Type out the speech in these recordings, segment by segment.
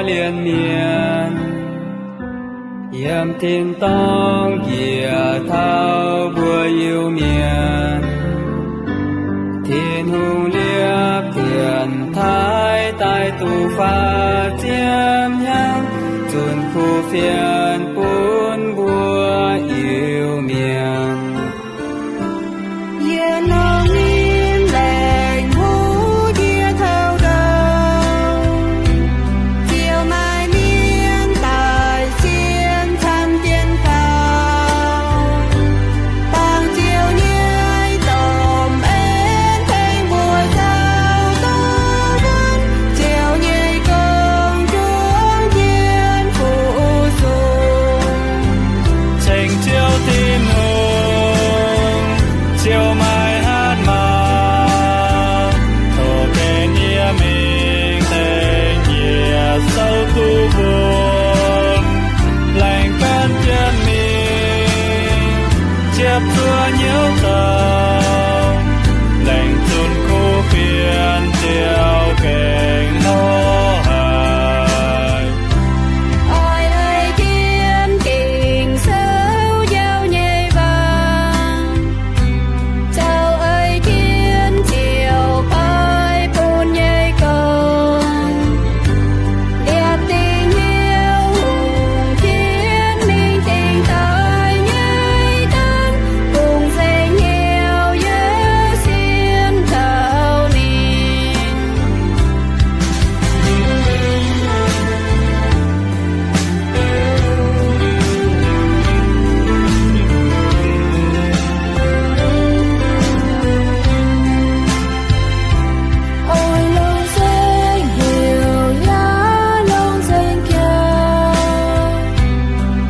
Lienv mienh yiem tin-dorngh njiec taux mbuo Iu-Mienh. Tin-Hungh liepv dienx taaih daaih duqv faah ziepc hnyangx, zunc kuv fienx bun mbuo Iu-Mienh. Yie longc ninh lengc huv ndie taux ndau, ziouc maaih mienh daaih sienx camv jienv gaux. Bangc Ziouv nyei domh en tengx mbuo zaux duqv wuonv, Ziouv nyei gong juangc jienv fu-sux. Ceng Ziouv Tin-Hungh, Ziouv maiv hatc maaz, tov gengh yie mingh tengx yie souv duqv wuonv. Laengz gan jienv mingh, ziepc zuoqv hnyouv zoux, laengz zunc kuv fienx Ziouv gengh lorz haic. Oix ei jienv Ging-Sou njaaux nyei waac, zoux ei jienv Ziouv oix bun nyei gong. Liepc dingc hnyouv hungh jienv mingh dingc daaih nyei dangv, bungx nzengc hnyouv yaac sienx kaux ninh. Oix longc nzengc hnyouv yaac longc nzengc jaax,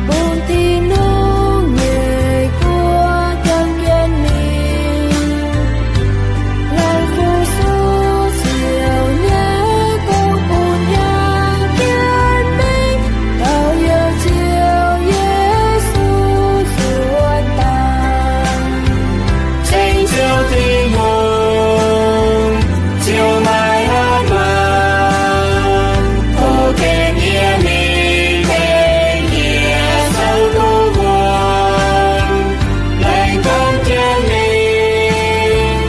bun Tin-Hungh nyei guoqv jangx jienv mingh. Laengz fu-sux Ziouv nyei gong bun jangx jienv mingh, taux youh Ziouv Yesu zuotc daaih. Ceng Ziouv Tin-Hungh, Ziouv maiv hatc maaz, tov gengh yie mingh tengx yie souv duqv wuonv. Laengz gan jienv mingh,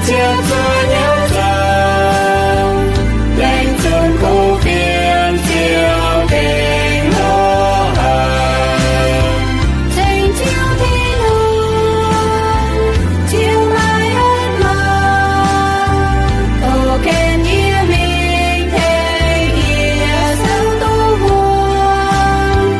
ziepc zuoqv hnyouv zoux, laengz zunc kuv fienx Ziouv gengh lorz haic. Ceng Ziouv Tin-Hungh, Ziouv maiv hatc maaz, tov gengh yie mingh tengx yie souv duqv wuonv.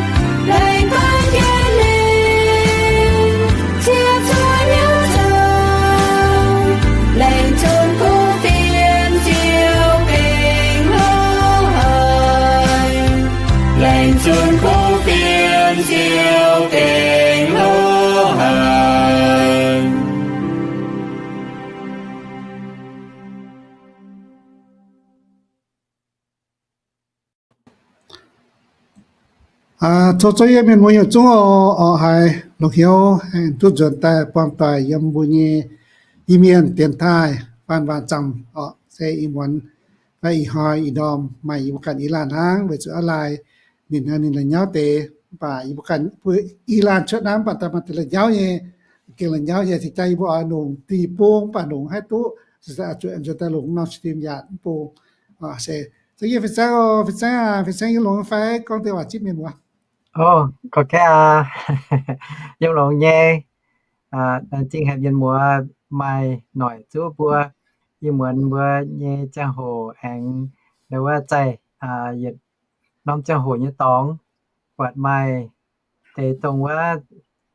Laengz gan jienv mingh, ziepc zuoqv hnyouv zoux, laengz zunc kuv fienx Ziouv gengh lorz haic. Laengz zunc kuv fienx Ziouv gengh lorz haic. Aa, tov zuov yie mienh muoz yietc zungv oc, oc haiz longx hnyouv aengx duqv nzuonx daaih buangh doic yiem mbuo nyei Iu-Mienh dienx taaih faan waac zaamc oc, se ih muonz fai ih hnoi ih ndorm maaih yie mbuo ganh i laanh hnangv, weic zuqc aav laai ninh, ninh la'nyauv deix, mv baac yie mbuo ganh, mbuo i laanh cuotv naaiv mv baac daaih maaih deix la'nyauv nyei, gengh la'nyauv nyei, cingx jaax yie mbuo oix longc dih bung mv baac longc haih duqv, zuqc nzuonx daaih longc norm stream yaac mv bung. Se, se yie Fin-Saengv, Fin-Saengv aac, Fin-Saengv yiem longx fai gorngv deix waac zipv mienh muoz? O, gorngv kaav aac, yiem longx nyei. Laengz zingh haic mienh muoz maaih noic zuov mbuo. Ih muonz mbuo nyei ziangh hoc aengx ndau wuov zaih yietc norm ziangh hoc nyei dorngx, buatc maaih deix dongh wuov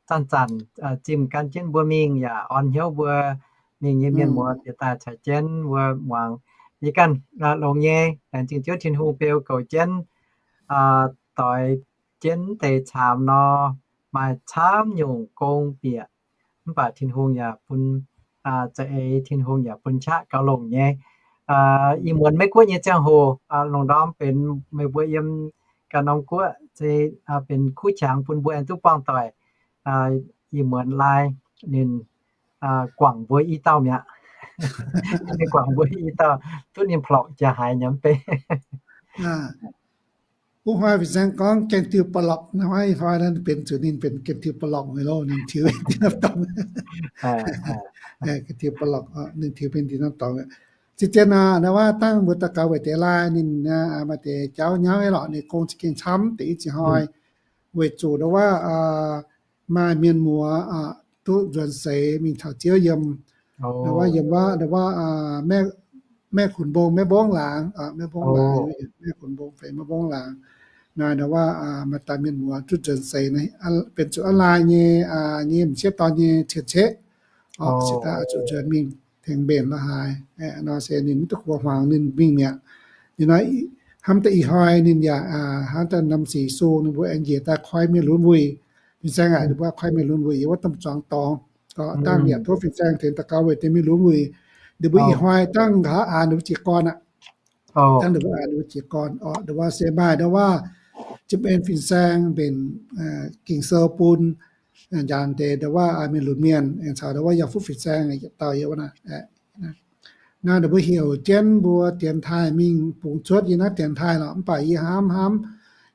zanc-zanc zimh gan jienv mbuo mingh yaac orn hnyouv mbuo mingh nyei mienh muoz bieqc daaih caux jienv mbuo muangx. Yie ganh longx nyei, laengz zingh Ziouv Tin-Hungh beu goux jienv, doix jienv deix caamx nor, maaih camv nyungc gong bieqc, mv baac Tin-Hungh yaac bun za'eix, Tin-Hungh yaac bun qaqv gauh longc nyei. Ih muonz Meiv Guoqv nyei ziangh hoc, lungh ndorm benx meih mbuo yiem ganh norm guoqv se benx kuv qangx bun mbuo aengx duqv buangh doic. Ih muonz laai ninh guangc mbuo i dauh mi'aqv. Ninh guangc mbuo i dauh, duqv ninh plorqc jiex haaix nyei mv bei. Wuov hnoi fin-saeng gorngv gaeng diuh ba'lorqc, hnoi hnoi naaiv benx zuqc ninh benx gaeng diuh ba'lorqc nyei loh, ninh tiux mingh dinh norm dorngx. Gaeng diuh ba'lorqc, ninh tiux mingh dinh norm dorngx. Zien-zien aqv, ndau wuov dangh mbuo daux gaux weic deix laai ninh maaih deix jauv nyauv nyei lorqc, ninh gong za'gengh camv deix i ziex hnoi, weic zuqc ndau wuov maaih mienh muoz duqv nzuonx seix mingh taux Ziouv yiem, ndau wuov yiem wuov, ndau wuov Maev Kunx Mbong, Maev Mbong Laangz, Maev Mbong Laangz, Maev Kunx Mbong fai Maev Mbong Laangz. Naaiv ndau wuov maaih daaih mienh muoz duqv nzuonx seix, benx zuqc aav laai nyei, nyei m'sieqv dorn nyei cien-ceqv, oc, se daaih zuqc nzuonx mingh tengx mbenc la'haaix nor se ninh mv duqv gox hmuangx ninh mingh mi'aqv. Ninh nor hnamv daaih ih hnoi ninh yaac hnamv daaih Namsic Sung ninh mbuo aengx njiec daaih koi mienh lunx wuic. Fin-saeng aac, ninh mbuo koi mienh lunx wuic yiem wuov domh zuangx dorngx. Dangh yaac tov fin-saeng tengx daux gaux weic deix mienh lunx wuic. Ninh mbuo ih hnoi dangh nqa'haav aanx ninh mbuo jiez gorn aqv. Dangh ninh mbuo aanx ninh mbuo jiez gorn oc. Ndau wuov se maaih ndau wuov zipv en fin-saeng mbenc Ging-Sou bun njaaux deix ndau wuov mienh lunx mienh, aengx caux ndau wuov yaac fuqv fin-saeng yietc dauh yiem wuov naaiv. Naaiv ninh mbuo heuc jienv mbuo dienx taaih mingh bungx cuotv yiem naaiv dienx taaih lorqc. Mv baac yie hnamv hnamv,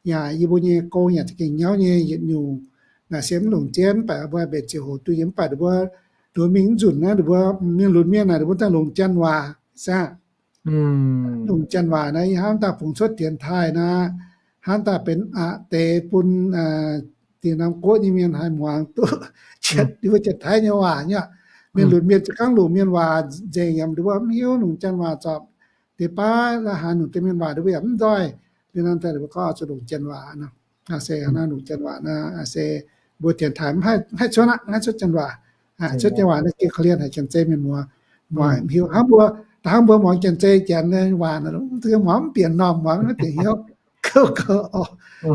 yaac yie mbuo nyei gong yaac za'gengh nyauv nyei yietc nyungc. Naaic se mv longc jienv, mv baac mbuo mbenc ziangh hoc duqv yiem, mv baac ninh mbuo nduov mingh mv nzunc naaiv, ninh mbuo mienh lunx mienh naaic, ninh mbuo daaih longc janx waac, se aqv. Longc janx waac naaiv, yie hnamv daaih bungx cuotv dienx taaih naaiv, hnamv daaih benx aqc deix bun dieh norm guoqv nyei mienh haih muangx duqv, mbuo Janx-Taiv nyei waac nyei. Mienh lunx mienh za'gengh longc mienh waac nzengc yaac ninh mbuo mv hiuv, longc janx waac zorpc deix baav la'haaix, longc deix mienh waac ninh mbuo yaac mv nzoih. Liuz nor daaih ninh mbuo gorngv zuqc longc janx waac nor. Se naaiv longc janx waac naaiv se mbuo dienx taaih mv haih cuotv aqv, mv haih cuotv janx waac. Cuotv janx waac naaiv gengh korv-lienh haic, janx-zei mienh muoz muangx mv hiuv. Hnangv mbuo, hnangv mbuo muangx janx-zei janx nyei waac, muangx mv bieqc normh, muangx mv bieqc hnyouv. Kouv gauh oc.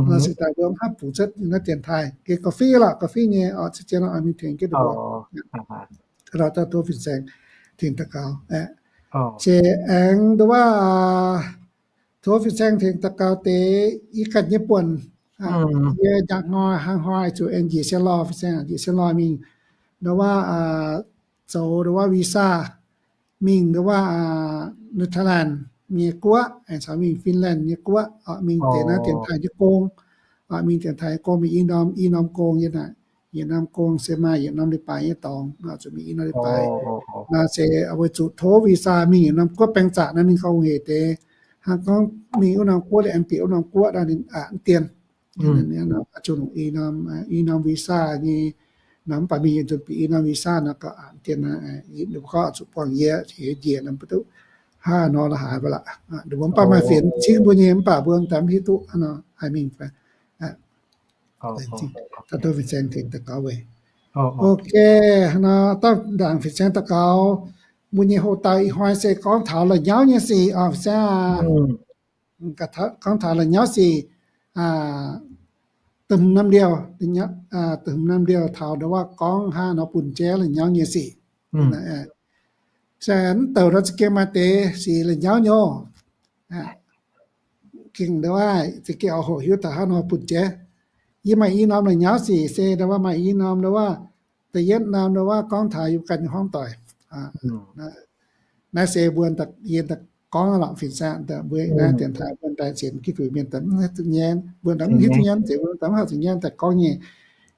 Nor se daaih mbuo mv haih bungx cuotv naaiv dienx taaih. Geh ga'fei lorqc, ga'fei nyei oc, cien-ceqv oix mingh tengx jienv ninh mbuo. Daaih tov fin-saeng tengx daux gaux. Se aengx nduov waac, tov fin-saeng tengx daux gaux deix yie ganh nyei buonc. Yie njaaux hnoi hnangv hnoi zuqc aengx njiec sien lorh, fin-saeng njiec sien lorh mingh nduov waac, zoux nduov waac visa mingh nduov waac Netherlands nyei guoqv, aengx caux mingh Finland nyei guoqv, mingh deix naaiv dienx taaih nyei gong. Mingh dienx taaih nyei gong mingh i norm, i norm gong nyei naaic. Yietc norm gong se maaih yietc norm leiz-baaix nyei dorngx, zuqc mingh i norm leiz-baaix. Naaiv se weic zuqc tov visa mingh yietc norm guoqv baeng zaqc naaiv ninh gorngv hec deix. Hnangv gorngv mingh wuov norm guoqv liuz aengx bieqc wuov norm guoqv naaiv ninh aqc mv dien. Zuqc i norm, i norm visa nyei, mv baac mingh yietc nzunc bieqc i norm visa nor gauh aqc mv dien. Ninh mbuo gorngv zuqc buangh yie njiec nor mv duqv hnangv nor la'haaix mv baac lorqc. Ninh mbuo mv baac maaih fienx cingv mbuo nyei, mv baac mbuo daaih mv hiuv duqv hnangv nor haih mingh fai. Ok, dauh fin-saeng daux gaux. Mbuo nyei hoc-dauh ih hnoi se gorngv taux la'nyauv nyei sic oc, fin-saeng. Gorngv taux la'nyauv sic, da'hmz norm liouh, da'hmz norm liouh taux ndau wuov gorngv hnangv nor bun jaiv la'nyauv nyei sic. Se mv douc nor za'gengh maaih deix sic la'nyauv nyei. Gengh ndau wuov za'gengh oix hoqc hiuv taux hnangv nor bun jaiv. Yie maaih i norm la'nyauv sic se ndau wuov maaih i norm ndau wuov, da'yietv norm ndau wuov gorngv taux yie ganh nyei hmuangv doic. Naaiv se mbuo yie daaih gorngv lorqc, fin-saeng, mbuo naaiv dienx taaih mbuo daaih sienx Giduc mienh daaih mv haih zuqc nyaanh, mbuo daaih mv hiuv zuqc nyaanh, mbuo daaih mv haih zuqc nyaanh daaih gorngv nyei.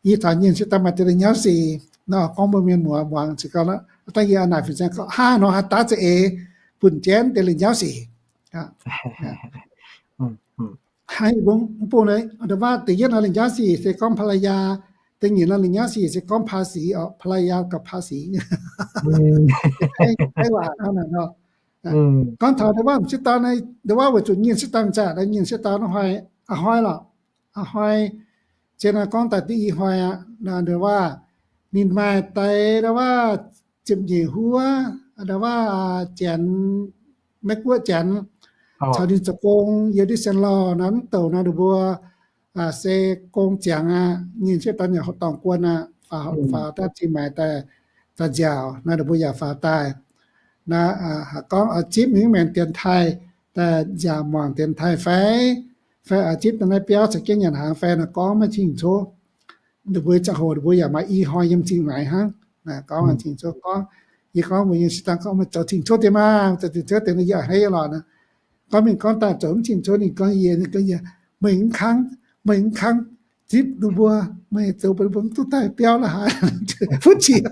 Yie taux nyienh se daaih maaih deix la'nyauv sic nor, gorngv mbuo mienh muoz muangx ziouc gauh, dangh yie a'naaic fin-saeng gorngv hnangv nor haaix dauh za'eix bun jaiv deix la'nyauv sic. Hnangv yie mbuo mv bung naaiv, ndau wuov da'yietv norm la'nyauv sic se gorngv ภรรยา, da'nyeic norm la'nyauv sic se gorngv ภาษี oc, ภรรยา กับภาษี. Gorngv taux ndau wuov m'sieqv dorn, ndau wuov weic zuqc nyienh sieqv dorn zaqc, nyienh sieqv dorn a'hnoi, a'hnoi lorqc, a'hnoi, zien nor gorngv daaih diuh i hnoi aqv, ndau wuov ninh maaih deix ndau wuov ziepc nyeic huov, ndau wuov janx, Meiv-Guoqv janx, caux ninh zoux gong yiem diuh sien lorh naaiv, mv douc naaiv ninh mbuo se gong ziangx aqv, nyienh sieqv dorn yaac hoqc dorngh guon aqv, faaux, faaux daaih zingh maaiz daaih, daaih nziaauc naaiv ninh mbuo yaac faaux daaih. Naaiv haaix gorngv oix zipv mingh maengx dienx taaih, daaih nziaauc muangx dienx taaih fai, fai oix zipv daaih naaiv biauv caux jienv nyanc hnaangx fai nor gorngv maiv cing-ncoqv. Ninh mbuo ziangh hoc ninh mbuo yaac maaih i hnoi yiem zingh maaiz hnangv. Gorngv cing-ncoqv gorngv, yie gorngv mbuo nyei sieqv dorn gorngv meih zoux cing-ncoqv deix maah, zoux cing-ncoqv deix nor yie a'hneiv lorqc naaiv. Gorngv mingh gorngv daaih zoux mv cing-ncoqv, ninh gorngv yie, ninh gorngv yie, meih mv kangv, meih mv kangv zipv ninh mbuo, meih zoux bun ninh mbuo mv duqv daaih biauv la'haaix, butv qiex.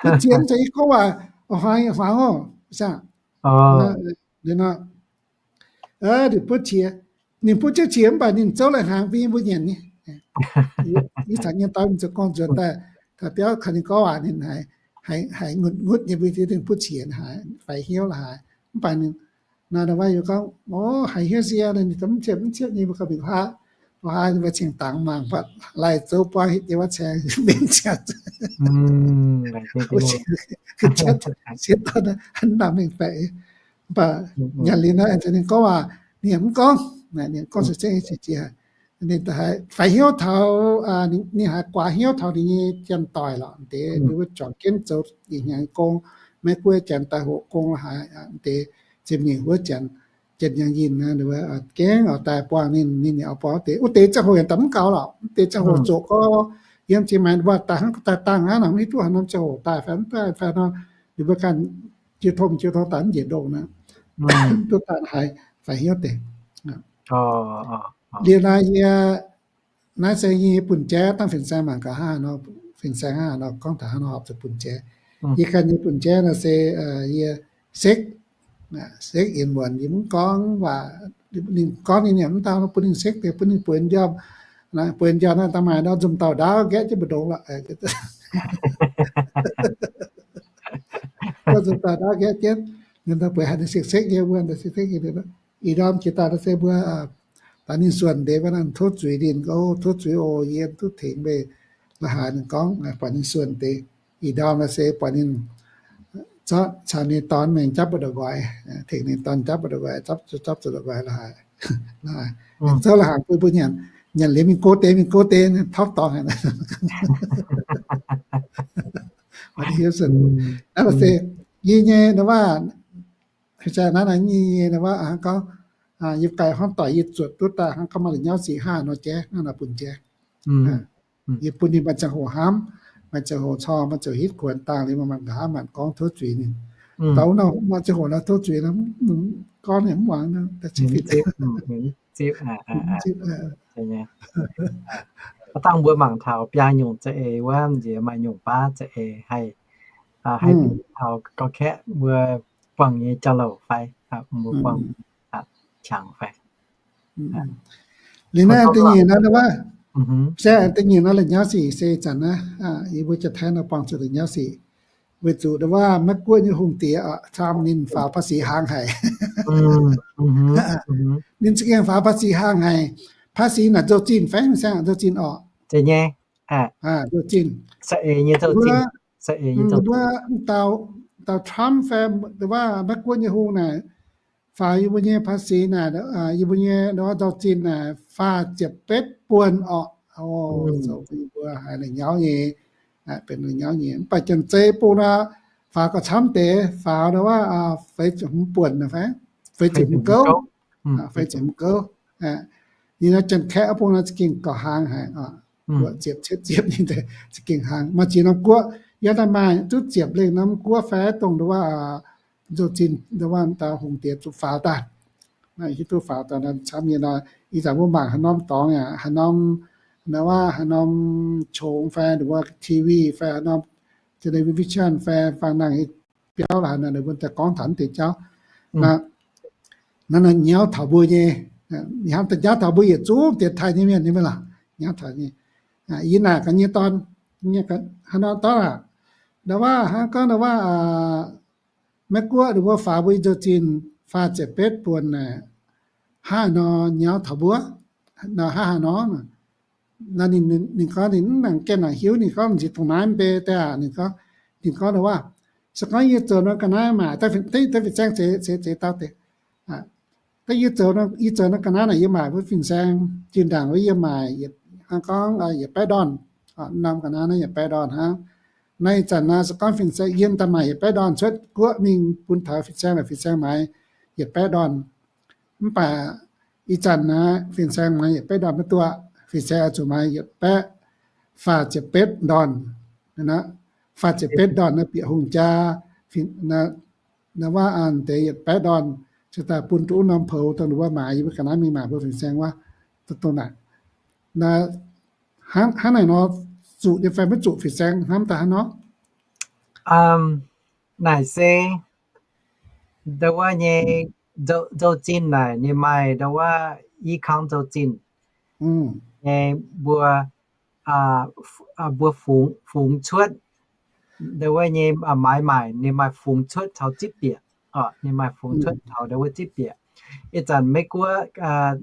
Butv qiex mv zeiz gorngv waac hmuangx oc. Ninh butv qiex, ninh butv jienv qiex mv baac ninh zouv lai hnaangx bun mbuo nyanc nyei. Ih zanc nyei dorn zoux gorngv nzuonx daaih, daaih biauv kaux ninh gorngv waac ninh haiz, haiz ngutv nyei mbuo diex ninh butv qiex haic, faix hnyouv la'haaix. Mv baac ninh nor, waac yie gorngv, o, haiz hnyouv sie, ninh mv ciepv mv ciepv nyei mbuo gauh mingh huaav, huaav mbuo cingx dangx mangc buatc laih zouv buangv hitv nyei wuov caeng mingh ziangx. Sieqv dorn naaiv mv nangc mengh baeqc. Mv baac nyanc liuz naaiv ninh gorngv waac, ninh yaac mv gorngv, ninh gorngv se zengv jiex, ninh haiz faix hnyouv taux, ninh haiz guaax hnyouv taux ninh nyei janx-doic lorqc. Deix ninh mbuo juangc jienv zoux ih hnyangx gong, Meiv Guoqv janx daaih hoqc gong la'haaix, deix ziepc nyeic wuov janx, janx-yangh yinh, gengh oix daaih buangh ninh, ninh yaac oix buangh wuov deix. Wuov deix ziangh hoc yaac daaih mv gaux lorqc. Wuov deix ziangh hoc zoqc gorngv yiem jiex maengx mbuo daaih hnangv daaih dangh aqv nor, mv hiuv duqv haaix norm ziangh hoc daaih fai mv daaih fai nor, ninh mbuo ganh jiu tong jiu tong daaih mv njiec ndongh naaiv, duqv daaih haiz faix hnyouv deix. Liuz naaiv yie, naaiv se yie nyei bun jaiv, dangh fin-saeng mangc gaax hnangv haaix nor, fin-saeng hnangv haaix nor gorngv taux hnangv nor horpc zuqc bun jaiv. Yie ganh nyei bun jaiv naaiv se yie sekv, sekv yiem muonz yie mv gorngv waac, ninh gorngv ninh yaac mv dau, bun ninh sekv deix, bun ninh bueix njormh, bueix njormh naaiv da'maaih nor nzunc dauh ndaauv nqaeqv jienv mbu'ndongx lorqc. Nzunc dauh ndaauv nqaeqv jienv, ninh daaih bueix haiz ninh sekv-sekv nyei wuov, sekv-sekv nyei. Ih ndorm jiex daaih naaiv se mbuo daaih ninh suonc deix, mbuo naaiv tov zuiz ninh, o, tov zuiz oc, yie duqv tengx meih la'haaix, ninh gorngv, buatc ninh suonc deix. Ih ndorm naaiv se buatc ninh zorqv caux ninh dorn mingh japv buoz-ndoqv nqoi, tengx ninh dorn japv buoz-ndoqv nqoi, japv, japv buoz-ndoqv nqoi la'haaix. Ninh zouv la'haaix bun mbuo nyanc, nyanc liuz mingh go deix, mingh go deix, topv dorngx haic. Naaiv se yie nyei naaiv waac, naaiv nyei naaiv waac hnangv gorngv, yie ganh hnangv doic yie zuotc duqv daaih hnangv gorngv maaih la'nyauv sic hnangv nor jaiv, hnangv nor bun jaiv. Yie bun ninh maaih ziangh hoc hnamv, maaih ziangh hoc corng, maaih ziangh hoc hitv kuonx dangh liuz maaih nqa'haav maanc gorngv tov zuiz ninh. Daux wuov nor maaih ziangh hoc nor tov zuiz nor, gorngv ninh mv muangx nor, da'zipv. Dangh mbuo mangc taux biaa nyungc za'eix wuov, nziex maaih nyungc baav za'eix haih, haih taux gauh kaeqv mbuo buangh nyei jauv-louc fai, mbuo buangh qangx fai. Liuz naaiv da'nyeic nor, se da'nyeic nor la'nyauv sic se ih zanc naaiv, yie mbuo jiex Taiv nor buangh zuqc la'nyauv sic. Weic zuqc ndongc waac Meiv Guoqv nyei hungh diex camv ninh faaux ภาษี hlang haic. Ninh za'gengh faaux ภาษี hlang haic. ภาษี naaic nzou-zinh fai, fin-saeng, nzou-zinh orqc? Nzou-zinh. Mbuo dauh, dauh Trump fai ndongc waac Meiv Guoqv nyei hungh naaic faaux yie mbuo nyei ภาษี naaic, yie mbuo nyei ndongc waac nzou-zinh naaic faah ziepc betv buonc orqc. Zoux bun yie mbuo haiz la'nyauv nyei, benx la'nyauv nyei. Mv baac janx-zei bung nor, faaux gauh camv deix, faaux ndongc waac feix ziepc hmz buonc fai, feix ziepc hmz gouv, feix ziepc hmz gouv. Ninh nor janx-kaeqv bung nor za'gengh gauh hlang haic, ziepc cietv ziepc nyei za'gengh hlang. Maaih ziex norm guoqv yaac daaih maaih duqv ziepc lengh norm guoqv fai dongh ndongc waac nzou-zinh ndongc waac dauh hungh diex zuqc faaux daaih. Naaiv hiuv duqv faaux daaih camv nyei nor, ih zanc mbuo mangc haaix norm dorngx yaac, haaix norm ndongc waac, haaix norm qongx fai ndongc waac TV fai haaix norm television fai faang nangh biauv la'haaix nor, ninh mbuo daaih gorngv taux naaiv deix jauv. Naaiv nor nyauv taux mbuo nyei, hnamv daaih nyauv taux mbuo yietc zungv dienx taaih nyei mienh nyei maiv lorqc, nyauv taux nyei. Yie naaic gaax nyei dorn, haaix norm dorn aah, ndongc waac hnangv gorngv ndongc waac Meiv Guoqv ninh mbuo faaux mbuo nyei nzou-zinh faah ziepc betv buonc naaic, hnangv haaix nor nyauv taux mbuo, hnangv haaix nor. Naaiv ninh, ninh gorngv ninh mv nangc gengh nangc hiuv, ninh gorngv nziex dongh naaiv mv bei daaih aac, ninh gorngv, ninh gorngv ndongc waac, se gorngv yie zoux nor ga'naaiv maah, da'fih, da'fih zaeng zeix, zeix, zeix dauh deix. Da'yie zoux, yie zoux nor ga'naaiv naaic yie maaic wuov fin-saeng, zinh ndaangc wuov yie maaic yietc, hnangv gorngv yietc baeqv ndorn, norm ga'naaiv naaiv yietc baeqv ndorn hnangv. Naaiv ih zanc naaiv se gorngv fin-saeng yiem daaih maaic yietc baeqv ndorn cuotv guoqv mingh bun taux fin-saeng naaic, fin-saeng maaiz yietc baeqv ndorn. Mv baac ih zanc naaiv fin-saeng maaiz yietc baeqv ndorn maiv duqv, fin-saeng oix zuqc maaiz yietc baeqv faah ziepc betv ndorn. Faah ziepc betv ndorn naaiv bieqc hungh jaa, naaiv waac an deix yietc baeqv ndorn, se daaih bun duqv wuov norm poux dongh ninh mbuo maaiz yie mbuo ga'naaiv mingh maaic mbuo fin-saeng wuov, dongh naaic. Hnangv naaic nor, zuqc nyei fai maiv zuqc fin-saeng hnamv daaih hnangv nor? Naaic se ndau wuov nyei nzou-, nzou-zinh naaic ninh maaih ndau wuov i kang nzou-zinh nyei mbuo, mbuo fungx, fungx cuotv ndau wuov nyei maaiz maaic ninh maaih fungx cuotv taux zipv bieqc. Ninh maaih fungx cuotv taux ndau wuov zipv bieqc. Ih zanc Meiv Guoqv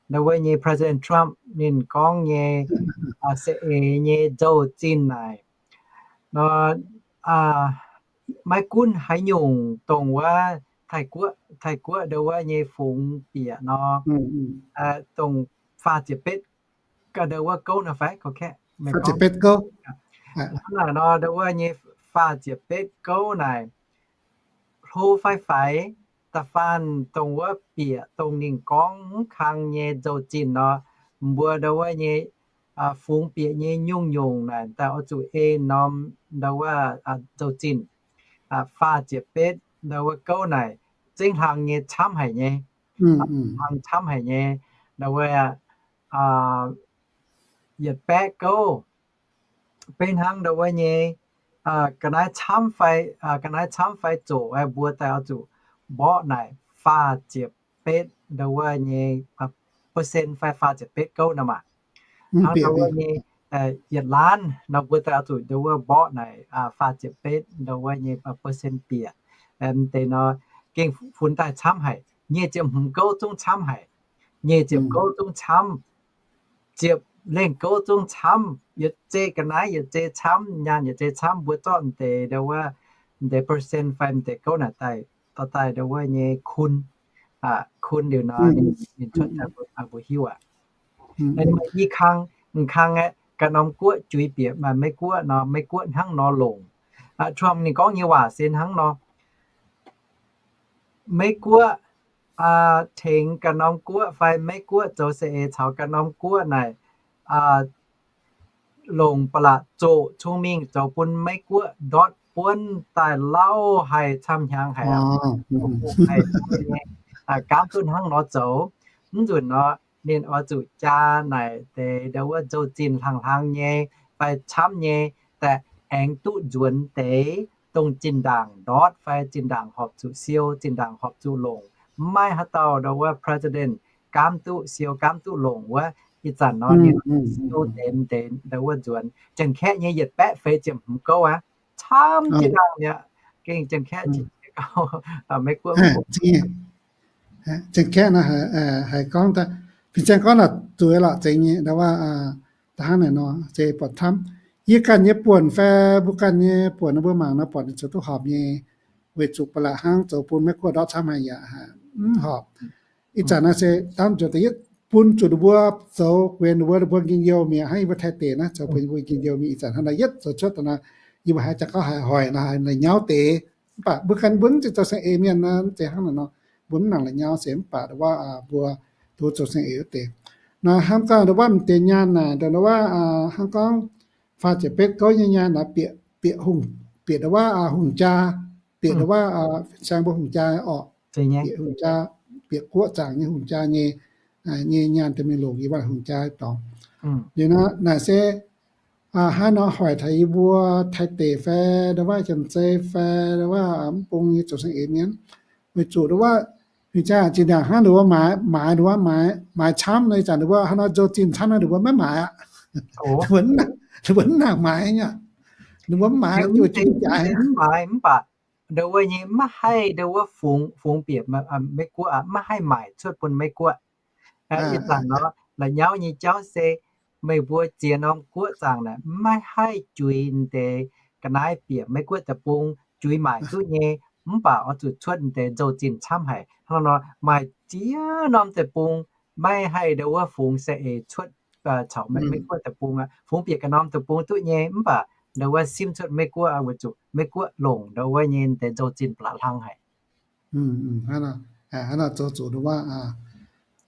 ndau wuov nyei President Trump ninh gorngv nyei saeng-eix nyei nzou-zinh naaic nor, maiv gunv haaix nyungc dongh wuov Taiv-Guoqv, Taiv-Guoqv ndau wuov nyei fungx bieqc nor, dongh faah ziepc betv ndau wuov gouv nor fai? Hnangv naaic nor, ndau wuov nyei faah ziepc betv gouv naaic, hlo fai faix, da'faanh dongh wuov bieqc dongh ninh gorngv mv kang nyei nzou-zinh nor, mbuo ndau wuov nyei fungx bieqc nyei nyungc-nyungc naaic daaih oix zuqc ei norm ndau wuov nzou-zinh. Faah ziepc betv ndau wuov gouv naaic zengv hlang nyei camv haic nyei. Hlang camv haic nyei, ndau wuov yietc baeqv gouv. Beiv hnangv ndau wuov nyei ga'naaiv camv fai, ga'naaiv camv fai zoqc, mbuo daaih oix zuqc mborqv naaic faah ziepc betv ndau wuov nyei percent fai faah ziepc betv gouv nor maah. Hnangv ndau wuov nyei yietc laanv nor, mbuo daaih oix zuqc ndau wuov mborqv naaic faah ziepc betv ndau wuov nyei percent bieqc. Deix nor gengh funx daaih camv haic. Nyic ziepc hmz gouv zungv camv haic. Nyic ziepc gouv zungv camv. Ziepc lengh gouv zungv camv. Yietc zei ga'naaiv yietc zei camv, nyaanh yietc zei camv. Mbuo zorqv deix ndau wuov, deix percent fai deix gouv naaic daaih, dorh daaih ndau wuov nyei kun, kun liuz nor ninh cuotv daaih mbuo hiuv aqv. Maaih i kang, m'kang aeqv, ganh norm guoqv juix bieqc maaih Meiv Guoqv nor, Meiv Guoqv hnangv nor longc. Trump ninh gorngv nyei waac se hnangv nor, Meiv Guoqv tengx ganh norm guoqv fai Meiv Guoqv zoux saeng-eix caux ganh norm guoqv naaic, longc ba'laqc zoqc cong-mengh zoux bun Meiv Guoqv ndortv buonv daaih lauh haih camv hnyangx haic, gaamv duqv hnangv nor zoux. Mv nzunc nor, ninh oix zuqc jaa naaic deix ndau wuov nzou-zinh hlang-hlang nyei fai camv nyei, daaih aengx duqv nzuonx deix dongh zinh ndaangc ndortv fai zinh ndaangc horpc zuqc siou, zinh ndaangc horpc zuqc longc. Mv maaih haaix dauh ndau wuov president gaamv duqv siou, gaamv duqv longc wuov. Ih zanc nor ninh siou deix deix ndau wuov nzuonx. Janx-Kaeqv nyei yietc baeqv feix ziepc hmz gouv aqv, camv jiex ndaangc mi'aqv. Gengh Janx-Kaeqv, Meiv Guoqv, Janx-Kaeqv naaiv haiz gorngv, fin-saeng gorngv naaic zuqc lorqc, zeiz nyei ndau wuov. Da'hnangv naaic nor se buatc camv. Yie ganh nyei buonc fai mbuo ganh nyei buonc nor mbuo mangc nor buatc ninh zoux duqv horpc nyei, weic zuqc ba'laqc hnangv zoux bun Meiv Guoqv ndortv camv haic yaac mv horpc. Ih zanc naaiv se dangv nzuonx da'yietv bun zuqc ninh mbuo zoux guenx ninh mbuo, ninh mbuo njien-youh mi'aqv. Hnangv yie mbuo Taiv deic naaiv zoux guenx ninh mbuo njien-youh mingh. Ih zanc hnangv naaiv yietv zoux cuotv daaih nor, yie mbuo haiz jangx gorngv haiz hoic nor, haiz la'nyauv deix. Mv baac mbuo ganh mbuo mv zeiz zoux saeng-eix mienh nor, mv zeiz hnangv naaic nor, mbuo mv nangc la'nyauv se mv baac ndau wuov mbuo duqv zoux saeng-eix wuov deix. Naaiv hnangv gorngv ndau wuov m'deix nyaanh naaic, ndau wuov hnangv gorngv faah ziepc betv gouv nyei nyaanh naaic, bieqc, bieqc hungh, bieqc ndau wuov hungh jaa, bieqc ndau wuov fin-saeng mbuo hungh jaa orqc. Bieqc hungh jaa, bieqc guoqv zaangc nyei hungh jaa nyei, nyei nyaanh daaih mingh longc yie wuov hungh jaa dorngx. Liuz nor naaic se hnangv nor hoic taux yie mbuo Taiv deic fai ndau wuov Janx-Zei fai ndau wuov mv bung nyei zoux saeng-eix mienh, weic zuqc ndau wuov fin-saeng zinh ndaangc hnangv ninh mbuo maaiz, maaiz, ninh mbuo maaiz, maaiz camv nor, ih zanc ninh mbuo hnangv nor nzou-zinh camv nor ninh mbuo maiv maaiz aqv. Ninh mbuo mv nangc maaiz nyei. Ninh mbuo mv maaiz, mv baac ndau wuov nyei maiv haih ndau wuov fungx, fungx bieqc Meiv Guoqv aqv, maiv haih maaic cuotv bun Meiv Guoqv. Ih zanc nor la'nyauv nyei jauv se meih mbuo ziex norm guoqv zaangc naaic maiv haih juix deix ga'naaiv bieqc Meiv Guoqv deic-bung, juix maaic duqv nyei, mv baac oix zuqc cuotv deix nzou-zinh camv haic. Hnangv nor maaih ziex norm deic-bung maiv haih ndau wuov fungx saeng-eix cuotv caux Meiv Guoqv deic-bung aqv. Fungx bieqc ganh norm deic-bung duqv nyei, mv baac ndau wuov simv cuotv Meiv Guoqv weic zuqc Meiv Guoqv longc ndau wuov nyei deix nzou-zinh ba'laqc hlang haic. Hnangv nor zoux zuqc ndau wuov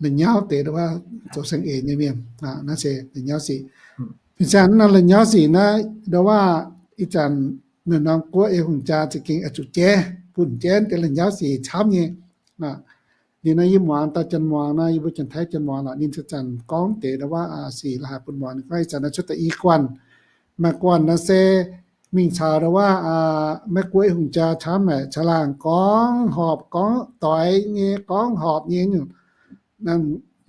la'nyauv deix ndau wuov zoux saeng-eix nyei mienh. Naaiv se la'nyauv sic. Fin-saeng naaiv la'nyauv sic naaiv ndau wuov ih zanc mienh norm guoqv ei hungh jaa za'gengh oix zuqc jaiv, bun jaiv deix la'nyauv sic camv nyei. Ninh naaiv yie muangx daaih janx muangx naaiv, yie mbuo janx-taiv janx muangx lorqc, ninh zanc-zanc gorngv deix ndau wuov sic la'haic bun muangx. Ninh gorngv ih zanc naaiv cuotv daaih i guanh. Maaih guanh naaiv se mingh caux ndau wuov Meiv Guoqv hungh jaa camv haic, caangh laangh gorngv horpc gorngv doix nyei, gorngv horpc nyei nyungc.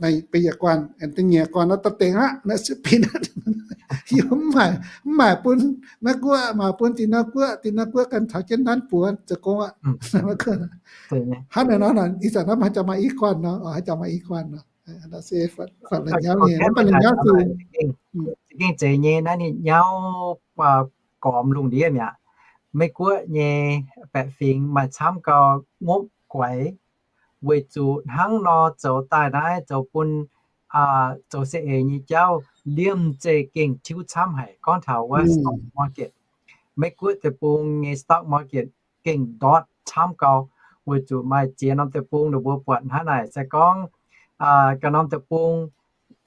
Naaiv benx yietc guanh, aengx da'nyeic guanh naaiv daaih dengx aqv, naaiv se benx yie mv maaih, mv maaih bun Meiv Guoqv, maaih bun Dinh Nor Guoqv, Dinh Nor Guoqv ganh taux jienv nanv buonc zoux gong aqv. Hnangv naaiv nor, ih zanc naaiv haaix jangx maaih i guanh nor, haaix jangx maaih i guanh nor. Se faatv la'nyauv nyei, mv baac la'nyauv zuqc za'gengh zeiz nyei naaiv ninh nyauv gormx lungh ndiev mi'aqv. Meiv Guoqv nyei baeqc fingx maaih camv gau ngopv guaix, weic zuqc hnangv nor zoux daaih naaiv zoux bun, zoux saeng-eix nyei jauv liemh zeih gengh tiuv camv haic. Gorngv taux wuov stock market, Meiv Guoqv deic-bung nyei stock market gengh ndortv camv gau, weic zuqc maaih ziex norm deic-bung ninh mbuo buatc hnangv naaic. Se gorngv ganh norm deic-bung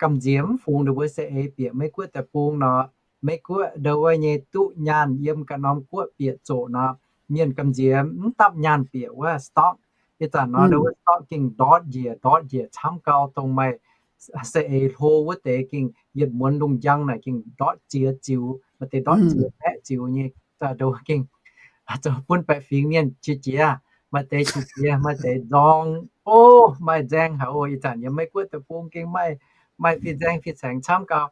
gamh nziex mv fungx ninh mbuo saeng-eix bieqc Meiv Guoqv deic-bung nor, Meiv Guoqv ndau wuov nyei duqv nyaanh yiem ganh norm guoqv bieqc zoqc nor, mienh gamh nziex mv dapv nyaanh bieqc wuov stock. Ih zanc nor ndau wuov stock gengh ndortv njiec ndortv njiec camv gau, dongh maaih saeng-eix hlo wuov deix gengh yietc muonz lungh njang naaic gengh ndortv ziex ziux, maaih deix ndortv ziex baeqv ziux nyei. Ndau wuov gengh zoux bun baeqc fingx mienh qiex jiez, maaih deix qiex jiez, maaih deix nzorng, o, maaih nzaeng haic oc. Ih zanc yiem Meiv Guoqv deic-bung gengh maaih, maaih fin-saeng fin-saengx camv gau.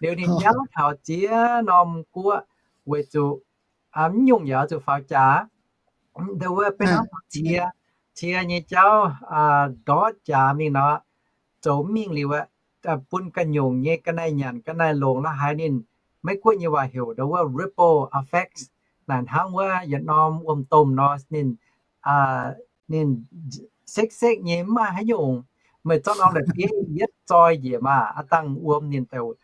Liuz ninh nyauv taux ziex norm guoqv, weic zuqc mv nyungc yaac zuqc faaux jaax. Ndau wuov beiv hnangv cie, cie nyei jauv ndortv jaax mingh nor, zoux mv mingh liuz, bun ganh nyungc nyei ga'naaiv nyanc ga'naaiv longc la'haaix ninh, Meiv Guoqv nyei waac heuc ndau wuov ripple effects. Naaic hnangv wuov yietc norm wuom-domh nor, ninh, ninh sekv-sekv nyei mv maaih haaix nyungc. Meih zorqv norm la'bieiv yietv zoi njiec maah, aav dangh wuom ninh daaih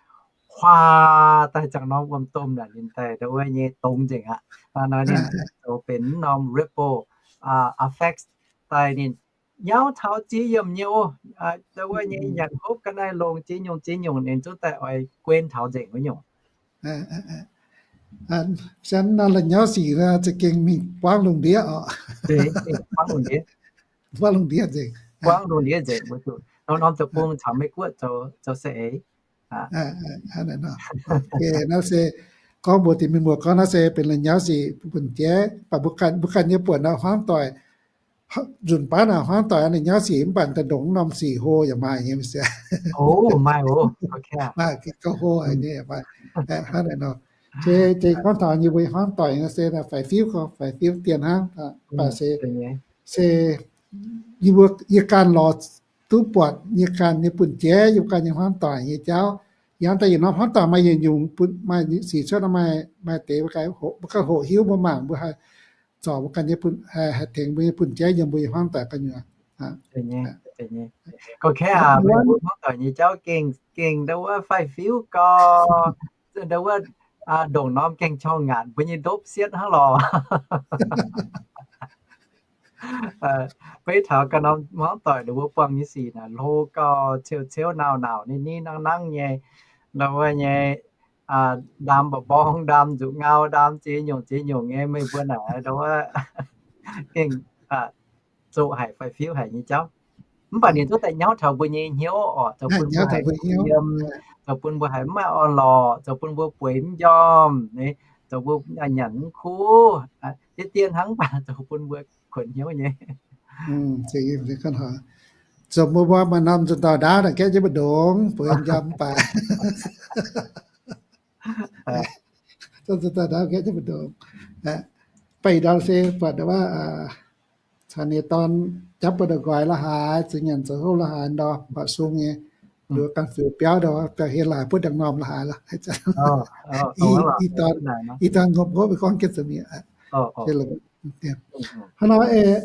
huaa daaih ziangh norm wuom-domh naaic ninh daaih ndau wuov nyei dongz nzengc aqv. Nor ninh zoux benx norm ripple effects daaih ninh nyauv taux ziex yiemc nyei oc. Ndau wuov nyei nyanc hopv ga'naaiv longc ziex nyungc ziex nyungc ninh zungv daaih oix guen taux nzengc wuov nyungc. Sienx nor la'nyauv sic za'gengh mingh buangv lungh ndiev oc. Buangv lungh ndiev nzengc. Buangv lungh ndiev nzengc, wuov zuqc norm-norm zoux bung caux Meiv Guoqv zoux saeng-eix. Naaiv se gorngv mbuox dienx mienh muoz gorngv naaiv se benx la'nyauv sic bun jaiv, mv baac mbuo ganh nyei buonc naaiv hmuangv doic, nzunc baav naaic hmuangv doic la'nyauv sic mv baac daaih ndongc norm sic hlo yaac maaih nyei. Maaih, gauh hlo nyei yaac maaih. Hnangv naaiv nor, se gorngv taux yie mbuo hmuangv doic se faix-fiuv, faix-fiuv dien hnangv, mv baac se, se yie mbuo, yie ganh lorz duqv buatc yie ganh nyei bun jaiv, yie ganh nyei hmuangv doic nyei jauv. Yangh daaih yietc norm hmuangv doic maaih yietc nyungc, maaih sic cuotv nor, maaih deix mbuo ganh hoqc hiuv, mbuo mangc mbuo haih zorc mbuo ganh nyei, haih tengx mbuo nyei bun jaiv yiem mbuo nyei hmuangv doic gu'nyuoz. Gorngv kaeqv aac, mbuo hmuangv doic nyei jauv gengh, gengh ndau wuov faix-fiuv gau, ndau wuov ndongc norm gaeng-qong ngaatc mbuo nyei ndopv sietv hnangv lorqc. Beiv taux ganh norm hmuangv doic ninh mbuo buangh nyei sic naaic hlo gau, ceu-ceu nauc-nauc, ni-ni nangv-nangv nyei, ndau wuov nyei, ndaam mba'mborng, ndaam nzuqc ngau, ndaam ziex nyungc ziex nyungc nyei, meih mbuo naaic ndau wuov gengh zoqc haic, faix-fiuv haic nyei jauv. Mv baac ninh zungv daaih nyauv taux mbuo nyei hnyouv oc, zoux bun mbuo haiz yiem, zoux bun mbuo haiz mv maaih orn-lorqc, zoux bun mbuo bueix mv njormh, zoux mbuo nyanc mv kuv, deix dien hnangv, mv baac zoux bun mbuo kuonx hnyouv nyei. Zoux mbuo mbuo maaih norm nzuonx dauh ndaauv naaic gaeqv jienv mbu'ndongx, bueix njormh mv baac nzuonx dauh ndaauv gaeqv jienv mbu'ndongx. Beiv ndau se buatc wuov, caux ninh dorn japv buonc nqoi la'haaix, zoux nyanc zoux hopv la'haaix ndau, baac sung nyei, nduov ganh fiuv biauv ndau, biauv-hlen la'haaix, buov ndaangc norm la'haaix lorqc. Ih dorn ngopv ngopv gorngv jienv zoux mienh. Hnangv nor,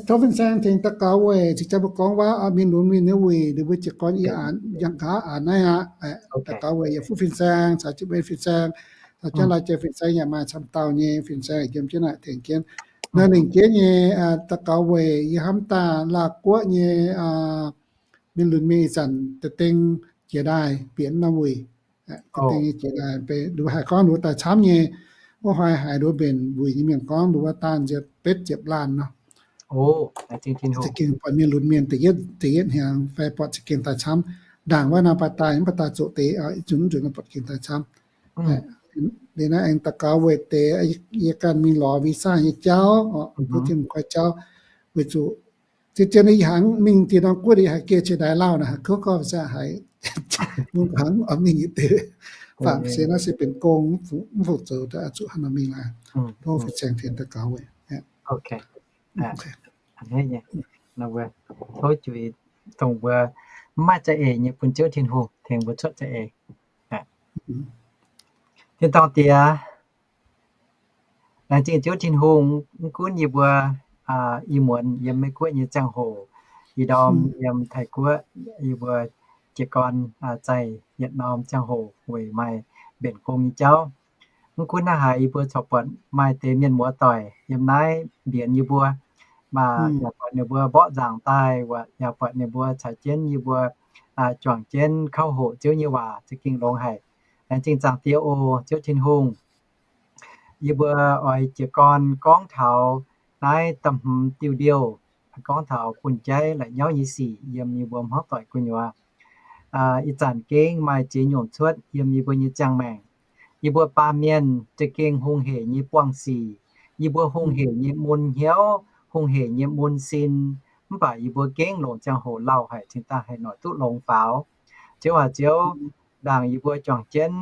tov fin-saeng tengx daux gaux weic cing jaa mbuo gorngv waac, mienh lunx mienh nyei wuic, ninh mbuo jiez gorn yangh gaax aqc naaiv aqv. Daux gaux weic yietc fuqv fin-saeng caux jienv mbuo fin-saeng, caux jienv lai-jai fin-saeng yaac maaih camv dauh nyei fin-saeng yiem jienv naaic tengx jienv. Naaiv lengc jeiv nyei daux gaux weic yie hnamv daaih Laauh Guoqv nyei mienh lunx mienh ih zanc da'deng jiex ndaaih bieqc norm wuic. Da'deng jiex ndaaih, ninh mbuo haiz gorngv ninh mbuo daaih camv nyei, wuov hnoi haiz ninh mbuo mbenc wuic nyei mienh gorngv ninh mbuo daanh nziepc betv ziepc laanh nor. Za'gengh buatc mienh lunx mienh da'yietv, da'yietv hnyangx fai buatc za'gengh daaih camv. Ndaangc wuov naaiv baac daaih, mv baac daaih zoqc deix, ih zunc nzunc buatc gengh daaih camv. Liuz naaiv aengx daux gaux weic deix yie ganh mingh lorz visa nyei jauv, bun Tin-Hungh koi jauv, weic zuqc zien-zien yie haiz mingh tin norm guoqv yie haiz geh cie ndaix lauh naaic, haiz kouv gorngv visa haiz mun hnaangx oix mingh nyei deix. Faam se naaiv se benx gong, mv fungc zoux zuqc haaix nor mingh laaix. Tov fin-saeng tengx daux gaux weic. Tov juix dongh mbuo mv maaih za'eix nyei bun Ziouv Tin-Hungh tengx mbuo cuotv za'eix. Tin-dorngh Diex, laengz zingh Ziouv Tin-Hungh, mv gunv yie mbuo ih muonz yiem Meiv Guoqv nyei ziangh hoc, ih ndorm yiem Taiv Guoqv, yie mbuo jiez gorn zaih yietc norm ziangh hoc weic maaih mbenc gong nyei jauv. Mv gunv naaiv haiz yie mbuo corc buatc maaih deix mienh muoz-doic yiem naaiv mbienx yie mbuo, mv baac yaac buatc ninh mbuo mborqv nzaangc daaih, yaac buatc ninh mbuo caux jienv yie mbuo juangc jienv kauv hoqc Ziouv nyei waac za'gengh longx haic. Laengz zingh Zaangc Diex oc, Ziouv Tin-Hungh. Yie mbuo oix jiez gorn gorngv taux naaiv da'hmz diuh ndiouh, gorngv taux bun jaiv la'nyauv nyei sic yiem yie mbuo hmuangv doic gu'nyuoz. Ih zanc gengh maaih ziex nyungc cuotv yiem yie mbuo nyei ziangh maengc. Yie mbuo baamh mienh za'gengh hungh heic nyei buangh sic, yie mbuo hungh heic nyei mun hnyouv, hungh heic nyei mun sin, mv baac yie mbuo gengh longc ziangh hoc lauh haic cingx daaih haih noic duqv longx faaux. Ziouv aac, Ziouv, ndaangc yie mbuo juangc jienv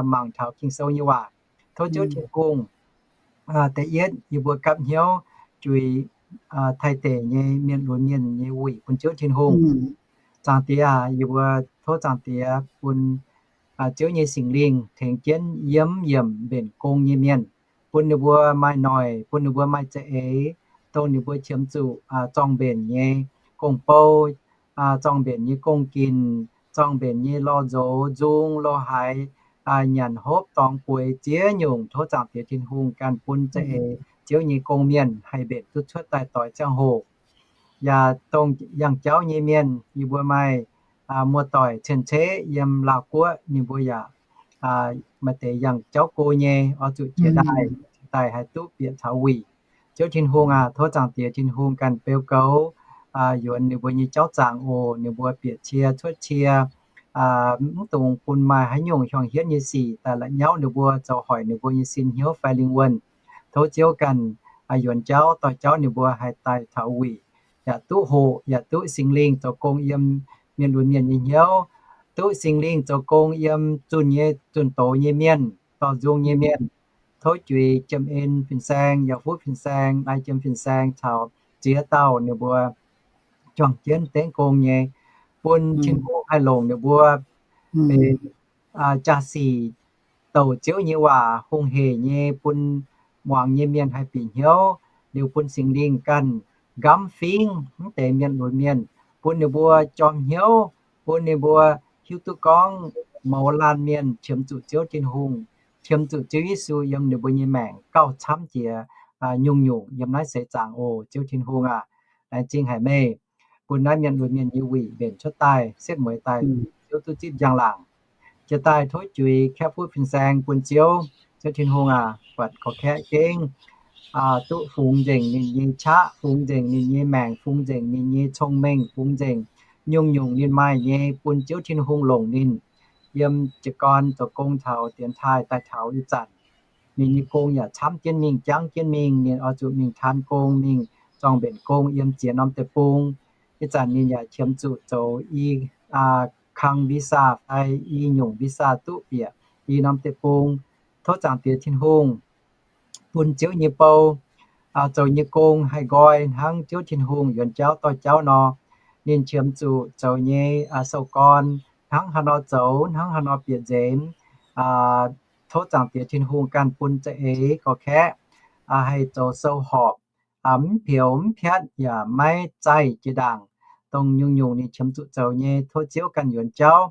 mangc taux Ging-Sou nyei waac, tov Ziouv Tin-Hungh, da'yietv, yie mbuo gapv hnyouv juix Taiv deic nyei mienh lunx mienh nyei wuic bun Ziouv Tin-Hungh. Zaangc Diex aac, yie mbuo tov Zaangc Diex bun Ziouv nyei Singx Lingh tengx jienv yiem yiemc mbenc gong nyei mienh, bun ninh mbuo maaih noic, bun ninh mbuo maaih za'eix, dongh ninh mbuo qiemx zuqc zorng-mbenc nyei gong-bou, zorng-mbenc nyei gong-ginc, zorng-mbenc nyei lorh nzox nzung lorh haaix, nyanc hopv dorngx bueix ziex nyungc. Tov Zaangc Diex Tin-Hungh ganh bun za'eix Ziouv nyei gong-mienh haih mbenc duqv cuotv daaih doix ziangh hoc. Yaac dongh yangh jauv nyei mienh, yie mbuo maaih muoz-doic cien-ceqv yiem Laauh Guoqv, ninh mbuo yaac maaih deix yangh jauv go nyei, oix zuqc jiex daaih, daaih haih duqv bieqc taux wuic. Ziouv Tin-Hungh aac, tov Zaangc Diex Tin-Hungh ganh beu goux yuonx ninh mbuo nyei jauv zaangc oc. Ninh mbuo bieqc cie cuotv cie, mv dungx bun maaih haaix nyungc hiuang hienv nyei sic daaih la'nyauv ninh mbuo, zoux hoic ninh mbuo nyei sin hnyouv fai lingh wuonh. Tov Ziouv ganh yuonx jauv doix jauv ninh mbuo haih daaih taux wuic, yaac duqv hoqc, yaac duqv Singx Lingh zoux gong yiem mienh lunx mienh nyei hnyouv, duqv Singx Lingh zoux gong yiem zunh nyei, zunh doz nyei mienh, dorh nzung nyei mienh. Tov juix Jiem En fin-saeng, Yauh Fuqv fin-saeng, Naaiv Jiem fin-saeng caux ziex dauh ninh mbuo juangc jienv dengv gong nyei, bun Tin-Hungh haih longc ninh mbuo benx jaa-sic douc Ziouv nyei waac hungh heic nyei bun muangx nyei mienh haih bieqc hnyouv, liuz bun Singx Lingh ganh nqamv fingv mv deix mienh lunx mienh, bun ninh mbuo jorm hnyouv, bun ninh mbuo hiuv duqv gorngv mouz laanh mienh qiemx zuqc Ziouv Tin-Hungh, qiemx zuqc Ziouv Yesu yiem ninh mbuo nyei maengc gauh camv jiex nyungc-nyungc yiem naaiv seix zaangc oc. Ziouv Tin-Hungh aac, laengz zingh haic meih bun naaiv mienh lunx mienh nyei wuic mbenc cuotv daaih setv mueiz daaih, Ziouv duqv zipv njang-laangc. Jiex daaih tov juix Kaeqv Fuqv fin-saeng bun Ziouv. Ziouv Tin-Hungh aac, buatc gorx-kaeqv gengh duqv fungx nzengc ninh nyei qaqv, fungx nzengc ninh nyei maengc, fungx nzengc ninh nyei cong-mengh, fungx nzengc nyungc-nyungc ninh maaih nyei bun Ziouv Tin-Hungh longc ninh yiem jiez gorn zoux gong taux dienx taaih daaih taux ih zanc. Ninh nyei gong yaac camv jienv mingh, jangv jienv mingh. Ninh oix zuqc mingh taan gong, mingh zorng-mbenc gong yiem ziex norm deic-bung. Ih zanc ninh yaac qiemx zuqc zoux i kang visa fai i nyungc visa duqv bieqc i norm deic-bung. Tov Zaangc Diex Tin-Hungh bun Ziouv nyei bou zoux nyei gong haih nqoi hnangv Ziouv Tin-Hungh yuonx jauv doix jauv nor. Ninh qiemx zuqc zoux nyei sou gorn hnangv haaix nor zoux, hnangv haaix nor bieqc nzemx. Tov Zaangc Diex Tin-Hungh ganh bun za'eix gorx-kaeqv haih zoux sou horpc, mv peux mv piatv yaac maiv zaih jiex ndaangc. Dongh nyungc-nyungc ninh qiemx zuqc zoux nyei, tov Ziouv ganh yuonx jauv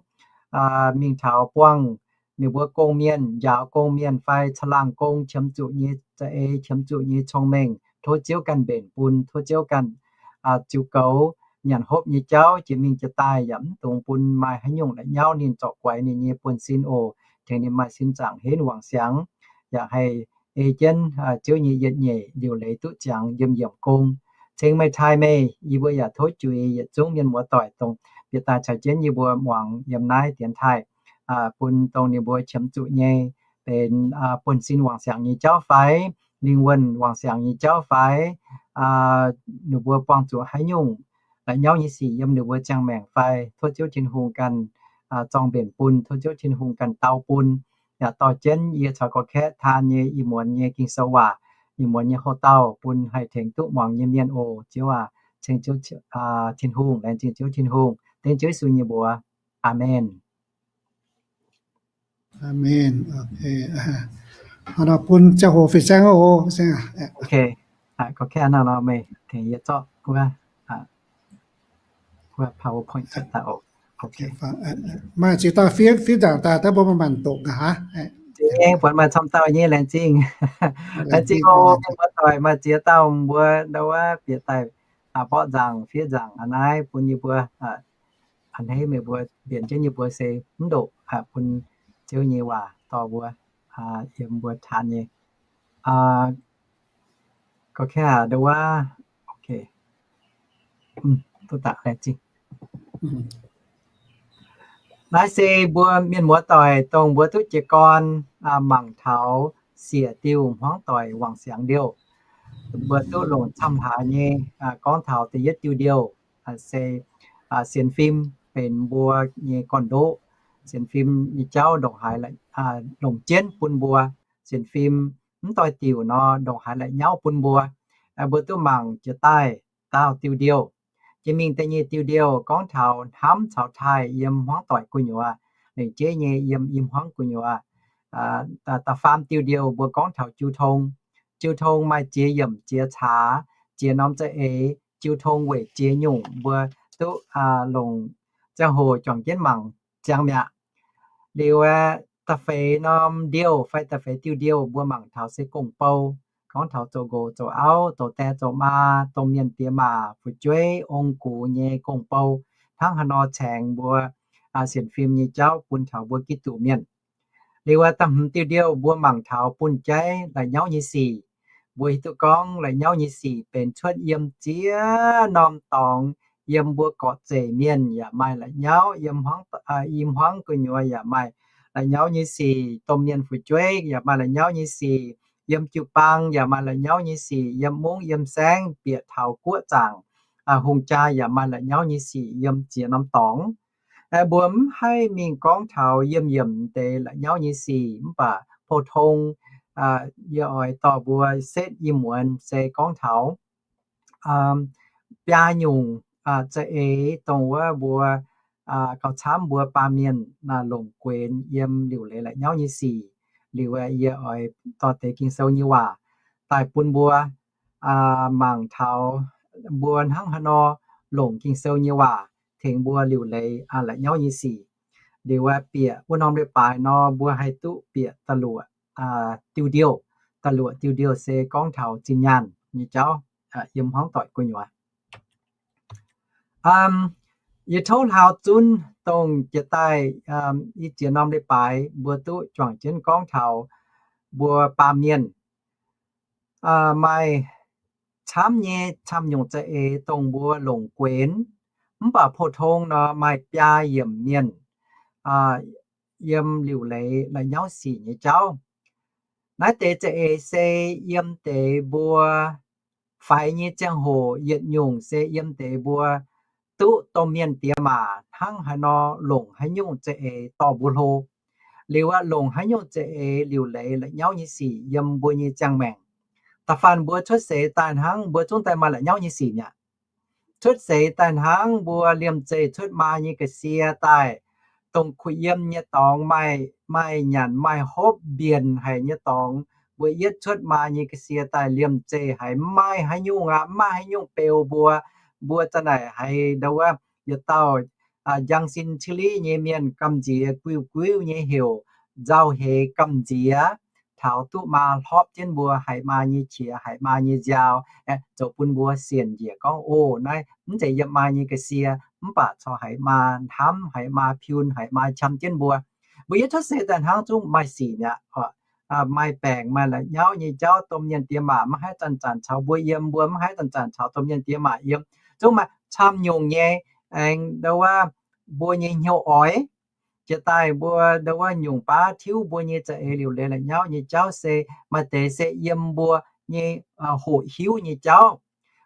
mingh taux buangh ninh mbuo gong-mienh, njaaux gong-mienh fai caangh laangh gong qiemx zuqc nyei za'eix, qiemx zuqc nyei cong-mengh, tov Ziouv ganh mbenc bun. Tov Ziouv ganh ziux goux nyanc hopv nyei jauv jiex mingh jiex daaih, yaac mv dungx bun maaih haaix nyungc la'nyauv ninh zorc guaix ninh nyei buonv-sin oc. Tengx ninh maaih sin zaangc henv wangc siangx, yaac haih ei jienv Ziouv nyei yietc nyeic liuc leiz duqv ziangx yiem yiemc gong. Ceng meih taaih meih, yie mbuo yaac tov juix yietc zungv mienh muoz-doic dongh bieqc daaih caux jienv yie mbuo muangx yiem naaiv dienx taaih, bun dongh ninh mbuo qiemx zuqc nyei, benx buonv-sin wangc siangx nyei jauv fai, lingh wuonh wangc siangx nyei jauv fai, ninh mbuo buangh zuqc haaix nyungc la'nyauv nyei sic yiem ninh mbuo ziangh maengc fai, tov Ziouv Tin-Hungh ganh zorng mbenc bun, tov Ziouv Tin-Hungh ganh dau bun, yaac dorh jienv yie caux gorx-kaeqv taan nyei ih muonz nyei Ging-Sou waac, ih muonz nyei houx-dauh bun haih tengx duqv muangx nyei mienh oc. Ziouv aac, ceng Ziouv Tin-Hungh, laengz zingh Ziouv Tin-Hungh, dengv Ziouv Yesu nyei mbuox. Aamen. Aamen. Bun ziangh hoc fih saeng oc. Maaih ziex dauh fiev, fiev nzaangc daaih, daaih mbuo maaih maanc doqc nqa'haav. Buatc maaih camv dauh nyei, laengz zingh. Laengz zingh oc, mienh muoz-doic, maaih ziex dauh mbuo ndau wuov bieqc daaih mborqv nzaangc, fiev nzaangc a'naaiv bun yie mbuo. A'hneiv meih mbuo mbienc jienv yie mbuo se mv ndoqc bun Ziouv nyei waac dorh mbuo yiem mbuo taan nyei. Gorx-kaeqv aac, ndau wuov, duqv daaih laengz zingh. Naaiv se mbuo mienh muoz-doic dongh mbuo duqv jiez gorn mangc taux siec diuh hmuangv doic wangc siangx liouh, mbuo duqv longc camv haaix nyei gorngv taux da'yietv diuh liouh se sienx fim benx mbuo nyei gorn-ndoqv. Sienx fim nyei jauv ndongc haaix longc jienv bun mbuo, sienx fim mv doix diuc nor ndongc haaix la'nyauv bun mbuo. Mbuo duqv mangc jiex daaih daauh diuh liouh. Jiex mingh da'nyeic diuh liouh gorngv taux hnamv caux taaih yiem hmuangv doic gu'nyuoz, lengc jeiv nyei yiem i hmuangv gu'nyuoz. Da'faam diuh liouh mbuo gorngv taux jiu tong. Jiu tong maaih ziex yiemc ziex caax, ziex norm za'eix. Jiu tong weic ziex nyungc mbuo duqv longc ziangh hoc juangc jienv mangc ziangx mi'aqv. Liuz aeqv, da'feix norm liouh fai da'feix diuh liouh mbuo mangc taux se gong-bou, gorngv taux zoux nqox zoux auv, zoux die zoux maa, domh mienh diex maac fu'jueiv ong-gux nyei gong-bou, hnangv haaix nor caengx mbuo sienx fim nyei jauv bun taux mbuo Giduc mienh. Liuz aeqv, da'hmz diuh liouh mbuo mangc taux bun jaiv la'nyauv nyei sic. Mbuo hiuv duqv gorngv la'nyauv nyei sic benx cuotv yiem ziex norm dorngx. Yiem mbuo gorqv-zeic mienh yaac maaih la'nyauv, yiem i hmuangv gu'nyuoz yaac maaih la'nyauv nyei sic, domh mienh fu'jueiv yaac maaih la'nyauv nyei sic, yiem jiu-baang yaac maaih la'nyauv nyei sic, yiem mungv yiem saengv, bieqc taux guoqv zaangc, hungh jaa yaac maaih la'nyauv nyei sic yiem ziex norm dorngx. Mbuo mv haih mingh gorngv taux yiemh yiemc deix la'nyauv nyei sic, mv baac pou-tong yie oix dorh mbuo setv i muonz se gorngv taux biaa nyungc za'eix dongh wuov mbuo gauh camv mbuo baamh mienh longc guenx yiem liuc leiz la'nyauv nyei sic. Liuz yie oix dorh deix Ging-Sou nyei waac daaih bun mbuo mangc taux mbuo hnangv haaix nor longc Ging-Sou nyei waac tengx mbuo liuc leiz la'nyauv nyei sic. Liuz bieqc wuov norm leiz-baaix nor, mbuo haih duqv bieqc da'luoqc diuh liouh. Da'luoqc diuh liouh se gorngv taux zinh nyaanh nyei jauv yiem hmuangv doic gu'nyuoz. Yie tov hlaau zunv dongh jiex daaih i ziex norm leiz-baaix mbuo duqv juangc jienv gorngv taux mbuo baamh mienh maaih camv nyei camv nyungc za'eix dongh mbuo longc guenx, mv baac pou-tong nor maaih biaa yiemc mienh yiem liuc leiz la'nyauv sic nyei jauv. Naaiv deix za'eix se yiem deix mbuo faix nyei ziangh hoc yietc nyungc se yiem deix mbuo duqv domh mienh diex maac hnangv haaix nor longc haaix nyungc za'eix dorh mbuo hlo. Liuz aeqv, longc haaix nyungc za'eix liuc leiz la'nyauv nyei sic yiem mbuo nyei ziangh maengc. Da'faanh mbuo cuotv seix daaih hnangv mbuo zungv daaih maaih la'nyauv nyei sic mi'aqv. Cuotv seix daaih hnangv mbuo liemh zeih cuotv maa nyei ga'sie daaih, dongh kuh yiem nyei dorngx maaih, maaih nyanc maaih hopv mbienc haic nyei dorngx, mbuo yietv cuotv maa nyei ga'sie daaih liemh zeih haiz mv maaih haaix nyungc aqv, mv maaih haaix nyungc beu mbuo. Mbuo za'naaic haiz ndau wuov yietc dauh njang sin ciliv nyei mienh gamh nziex guiu-guiuv nyei heuc nzauh heix gamh nziex, taux duqv maa hlorpv jienv mbuo haiz maa nyei qiex haiz maa nyei nziaaux, zoux bun mbuo sienc njiec gorngv, o, naaiv mv zeiz yiem maa nyei ga'sie, mv baac corc haiz maa hnamv haiz maa piun haiz maa qam jienv mbuo. Mbuo yietv cuotv seix daaih hnangv zungv maaih sic mi'aqv oc. maaih baengc maaih la'nyauv nyei jauv, domh mienh diex maac maiv haih zanc-zanc caux mbuo yiem, mbuo maiv haih zanc-zanc caux domh mienh diex maac yiem. Zungv maaih camv nyungc nyei, aengx ndo wuov mbuo nyei hnyouv oix. Jiex daaih mbuo ndo wuov nyungc baav tiuv mbuo nyei za'eix liuc leiz la'nyauv nyei jauv se maaih deix se yiem mbuo nyei hoqc hiuv nyei jauv.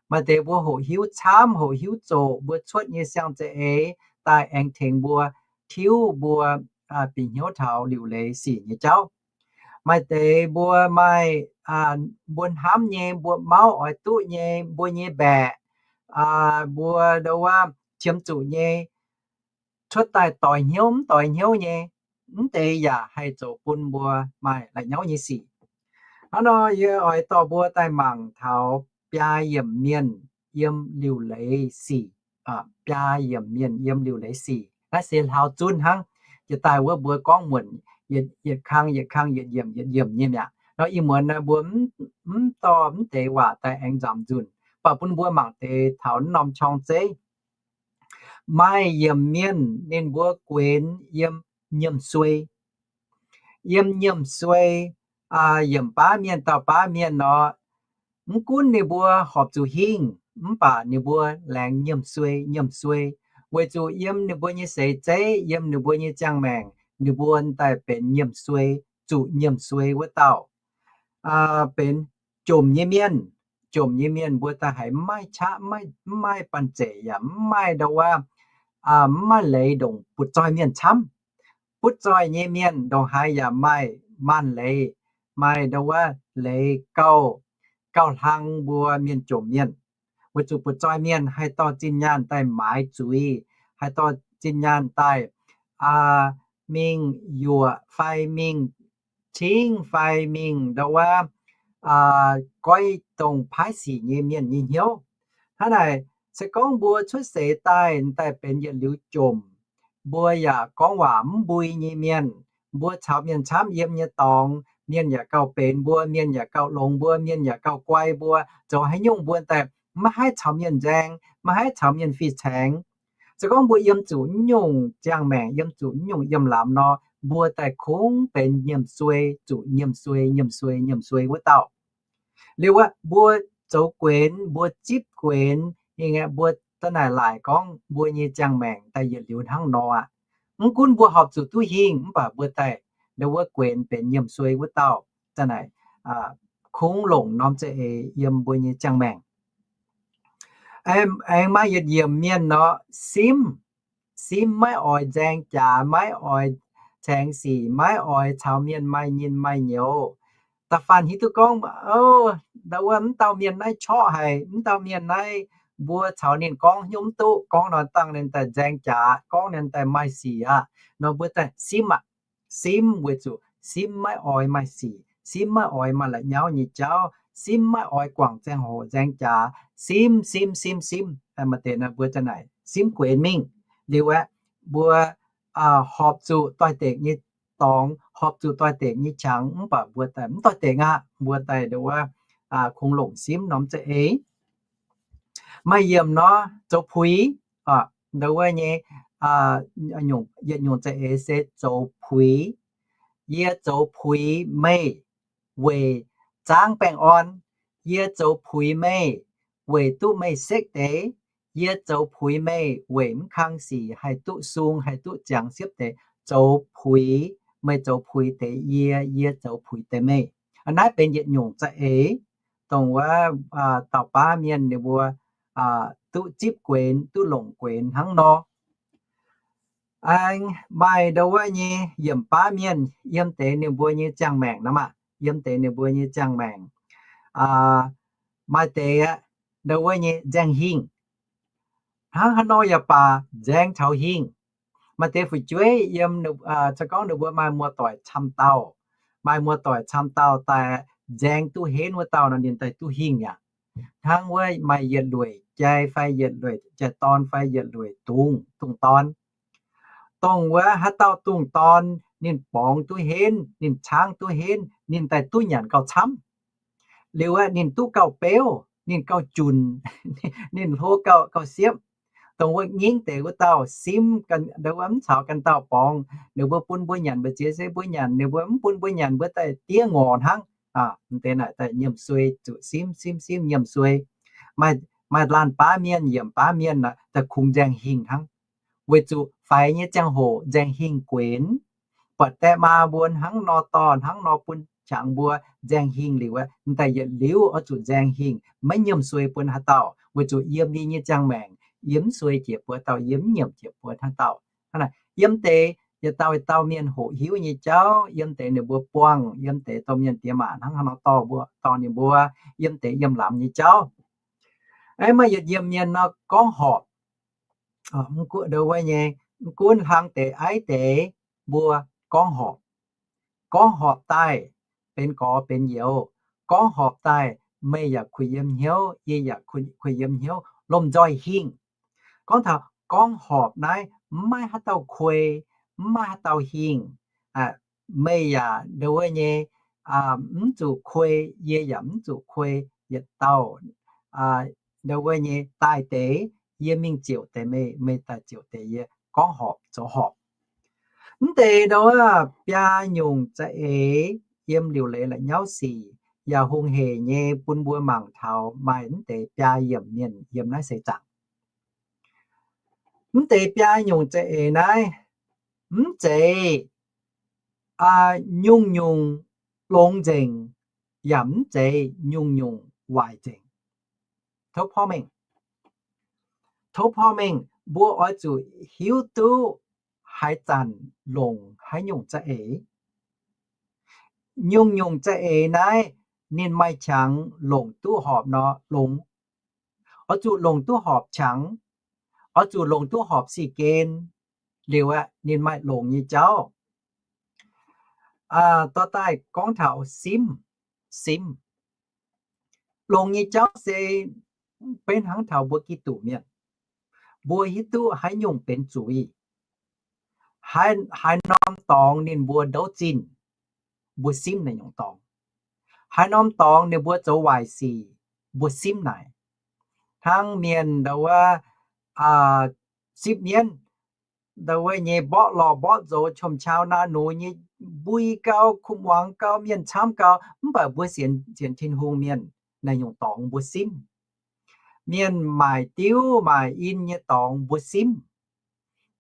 Maaih deix mbuo hoqc hiuv camv, hoqc hiuv zoqc, mbuo cuotv nyei siang-za'eix daaih aengx tengx mbuo tiuv mbuo bieqc hnyouv taux liuc leiz sic nyei jauv. Maaih deix mbuo maaih, mbuo hnamv nyei, mbuo mauv oix duqv nyei, mbuo nyei mbaeqc, mbuo ndo wuov qiemx zuqc nyei, cuotv daaih doix hnyouv mv doix hnyouv nyei, mv deix yaac haih zoux bun mbuo maaih la'nyauv nyei sic. Hnangv nor yie oix dorh mbuo daaih mangc taux biaa yiemc mienh yiem liuc leiz sic. Biaa yiemc mienh yiem liuc leiz sic. Naaiv se hlauv-zunv hnangv. Jiex daaih wuov mbuo gorngv muonc yietc kang yietc kang, yietc yiemc yietc yiemc nyei mi'aqv. Nor ih muonz naaiv mbuo mv dorh mv deix waac daaih aengx nzamc nzunc, baac bun mbuo mangc deix taux naaiv norm qorng zeiv. Maaih yiemc mienh ninh mbuo guenx yiem nyiemc suei. Yiem nyiemc suei, yiemc baav mienh dauh baav mienh nor, mv gunv ninh mbuo horpc zuqc hingh, mv baac ninh mbuo laengz nyiemc suei, nyiemc suei, weic zuqc yiem ninh mbuo nyei seix zeiv, yiem ninh mbuo nyei ziangh maengc, ninh mbuo daaih benx nyiemc suei, zuqc nyiemc suei wuov dauh. Benx jomc nyei mienh. Jomc nyei mienh mbuo daaih haiz mv maaih qaqv, mv maaih banh zeic yaac mv maaih ndo wuov, mv maaih leiz ndongc butv-zoih mienh camv. Butv-zoih nyei mienh ndongc haaix yaac maaih maanh leiz, maaih ndo wuov leiz gauh, gauh hlang mbuo mienh jomc mienh. Weic zuqc butv-zoih mienh haih dorh zinh nyaanh daaih maaiz zuiz, haih dorh zinh nyaanh daaih mingh yuoqc fai mingh cingv fai mingh ndo wuov goiv dongh paaiv sic nyei mienh nyei hnyouv. Hnangv naaic, se gorngv mbuo cuotv seix daaih, daaih benx yietc liuz jomc, mbuo yaac gorngv waac mv mbui nyei mienh, mbuo caux mienh camv yiem nyei dorngx, mienh yaac gauh benx mbuo, mienh yaac gauh longx mbuo, mienh yaac gauh guai mbuo, zoux haaix nyungc mbuo daaih maiv haih caux mienh nzaeng, maiv haih caux mienh fih caengx. Se gorngv mbuo yiem zuqc naaiv nyungc ziangh maengc, yiem zuqc naaiv nyungc yiem lamz nor, mbuo daaih kungx benx nyiemc suei, zuqc nyiemc suei, nyiemc suei, nyiemc suei wuov dauh. Liuz aqv, mbuo zoux guenx, mbuo zipv guenx, mbuo da'naaic laaic gorngv mbuo nyei ziangh maengc daaih yietc liuz hnangv nor aqv. Mv gunv mbuo horpc zuqc duqv hingh, mv baac mbuo daaih ndo wuov guenx benx nyiemc suei wuov dauh. Da'naaic kungx longc norm za'eix yiem mbuo nyei ziangh maengc. Aengx maaih yietc yiemc mienh nor, simv, simv maiv oix nzaeng jaax, maiv oix caengx sic, maiv oix caux mienh maaih nyinh maaih nyouz. Da'faanh hiuv duqv gorngv, ndo wuov mv dauh mienh naaiv qorqv haic, mv dauh mienh naaiv mbuo caux ninh gorngv hnyouv mv duqv, gorngv nor dangh ninh daaih nzaeng jaax, gorngv ninh daaih maaih sic aqv. Nor mbuo daaih simv aqv. Simv weic zuqc simv maiv oix maaih sic, simv maiv oix maaih la'nyauv nyei jauv, simv maiv oix guangc ziangh hoc nzaeng jaax, simv, simv, simv, simv, maaih deix nor mbuo za'naaic simv guenx mingh. Liuz aeqv, mbuo horpc zuqc doix-dekc nyei dorngx, horpc zuqc doix-dekc nyei qangx, mv baac mbuo daaih mv doix-dekc aqv, mbuo daaih ndo wuov kungx longc simv norm za'eix. Maaih yiemc nor, zoux puix, ndo wuov nyei, yietc nyungc za'eix se zoux puix. Yie zoux puix meih weic zaangv baengh orn. Yie zoux puix meih weic duqv meih sekv deix. Yie zoux puix meih weic mv kang sic haih duqv sung, haih duqv ziangx siepv deix. Zoux puix, meih zoux puix deix yie, yie zoux puix deix meih. Naaiv benx yietc nyungc za'eix, dongh wuov dauh baav mienh ninh mbuo duqv zipv guenx, duqv longc guenx hnangv nor. Aengx maaih ndo wuov nyei yiemc baav mienh yiem deix ninh mbuo nyei ziangh maengc nor maah, yiem deix ninh mbuo nyei ziangh maengc. Maaih deix aeqv, ndo wuov nyei nzaeng hingh. Hnangv haaix nor yaac baac nzaeng taux hingh. Maaih deix fu'jueiv yiem, se gorngv ninh mbuo maaih muoz-doic camv dauh, maaih muoz-doic camv dauh daaih nzaeng duqv henv wuov dauh nor, ninh daaih duqv hingh aqv. Hnangv wuov maaih yietc lueic jai fai yietc lueic jai-dorn fai yietc lueic dungz, dungz dorn. Dongh wuov haaix dauh dungz dorn ninh borngz duqv henv, ninh caangv duqv henv, ninh daaih duqv nyanc gauh camv. Liuz aeqv, ninh duqv gauh beuv, ninh gauh junc, ninh hlo gauh, gauh siepv. Dongh wuov ngingv deix wuov dauh simv, wuov mv caux ganh dauh borngz, ninh mbuo bun mbuo nyanc mbu'ziex se mbuo nyanc, ninh mbuo mv bun mbuo nyanc mbuo daaih diev ngorc hnangv. Deix naaic daaih nyiemc suei zuqc simv simv simv nyiemc suei. Maaih laanh baav mienh, yiemc baav mienh daaih kungx nzaeng hingh hnangv. Weic zuqc faix nyei ziangh hoc nzaeng hingh guenx, buatc die maa mbuo hnangv nor dorh hnangv nor bun qangx mbuo nzaeng hingh liuz, daaih yietc liuz oix zuqc nzaeng hingh, maiv nyiemc suei bun haaix dauh, weic zuqc yiem yie nyei ziangh maengc, yie mv suei jiex buo dauh, yie mv nyiemc jiex buo hnangv dauh. Yiem deix yietc dauh yietc dauh mienh hoqc hiuv nyei jauv, yiem deix ninh mbuo buangh, yiem deix domh mienh diex maac hnangv haaix nor dorh mbuo, dorh ninh mbuo, yiem deix yiem lamz nyei jauv. Aeqv, maaih yietc yiem mienh nor gorngv horpc, mv gunv hlang deix aiv deix mbuo gorngv horpc. Gorngv horpc daaih benx gorx benx youz, gorngv horpc daaih meih yaac kuh yiem hnyouv, yie yaac kuh yiem hnyouv, lomh nzoih hingh. Gorngv taux gorngv horpc naaiv mv maaih haaix dauh kuei, mv maaih haaix dauh hingh. Meih yaac ndo wuov nyei, mv zuqc kuei, yie yaac mv zuqc kuei, yietc dauh ndo wuov nyei daaih deix, yie mingh ziouc deix meih, meih daaih ziouc deix yie, gorngv horpc zoux horpc. Mv deix ndo wuov biaa nyungc za'eix yiem liuc leiz la'nyauv sic yaac hungh heic nyei bun mbuo mangc taux maaih mv deix biaa yiemc mienh yiem naaiv seix zaangc. Mv deix biaa nyungc za'eix naaiv mv zeiz nyungc-nyungc longx nzengc, yaac mv zeiz nyungc-nyungc waaic nzengc. Tov porv mengh, tov porv mengh mbuo oix zuqc hiuv duqv haaix zanc longc haaix nyungc za'eix. Nyungc-nyungc za'eix naaiv ninh maaih qangx longc duqv horpc nor longx. Oix zuqc longc duqv horpc qangx, oix zuqc longc duqv horpc sic gen liuz aeqv, ninh maaih longc nyei jauv. Dorh daaih gorngv taux simv, simv. Longc nyei jauv se beiv hnangv taux mbuo Giduc mienh, mbuo hiuv duqv haaix nyungc benx zuiz, haaix norm dorngx ninh mbuo ndouv zinh, mbuo simv naaiv nyungc dorngx. Haaix norm dorngx ninh mbuo zoux waaic sic, mbuo simv naaic. Hnangv mienh ndo wuov sipv mienv, ndo wuov nyei mborqv lorh mborqv nzox, qom-qau naa nux nyei, mbui gau, kuv muangx gau, mienh camv gau, mv baac mbuo sienx, sienx Tin-Hungh mienh naaiv nyungc dorngx mbuo simv. Mienh maaic diuv maaic in nyei dorngx mbuo simv.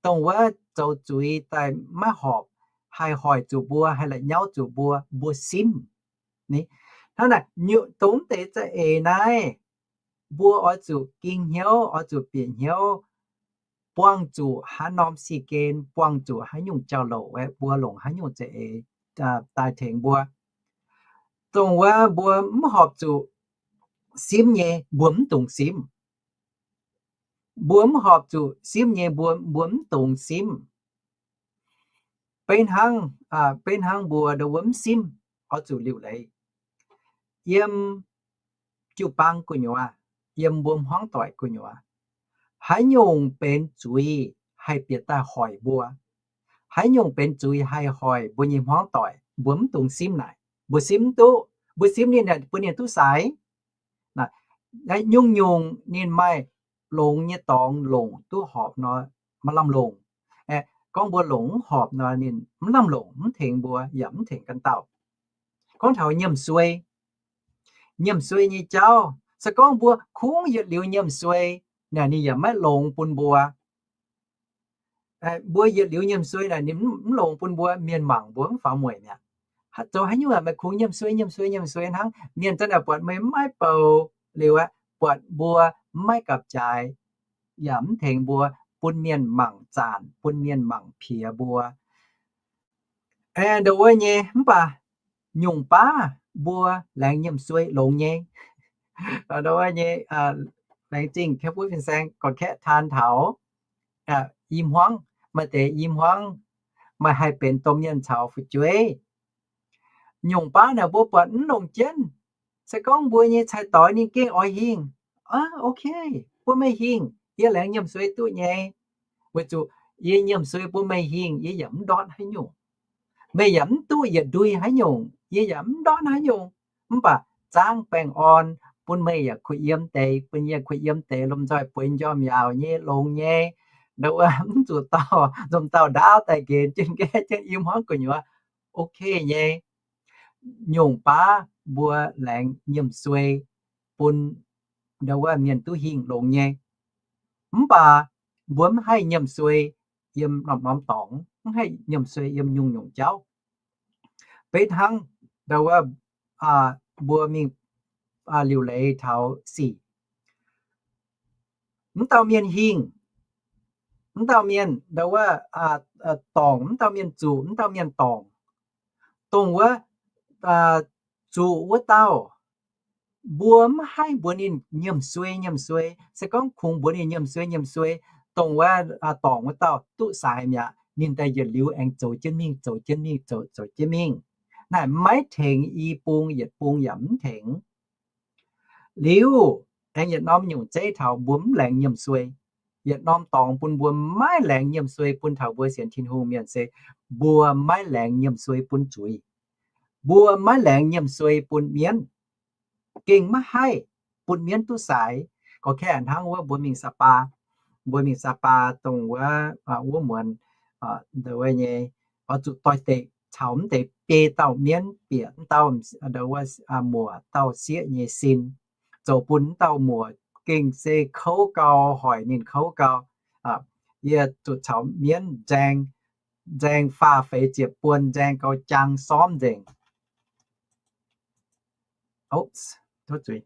Dongh wuov zoux zuiz daaih maiv horpc, haih hoic zuqc mbuo, haih la'nyauv zuqc mbuo, mbuo simv. Hnangv naaic, dongh deix za'eix naaiv, mbuo oix zuqc ging hnyouv, oix zuqc bieqc hnyouv, buangh zuqc haaix norm sic gen, buangh zuqc haaix nyungc jauv-louc aeqv, mbuo longc haaix nyungc za'eix daaih tengx mbuo. Dongh wuov mbuo mv horpc zuqc simv nyei, mbuo mv dungx simv. Mbuo mv horpc zuqc simv nyei, mbuo, mbuo mv dungx simv. Beiv hnangv, beiv hnangv mbuo ndo wuov mv simv, oix zuqc liuc leiz. Yiem jiu-baang gu'nyuoz, yiem mbuo hmuangv doic gu'nyuoz, haaix nyungc benx zuiz haih bieqc daaih hoic mbuo, haaix nyungc benx zuiz haih hoic mbuo nyei hmuangv doic, mbuo mv dungx simv naaic. Mbuo simv mv duqv, mbuo simv ninh bun ninh duqv sai. Nyungc-nyungc ninh maaih longx nyei dorngx longc duqv horpc nor, maiv lamh longc. Gorngv mbuo longc mv horpc nor, ninh mv lamh longc, mv tengx mbuo yaac mv tengx ganh dauh. Gorngv taux nyiemc suei, nyiemc suei nyei jauv, se gorngv mbuo kungx yietc liuz nyiemc suei, naaic ninh yaac maiv longx bun mbuo. Mbuo yietc liuz nyiemc suei naaic ninh mv longx bun mbuo, mienh mangc mbuo mv faaux mueic mi'aqv. Zoux haaix nyungc meih kungx nyiemc suei, nyiemc suei, nyiemc suei hnangv, mienh zanc naaic buatc meih maiv bouc liuz aeqv, buatc mbuo maiv gapv-jaaix, yaac mv tengx mbuo, bun mienh mangc zaanc, bun mienh mangc piex mbuo. Ndo wuov nyei, mv baac nyungc baav mbuo laengz nyiemc suei longx nyei. Ndo wuov nyei, laengz zingh Kaeqv Butv Fin-Saeng gorngv kaeqv taan taux i hmuangv, maaih deix i hmuangv maaih haih benx domh mienh caux fu'jueiv. Nyungc baav naaic mbuo buatc mv longc jienv. Se gorngv mbuo nyei cai-doix ninh gengh oix hingh, ok, bun meih hingh, yie laengz nyiemc suei duqv nyei. Weic zuqc yie nyiemc suei bun meih hingh, yie yaac mv ndortv haaix nyungc. Meih yaac mv duqv yietc ndui haaix nyungc, yie yaac mv ndortv haaix nyungc. Mv baac zaangv baengh orn, bun meih yaac kuh yiem deix, bun yie kuh yiem deix, lomh nzoih bueix njormh yaauc nyei, longx nyei, nduov wuov, mv zuqc dauh nzomh dauh ndaauv daaih nqenx jienv nqaeqv jienv i hmuangv gu'nyuoz, ok nyei. Nyungc baav mbuo laengz nyiemc suei bun nduov wuov mienh duqv hingh longx nyei. Mv baac mbuo mv haih nyiemc suei yiem norm-norm dorngx, mv haih nyiemc suei yiem nyungc-nyungc jauv. Beiv hnangv nduov wuov, mbuo mingh liuc leiz taux sic, mv dauh mienh hingh, mv dauh mienh nduov wuov, dorngc, mv dauh mienh zuqc, mv dauh mienh dorngc, dongh wuov zuqc wuov dauh, mbuo mv haih mbuox ninh nyiemc suei nyiemc suei. Se gorngv kungx mbuox ninh nyiemc suei nyiemc suei, dongh wuov dorngc wuov dauh duqv saaix mi'aqv, ninh daaih yietc liuz aengx zoux jienv mingh, zoux jienv mingh, zoux, zoux jienv mingh. Naaic maiv tengx i bung, yietc bung yaac mv tengx. Liuz, aengx yietc norm nyungc zeiv taux mbuo mv laengz nyiemc suei. Yietc norm dorngx bun mbuo maiv laengz nyiemc suei bun taux mbuo sienx Tin-Hungh mienh se mbuo maiv laengz nyiemc suei bun zuiz. Mbuo maiv laengz nyiemc suei bun mienv. Gengh maiv haih bun mienv duqv saaix. Gorqv-kaeqv hnangv wuov mbuo mingh Sapa, mbuo mingh Sapa dongh wuov, wuov muonz, nduov wuov nyei, oix zuqc doix-dekc caux mv deix biei dauh mienv bieqc mv dauh, nduov wuov, muoc dauh sieqv nyei sin, zoux bun mv dauh muoc gengh se kouv gau, hoic ninh kouv gau. Yie zuqc caux mienv nzaeng, nzaeng faah feix ziepc buon, nzaeng gau jaang sormv nzengc. Oops, tov zuiz.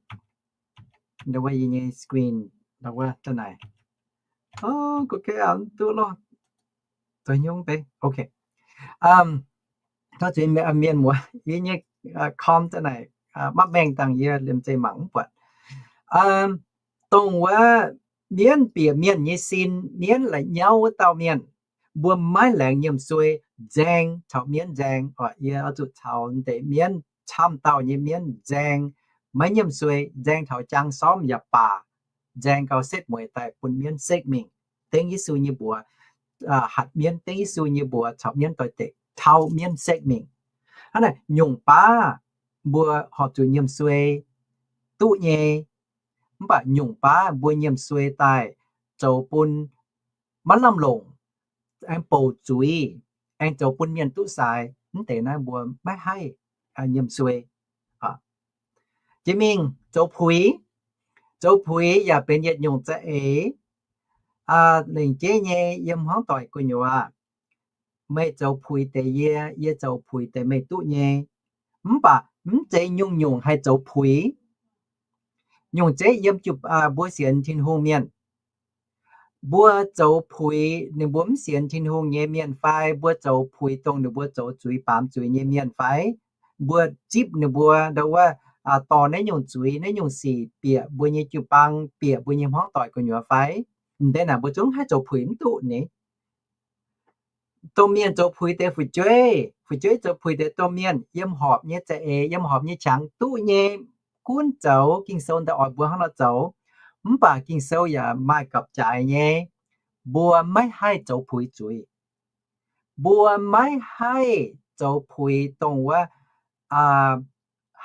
Nduov wuov yie nyei screen, nduov wuov da'naaic. Gorqv-kaeqv mv duqv lorqc. Zoux nyungc deix. Ok. Tov zuiz mienh muoz, yie nyei com da'naaic maiv maengh dangh yie liemh zeih mangc mv buatc. Dongh wuov mienv bieqc mienh nyei sin, mienv la'nyauv wuov dauh mienh, mbuo maiv laengz nyiemc suei nzaeng caux mienv nzaeng. Yie oix zuqc caux deix mienv camv dauh nyei mienv nzaeng, maiv nyiemc suei, nzaeng taux jaang sormv yaac baac, nzaeng gau setv mueiz daaih bun mienv sekv mingh. Dengv Yesu nyei mbuox hatc mienv, dengv Yesu nyei mbuox caux mienv doix-dekc, taux mienv sekv mingh. Hnangv naaic nyungc baav mbuo horpc zuqc nyiemc suei duqv nyei. Mv baac nyungc baav mbuo nyiemc suei daaih zoux bun maiv lamh longc, aengx bouc zuiz, aengx zoux bun mienh duqv saaix, mv deix naaiv mbuo maiv haih nyiemc suei. Jiex mingh zoux puix. Zoux puix yaac benx yietc nyungc za'eix. Lengc jeiv nyei yiem hmuangv doic gu'nyuoz, meih zoux puix deix yie, yie zoux puix deix meih duqv nyei. Mv baac mv zeiz nyungc-nyungc haih zoux puix. Nyungc zeiv yiem mbuo sienx Tin-Hungh mienh, mbuo zoux puix ninh mbuo mv sienx Tin-Hungh nyei mienh fai mbuo zoux puix dongh ninh mbuo zoux zuiz baamz zuiz nyei mienh fai mbuo zipv ninh mbuo nduov wuov, dorh naaiv nyungc zuiz naaiv nyungc sic bieqc mbuo nyei jiu-baang, bieqc mbuo nyei hmuangv doic gu'nyuoz fai, mv deix naaic mbuo zungv haih zoux puix mv duqv ni. Domh mienh zoux puix deix fu'jueiv, fu'jueiv zoux puix deix domh mienh, yiem horpc nyei za'eix, yiem horpc nyei qangx duqv nyei. Gunv zoux Ging-Sou daaih oix mbuo hnangv nor zoux. Mv baac Ging-Sou yaac maaih gapv-jaaix nyei. Mbuo maiv haih zoux puix zuiz. Mbuo maiv haih zoux puix dongh wuov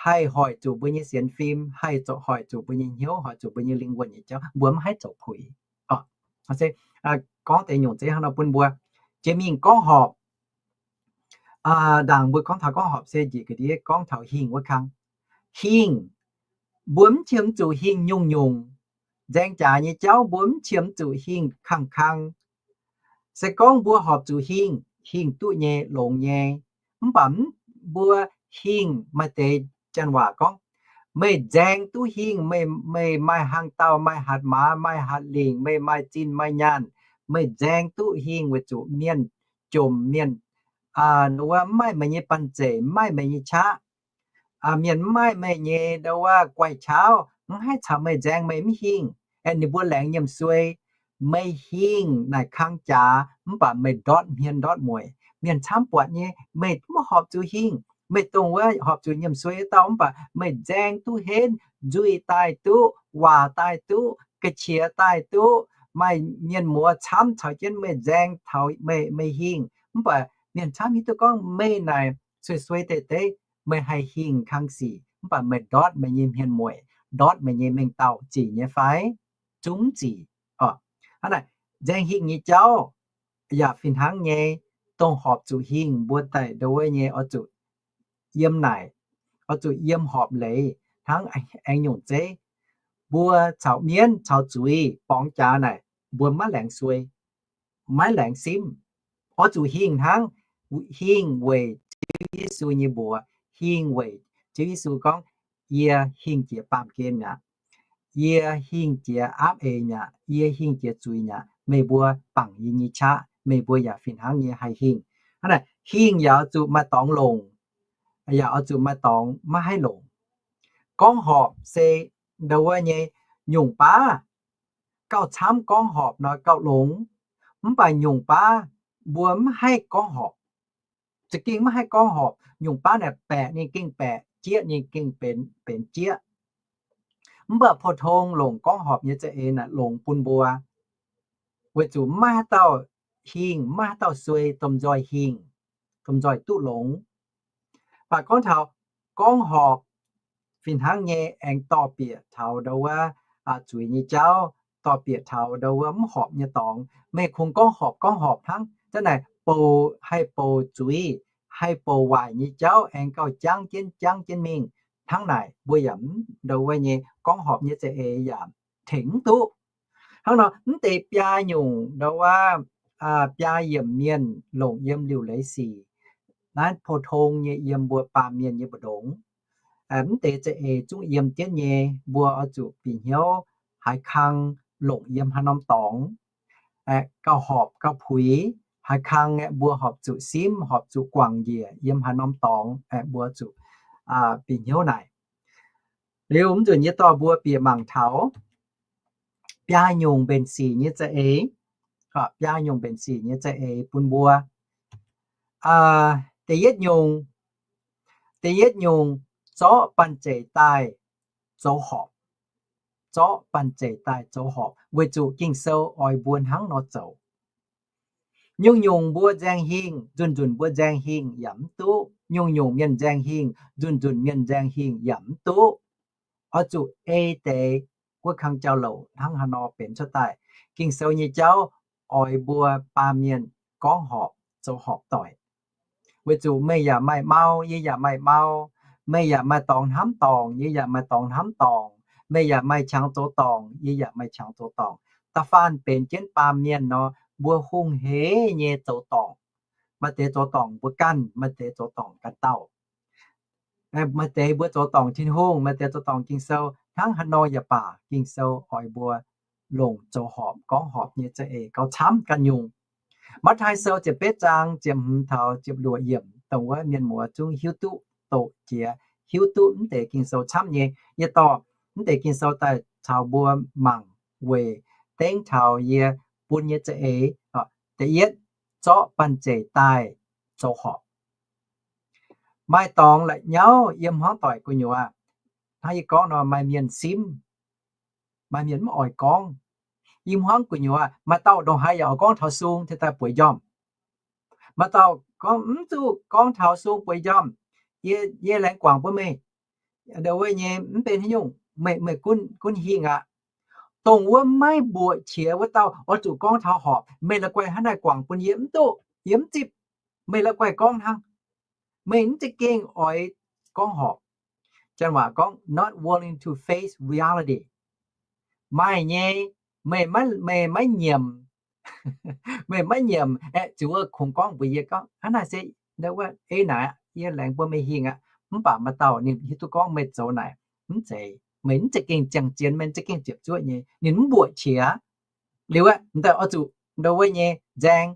haih hoic zuqc mbuo nyei sienx fim, haih hoic zuqc mbuo nyei hnyouv, hoic zuqc mbuo nyei lingh wuonh nyei jauv. Mbuo maiv haih zoux puix. Gorngv deix nyungc zeiv hnangv nor bun mbuo. Jiex mingh gorngv horpc. Ndaangc mbuo gorngv taux gorngv horpc se njiec ga'ndiev gorngv taux hingh wuov kang. Hingh, mbuo mv qiemx zuqc hingh nyungc-nyungc. Nzaeng jaax nyei jauv mbuo mv qiemx zuqc hingh kang-kang. Se gorngv mbuo horpc zuqc hingh, hingh duqv nyei, longx nyei. Mv baac mbuo hingh maaih deix janx waac gorngv, meih nzaeng duqv hingh, meih, meih maaih hnaangx-daauh, maaih hatc maaz, maaih hatc lingc, meih maaih zinh maaih nyaanh, meih nzaeng duqv hingh weic zuqc mienh jomc mienh, wuov, mv maaih meih nyei banh zeic, mv maaih meih nyei qaqv. Mienh mv maaih meih nyei, wuov, guaih-qaauv, mv haih caux meih nzaeng, meih mv hingh. Aengx ninh mbuo laengz nyiemc suei, meih hingh naaic kang jaax, mv baac meih ndortv hmien ndortv mueic. Mienh camv buatc nyei, meih mv horpc zuqc hingh. Meih dongh wuov horpc zuqc nyiemc suei dauh, mv baac meih nzaeng duqv henv, nzuih daaih duqv, waac daaih duqv, ga'qiex daaih duqv, maaih mienh muoz camv caux jienv meih nzaeng taux meih, meih hingh. Mv baac mienh camv hiuv duqv gorngv meih naaic suei-suei deix deix, meih haih hingh kang sic, mv baac meih ndortv meih nyei hmien mueic. ndortv meih nyei mengh dauh zic nyei fai? Zungv mv zic. Hnangv naaic, nzaeng hingh nyei jauv yaac fih hnangv nyei, dongh horpc zuqc hingh mbuo daaih ndo wuov nyei oix zuqc yiem naaic, oix zuqc yiem horpc leiz hnangv aengx nyungc zeiv. Mbuo caux mienv caux zuiz borngz jaax naaic, mbuo maiv laengz suei, maiv laengz simv. Oix zuqc hingh hnangv, hingh weic Ziouv Yesu nyei mbuox, hingh weic Ziouv Yesu gorngv, yie hingh jiex baamh gen mi'aqv, yie hingh jiex aapv eix mi'aqv, yie hingh jiex zuiz mi'aqv. Meih mbuo bangc yie nyei qaqv, meih mbuo yaac fih hnangv nyei haih hingh. Hnangv naaic, hingh yaac oix zuqc maaih dorngx longc, yaac oix zuqc maaih dorngx maiv haih longc. Gorngv horpc se ndo wuov nyei nyungc baav gauh camv, gorngv horpc nor gauh longx, mv baac nyungc baav mbuo mv haih gorngv horpc. Za'gengh maiv haih gorngv horpc. Nyungc baav naaic baeqc ninh gengh baeqc, jieqv ninh gengh benx, benx jieqv. Mv baac pou-tong longc gorngv horpc nyei za'eix naaic longx bun mbuo, weic zuqc maiv haaix dauh hingh, maiv haaix dauh suei domh nzoih hingh, domh nzoih duqv longx. Mv baac gorngv taux gorngv horpc fih hnangv nyei aengx dorh bieqc taux ndo wuov zuiz nyei jauv, dorh bieqc taux ndo wuov mv horpc nyei dorngx. Meih kungx gorngv horpc gorngv horpc hnangv, zanc naaic bouc haih bouc zuiz, haih bouc waaic nyei jauv aengx gauh jangv jienv jangv jienv mingh. Hnangv naaic mbuo yaac mv ndo wuov nyei gorngv horpc nyei za'eix yaac tengx mv duqv. Hnangv nor mv deix biaa nyungc ndo wuov, biaa yiemc mienh longc yiem liuc leiz sic. Naaiv pou-tong nyei yiem mbuo baamh mienh nyei mbu'ndongx. Mv deix za'eix zungv yiem jienv nyei, mbuo oix zuqc bieqc hnyouv haaix kang longc yiem haaix norm dorngx, gauh horpc gauh puix. Haaix kang aeqv, mbuo horpc zuqc simv, horpc zuqc guangc njiec yiem haaix norm dorngx aeqv, mbuo zuqc bieqc hnyouv naaic. Liuz mv nzunc yie dorh mbuo bieqc mangc taux biaa nyungc mbenc sic nyei za'eix, biaa nyungc mbenc sic nyei za'eix bun mbuo. Da'yietv nyungc, da'yietv nyungc, zorqv banh zeic daaih zoux horpc. Zorqv banh zeic daaih zoux horpc weic zuqc Ging-Sou oix mbuo hnangv nor zoux. Nyungc-nyungc mbuo nzaeng hingh, nzunc-nzunc mbuo nzaeng hingh yaac mv duqv. Nyungc-nyungc mienh nzaeng hingh, nzunc-nzunc mienh nzaeng hingh yaac mv duqv. Oix zuqc ei deix wuov kang jauv-louc hnangv haaix nor benx cuotv daaih. Ging-Sou nyei jauv oix mbuo baamh mienh gorngv horpc zoux horpc doic. Weic zuqc meih yaac maaih mau, yie yaac maaih mau. Meih yaac maaih dorngx hnamv dorngc, yie yaac maaih dorngx hnamv dorngc. Meih yaac maaih qangx zoux dorngc, yie yaac maaih qangx zoux dorngc. Da'faanh benx jienv baamh mienh nor, mbuo hungh heix nyei zoux dorngc. Maaih deix zoux dorngc mbuo ganh, maaih deix zoux dorngc ganh dauh. Maaih deix mbuo zoux dorngc Tin-Hungh, maaih deix zoux dorngc Ging-Sou. Hnangv haaix nor yaac baac, Ging-Sou oix mbuo longc zoux horpc, gorngv horpc nyei za'eix gauh camv ganh nyungc. Matv^taai Sou ziepc betv zaang ziepc hmz taux ziepc luoqc yiemc, dongh wuov mienh muoz zungv hiuv duqv doqc jiex, hiuv duqv mv deix Ging-Sou camv nyei. Yie dorh mv deix Ging-Sou daaih caux mbuo mangc weic dengv taux yie bun nyei za'eix. Da'yietv, zorqv banh zeic daaih zoux horpc. Maaih dorngx la'nyauv yiem hmuangv doic gu'nyuoz. Hnangv yie gorngv nor, maaih mienh simv, maaih mienh mv oix gorngv. Yiem hmuangv gu'nyuoz maaih dauh ndongc haaix yaac oix gorngv taux sung, tengx daaih bueix njormh. Maaih dauh gorngv, mv zuqc gorngv taux sung bueix njormh. Yie, yie laengz guangc bun meih. Ndo wuov nyei mv benx haaix nyungc, meih, meih gunv, gunv hingh aqv. Dongh wuov maiv mbuoqc qiex wuov dauh oix zuqc gorngv taux horpc. Meih la'guaih hnangv naaiv guangc bun yie mv duqv, yie mv zipv. Meih la'guaih gorngv hnangv. Meih mv za'gengh oix gorngv horpc. Janx waac gorngv not willing to face reality. Maaih nyei, meih maiv, meih maiv nyiemc, meih maiv nyiemc aeqv, ziouc wuov kungx gorngv mbuox yie gorngv, hnangv naaiv se, wuov ei naaic, yie laengz bun meih hingh aqv. Mv baac maaih dauh ninh hiuv duqv gorngv meih zoux naaic mv zeiz, meih mv za'gengh ziangh zien, meih mv za'gengh ziepc zuoqv nyei, ninh mv mbuoqc qiex. Liuz aeqv, m'daaih oix zuqc ndo wuov nyei nzaeng.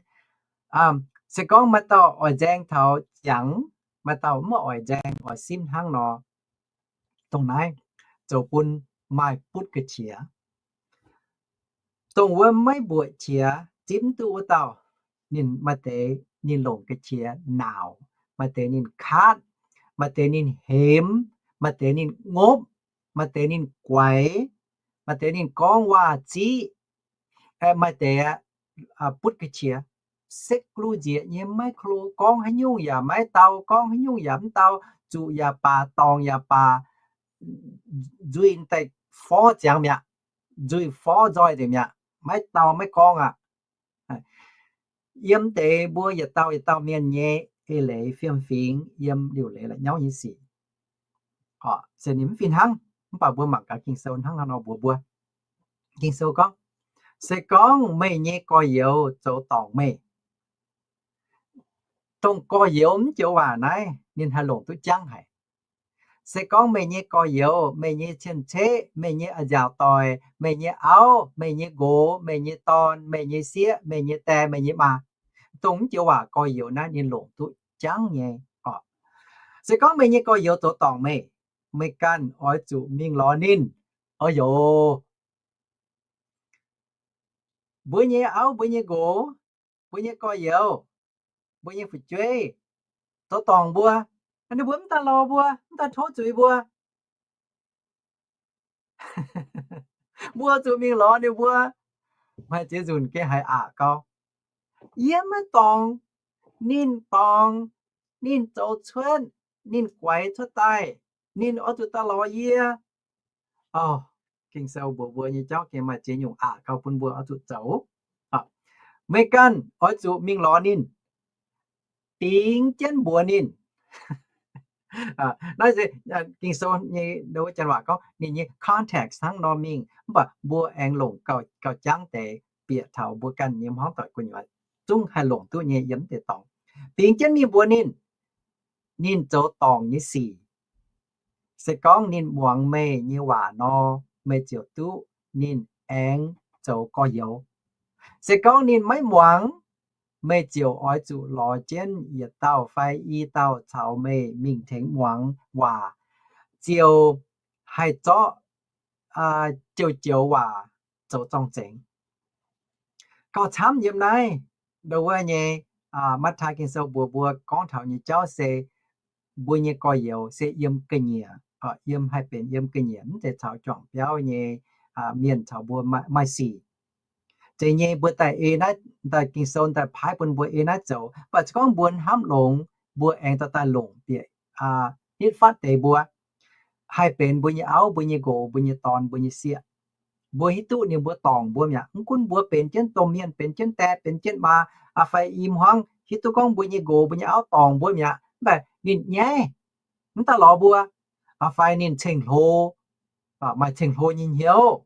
Se gorngv maaih dauh oix nzaeng taux ziangx, maaih dauh mv oix nzaeng, oix simv hnangv nor, dongh naaiv zoux bun maaih butv ga'qiex. Dongh wuov maiv mbuoqc qiex, zipv mv duqv wuov dauh, ninh maaih deix ninh longc ga'qiex naauc, maaih deix ninh kaatv, maaih deix ninh hemx, maaih deix ninh ngopv, maaih deix ninh guaix, maaih deix ninh gorngv waac-ziqv, maaih deix butv ga'qiex, sekv glu nzieqc nyei, maiv klo, gorngv haaix nyungc yaac maiv dau, gorngv haaix nyungc yaac mv dau, zuqc yaac baac, dorngc yaac baac, nzuih daaih forv ziangx mi'aqv, nzuih forv nzoih nzengc mi'aqv, maiv dau maiv gorngv aqv. Yiem deix mbuo yietc dauh yietc dauh mienh nyei eix leiz fiem-fingx yiem liuc leiz la'nyauv nyei sic, se ninh mv fih hnangv. Mv baac mbuo mangc gaax Ging-Sou hnangv haaix nor mbuox mbuo. Ging-Sou gorngv, se gorngv meih nyei gorx-youz zoux dorngc meih, dongh gorx-youz mv joux waac naaiv ninh haih longc duqv jangv haic. Se gorngv meih nyei gorx-youz, meih nyei cien-ceqv, meih nyei a'nziaauc doic, meih nyei auv, meih nyei nqox, meih nyei dorn, meih nyei sieqv, meih nyei die, meih nyei maa, dongh mv joux waac gorx-youz naaiv ninh longc duqv jangv nyei oc. Se gorngv meih nyei gorx-youz zoux dorngc meih, meih ganh oix zuqc mingh lorz ninh. Oix youz, mbuo nyei auv, mbuo nyei nqox, mbuo nyei gorx-youz, mbuo nyei fu'jueiv zoux dorngc mbuo, ninh mbuo mv daaih lorz mbuo, mv daaih tov zuiz mbuo, mbuo zuqc mingh lorz ninh mbuo. Maaih ziex nzunc gengh haiz aqc gau. Yie maiv dorngc, ninh dorngc, ninh zoux cuotv, ninh guaix cuotv daaih, ninh oix zuqc daaih lorz yie. Ging-Sou mbuox mbuo nyei jauv gengh maaih ziex nyungc aqc gau bun mbuo oix zuqc zoux. Meih ganh oix zuqc mingh lorz ninh, dingx jienv mbuox ninh. Naaiv se Ging-Sou nyei wuov janx waac gorngv ninh nyei context hnangv nor mingh, mv baac mbuo aengx longc gauh jangv deix bieqc taux mbuo ganh nyei hmuangv doic gu'nyuoz zungv haih longc duqv nyei yiem deix dorngx. Dingx jienv mingh mbuox ninh, ninh zoux dorngc nyei sic. Se gorngv ninh muangx meih nyei waac nor, meih ziouc duqv ninh aengx zoux gorx-youz. Se gorngv ninh maiv muangx, meih ziouc oix zuqc lorz jienv yietc dauh fai i dauh caux meih mingh tengx muangx waac, ziouc haih zorqv joux-joux waac zoux zorng-zengx. Gauh camv yiem naaiv ndo wuov nyei Matv^taai Ging-Sou mbuox mbuo gorngv taux nyei jauv se mbuo nyei gorx-youz se yiem ga'nyiec, yiem haih benx yiem ga'nyiec, mv zeiz caux juangc biauv nyei mienh caux mbuo maaih sic. Zeiz nyei mbuo daaih ei naaiv, daaih Ging-Sou daaih paaiv bun mbuo ei naaiv zoux, mv baac se gorngv mbuo hnamv longx, mbuo aengx dorh daaih longc bieqc nitv fatv deix mbuo, haih benx mbuo nyei auv, mbuo nyei nqox, mbuo nyei dorn, mbuo nyei sieqv. Mbuo hiuv duqv ninh mbuo dorngc mbuo mi'aqv. Mv gunv mbuo benx jienv domh mienh, benx jienv die, benx jienv maa, fai i hmuangv hiuv duqv gorngv mbuo nyei nqox, mbuo nyei auv dorngc mbuo mi'aqv, mv baac ninh nyaiv, mv daaih lorz mbuo, fai ninh ceng-hlo, maaih ceng-hlo nyei hnyouv,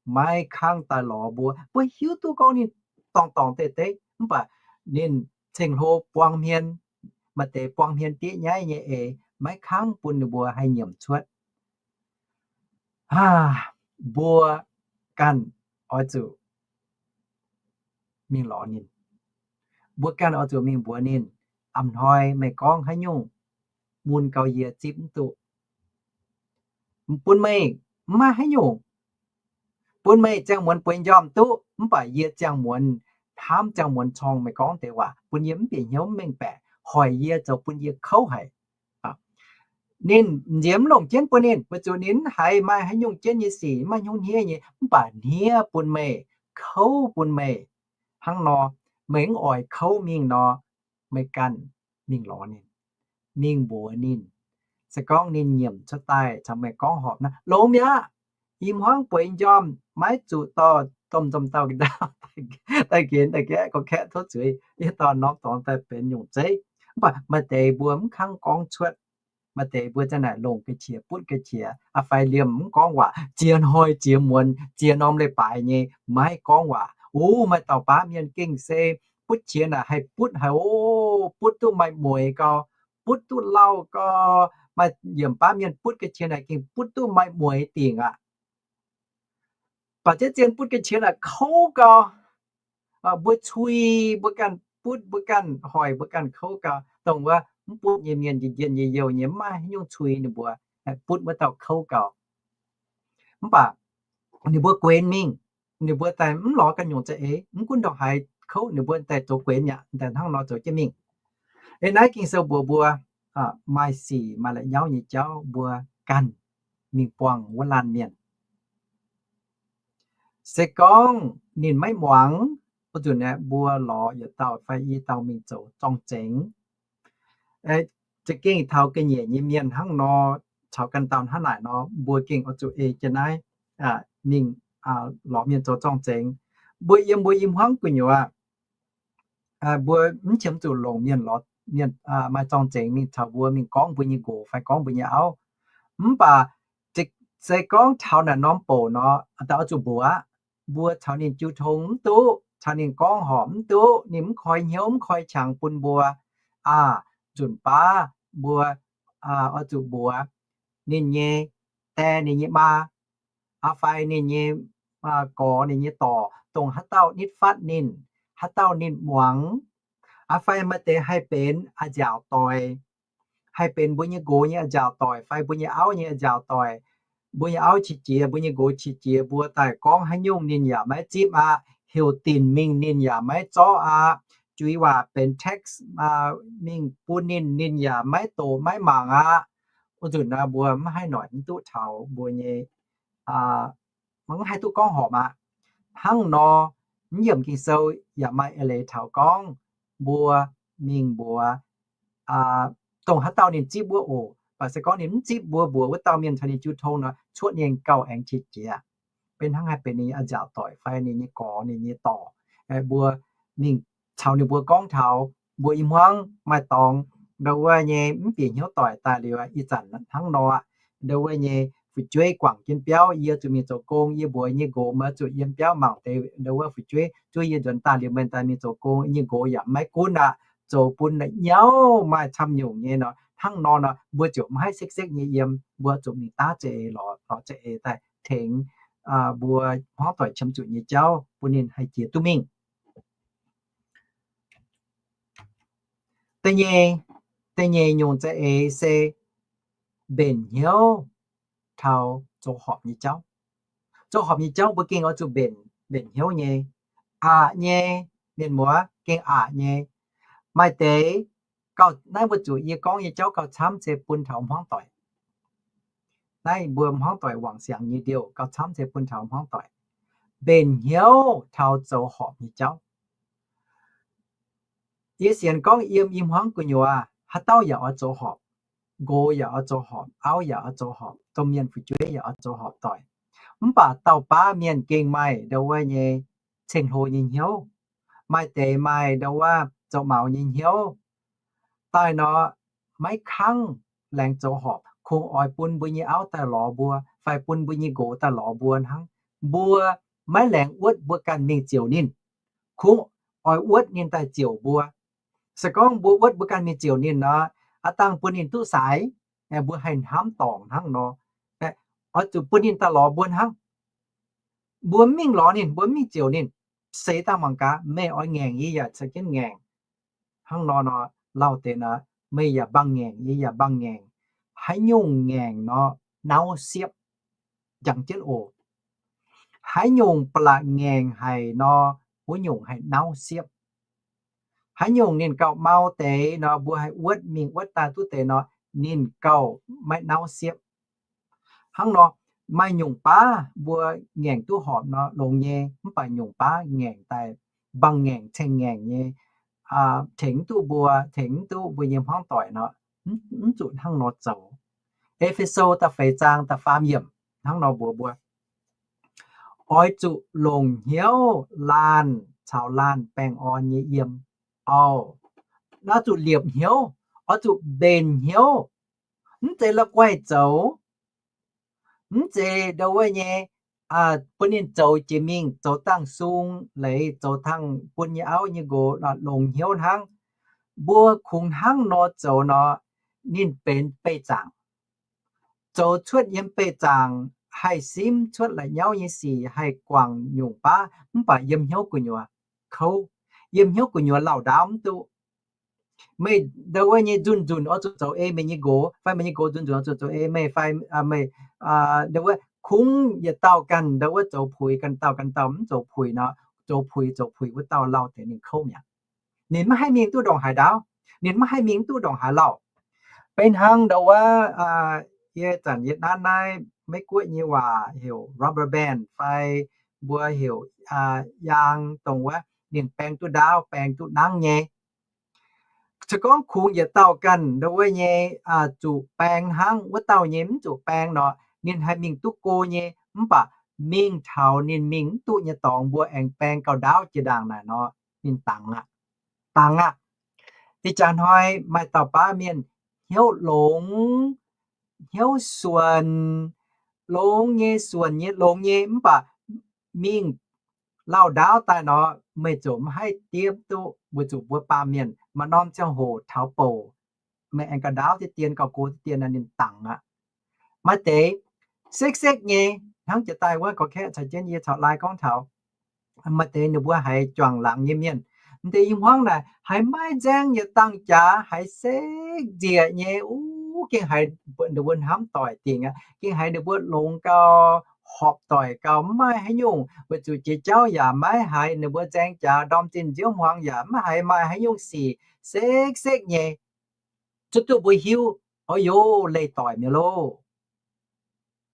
maiv kangv daaih lorz mbuo. Mbuo hiuv duqv gorngv ninh dorngc dorngc deix deix, mv baac ninh ceng-hlo buang hmien, maaih deix buang hmien diev nyaiv nyei eix, maiv kangv bun ninh mbuo haih nyiemc cuotv. Mbuo ganh oix zuqc mingh lorz ninh. Mbuo ganh oix zuqc mingh mbuox ninh, a'hnoi meih gorngv haaix nyungc mun gau yie zipv mv duqv. Bun meih mv maaih haaix nyungc, bun meih ziangh muonz bueix njormh duqv, mv baac yie ziangh muonz hnamv ziangh muonz corng meih gorngv deix waac, bun yie mv bieqc hnyouv mv mengh baeqc, hoic yie zoux bun yie kouv haic. Ninh nziex mv longc jienv bun ninh, weic zuqc ninh mv haiz maaih haaix nyungc jienv nyei sic, maaih hnyouv hniev nyei, mv baac hniev bun meih, kouv bun meih. Hnangv nor, meih mv oix kouv mingh nor, meih ganh mingh lorz ninh, mingh mbuox ninh. Se gorngv ninh nyiemc cuotv daaih caux meih gorngv horpc nor, longx mi'aqv. I hmuangv bueix njormh maiv zuqc dorh domh nzomh dauh ga'ndaauh daaih ginx daaih gaeqv gorqv-kaeqv tov zuiz, yie dorh norm dorngx daaih benx nyungc zeiv. Mv baac maaih deix mbuo mv kangv gorngv cuotv. Maaih deix mbuo ziang naaic longc ga'qiex butv ga'qiex, fai liemh mv gorngv waac, ziex hnoi ziex muonz ziex norm leiz-baaix nyei maiv gorngv waac. O, maaih dauh baav mienh gengh se butv qiex naaic haih butv haic o, butv duqv maaih mueix gau, butv duqv lauh gau. Maaih yiemc baav mienh butv ga'qiex naaic gengh butv duqv maaih mueix dingc aqv. Baac jienv zien butv ga'qiex naaic kouv gau. Mbuo cui, mbuo ganh butv, mbuo ganh hoic, mbuo ganh kouv gau. Dongh wuov mv butv nyei mienh, njien-njien yie youh nyei, mv maaih haaix nyungc cui ninh mbuo, butv wuov dauh kouv gau. Mv baac ninh mbuo guenx mingh, ninh mbuo daaih mv lorz ganh nyungc za'eix, mv gunv ndongc haaix kouv, ninh mbuo daaih zoux guenx mi'aqv, daaih hnangv nor zoux jienv mingh. Ih naaiv Ging-Sou mbuox mbuo, maaih sic maaih la'nyauv nyei jauv mbuo ganh mingh buangh wuov laanh mienh. Se gorngv ninh maiv muangx, wuov nzunc aeqv, mbuo lorz yietc dauh fai i dauh mingh zoux zorng-zengx. Za'gengh taux ga'nyiec nyei mienh hnangv nor, caux ganh dauh hnangv naaic nor, mbuo gengh oix zuqc ei jienv naaiv mingh lorz mienh zoux zorng-zengx. Mbuo yiem mbuo i hmuangv gu'nyuoz, mbuo mv qiemx zuqc longc mienh lorz mienh maaih zorng-zengx mingh caux mbuo mingh gorngv mbuo nyei nqox fai gorngv mbuo nyei auv. Mv baac se gorngv taux naaic norm bouc nor, daaih oix zuqc mbuox aqv. Mbuo caux ninh jiu tong mv duqv, caux ninh gorngv horpc mv duqv, ninh mv koi hnyouv mv koi qangx bun mbuo. Aa, nzunc baav mbuo oix zuqc mbuox ninh nyei die, ninh nyei maa, aa, fai ninh nyei gorx, ninh nyei dorc, dongh haaix dauh nitv fatv ninh, haaix dauh ninh muangx, aa, fai maaih deix haih benx a'nziaauc doic, haih benx mbuo nyei nqox nyei a'nziaauc doic fai mbuo nyei auv nyei a'nziaauc doic. Mbuo nyei auv qiex jiez, mbuo nyei nqox qiex jiez, mbuo daaih gorngv haaix nyungc ninh yaac maiv zipv aqv. Heuc dinc mingh ninh yaac maiv zorqv aqv. Juiz waac benx text mingh bun ninh, ninh yaac maiv doqc maiv mangc aqv. Wuov nzunc naaiv mbuo mv haih noic mv duqv taux mbuo nyei, mv haih duqv gorngv horpc aqv. Hnangv nor, mv yiemc Ging-Sou yaac maaih eix leiz taux gorngv mbuo mingh mbuox dongh haaix dauh ninh zipv wuov oc. Baac se gorngv ninh mv zipv, mbuo mbuox wuov dauh mienh caux ninh jiu tong nor, cuotv ninh gauh aengx qiex jiez. Benx hnangv haih benx ninh a'nziaauc doic fai ninh nyei gorx, ninh nyei dorc. Mbuo mingh caux ninh mbuo gorngv taux mbuo i hmuangv maaih dorngx ndau wuov nyei mv bieqc hnyouv doic daaih liuz, ih zanc hnangv nor, ndau wuov nyei fu'jueiv guangc jienv biauv, yie zuqc mingh zoux gong, yie mbuox nyei nqox, meih zuqc yiem biauv mangc deix ndau wuov fu'jueiv, zuov yie nzuonx daaih liuz meih daaih mingh zoux gong. Nyei nqox yaac maiv gunv aqv, zoux bun nyauv maaih camv nyungc nyei nor. Hnangv nor nor, mbuo ziouc maiv haih sekv-sekv nyei yiem, mbuo zuqc mingh daav za'eix lorz, lorz za'eix daaih tengx mbuo hmuangv doic qiemx zuqc nyei jauv bun ninh haih jiex duqv mingh. Da'nyeic, da'nyeic nyungc za'eix se mbenc hnyouv taux zoux horpc nyei jauv. Zoux horpc nyei jauv mbuo gengh oix zuqc mbenc, mbenc hnyouv nyei. Aqc nyei, mienh muoz, gengh aqc nyei. Maaih deix gauh, naaiv mbuo zuqc yie gorngv nyei jauv gauh camv se bun taux hmuangv doic. Naaiv mbuo hmuangv doic wangc siangx nyei ndiouh gauh camv se bun taux hmuangv doic. Mbenc hnyouv taux zoux horpc nyei jauv. Yie sienx gorngv yiem i hmuangv gu'nyuoz haaix dauh yaac oix zoux horpc. Nqox yaac oix zoux horpc, auv yaac oix zoux horpc, domh mienh fu'jueiv yaac oix zoux horpc doic. Mv baac dauh baav mienh gengh maaih ndau wuov nyei ceng-hlo nyei hnyouv. Maaih deix maaih ndau wuov zoux maux nyei hnyouv daaih nor, maiv kangv laengz zoux horpc, kungx oix bun mbuo nyei auv daaih lorz mbuo fai bun mbuo nyei nqox daaih lorz mbuo hnangv. Mbuo maiv laengz wuotv mbuo ganh mingh ziouc ninh. Kungx oix wuotv ninh daaih ziouc mbuo. Se gorngv mbuo wuotv mbuo ganh mingh ziouc ninh nor, aav dangh bun ninh duqv saaix, mbuo haih hnamv dorngc hnangv nor. Oix zuqc bun ninh daaih lorz mbuo hnangv. Mbuo mv mingh lorz ninh, mbuo mv mingh ziouc ninh, seix daaih mangc gaax, meih oix ngaengc yie yaac caux jienv ngaengc. Hnangv nor nor, lauh deix nor, meih yaac mbaang ngaengc yie yaac mbaang ngaengc. Haaix nyungc ngaengc nor, nauv siepv. Jangx jienv oc. Haaix nyungc ba'laqc ngaengc haic nor, wuov nyungc haih nauv siepv. Haaix nyungc ninh gauh mau deix nor, mbuo haih wuotv mingh wuotv daaih duqv deix nor, ninh gauh maiv nauv siepv. Hnangv nor, maaih nyungc baav mbuo ngaengc duqv horpc nor longx nyei, mv baac nyungc baav ngaengc daaih mbaang ngaengc ceng ngaengc nyei, tengx mv duqv mbuo, tengx mv duqv mbuo nyei hmuangv doic nor, mv zuqc hnangv nor zoux. E^fe^so da'feix zaang da'faam yiemc hnangv nor mbuox mbuo, oix zuqc longc hnyouv laanh caux laanh baengh orn nyei yiem. Auv, oix zuqc liepc hnyouv, oix zuqc mbenc hnyouv. Mv zeiz la'guaih zoux, mv zeiz ndau wuov nyei bun ninh zoux jiex mingh, zoux dangh sung leiz, zoux dangh bun nyei auv nyei nqox longx hnyouv hnangv. Mbuo kungx hnangv nor zoux nor, ninh benx beih zaangc. Zoux cuotv yiem beih zaangc haih simv cuotv la'nyauv nyei sic, haih guangc nyungc baav, mv baac yiem hnyouv gu'nyuoz kouv, yiem hnyouv gu'nyuoz lauh ndaauv mv duqv. Meih ndau wuov nyei nzunc nzunc oix zuqc zoux ei meih nyei nqox, fai meih nyei nqox nzunc nzunc oix zuqc zoux ei meih, fai meih ndau wuov kungx yietc dauh ganh ndau wuov zoux puix, ganh dauh ganh dauh mv zoux puix nor, zoux puix zoux puix wuov dauh lauh deix ninh kouv mi'aqv. Ninh maiv haih mingh duqv ndongc haaix ndaauv, ninh maiv haih mingh duqv ndongc haaix lauh. Beiv hnangv ndau wuov, yie zanc yie nanv naaiv Meiv Guoqv nyei waac heuc rubber band fai mbuo heuc yaang, dongh wuov ninh baeng duqv ndaauv, baeng duqv nangv nyei. se gorngv kungx yietc dauh ganh ndongc wuov nyei zuqc baeng hnangv, wuov dauh nyei mv zuqc baeng nor, ninh haih mingh duqv go nyei. Mv baac mingh taux ninh mingh mv duqv nyei dorngx mbuo aengx baeng gauh ndaauv jiex ndaangc naaic nor, ninh dangx aqv. Dangx aqv. Ih jaax hnoi maaih dauh baav mienh hnyouv longx, hnyouv suonc, longx nyei, suonc nyei, longx nyei, mv baac mingh lauh ndaauv daaih nor, meih ziouc mv haih diev duqv, weic zuqc mbuo baamh mienh maaih norm ziangh hoc taux bouc, meih aengx gauh ndaauv deix dien, gauh go deix dien, ninh dangx aqv. Maaih deix sekv-sekv nyei, hnangv jiex daaih wuov gorx-kaeqv caux jienv yie caux laai gorngv taux, maaih deix ninh mbuo haiz juangc laangz nyei mienh, m'deix i hmuangv naaic haiz maiv nzaeng yietc dangh jaax, haiz sekv nzieqc nyei, uv, gengh haiz ninh mbuo hnamv doic dingc aqv, gengh haiz ninh mbuo longx gau, horpc doic gau, mv maaih haaix nyungc, weic zuqc jiex jauv yaac maiv haiz ninh mbuo nzaeng jaax, ndorm zinh nziouv hmuangx yaac mv haiz maaih haaix nyungc sic, sekv-sekv nyei. Zuqc duqv mbuo hiuv, o yo, leih doic mi'aqv loh.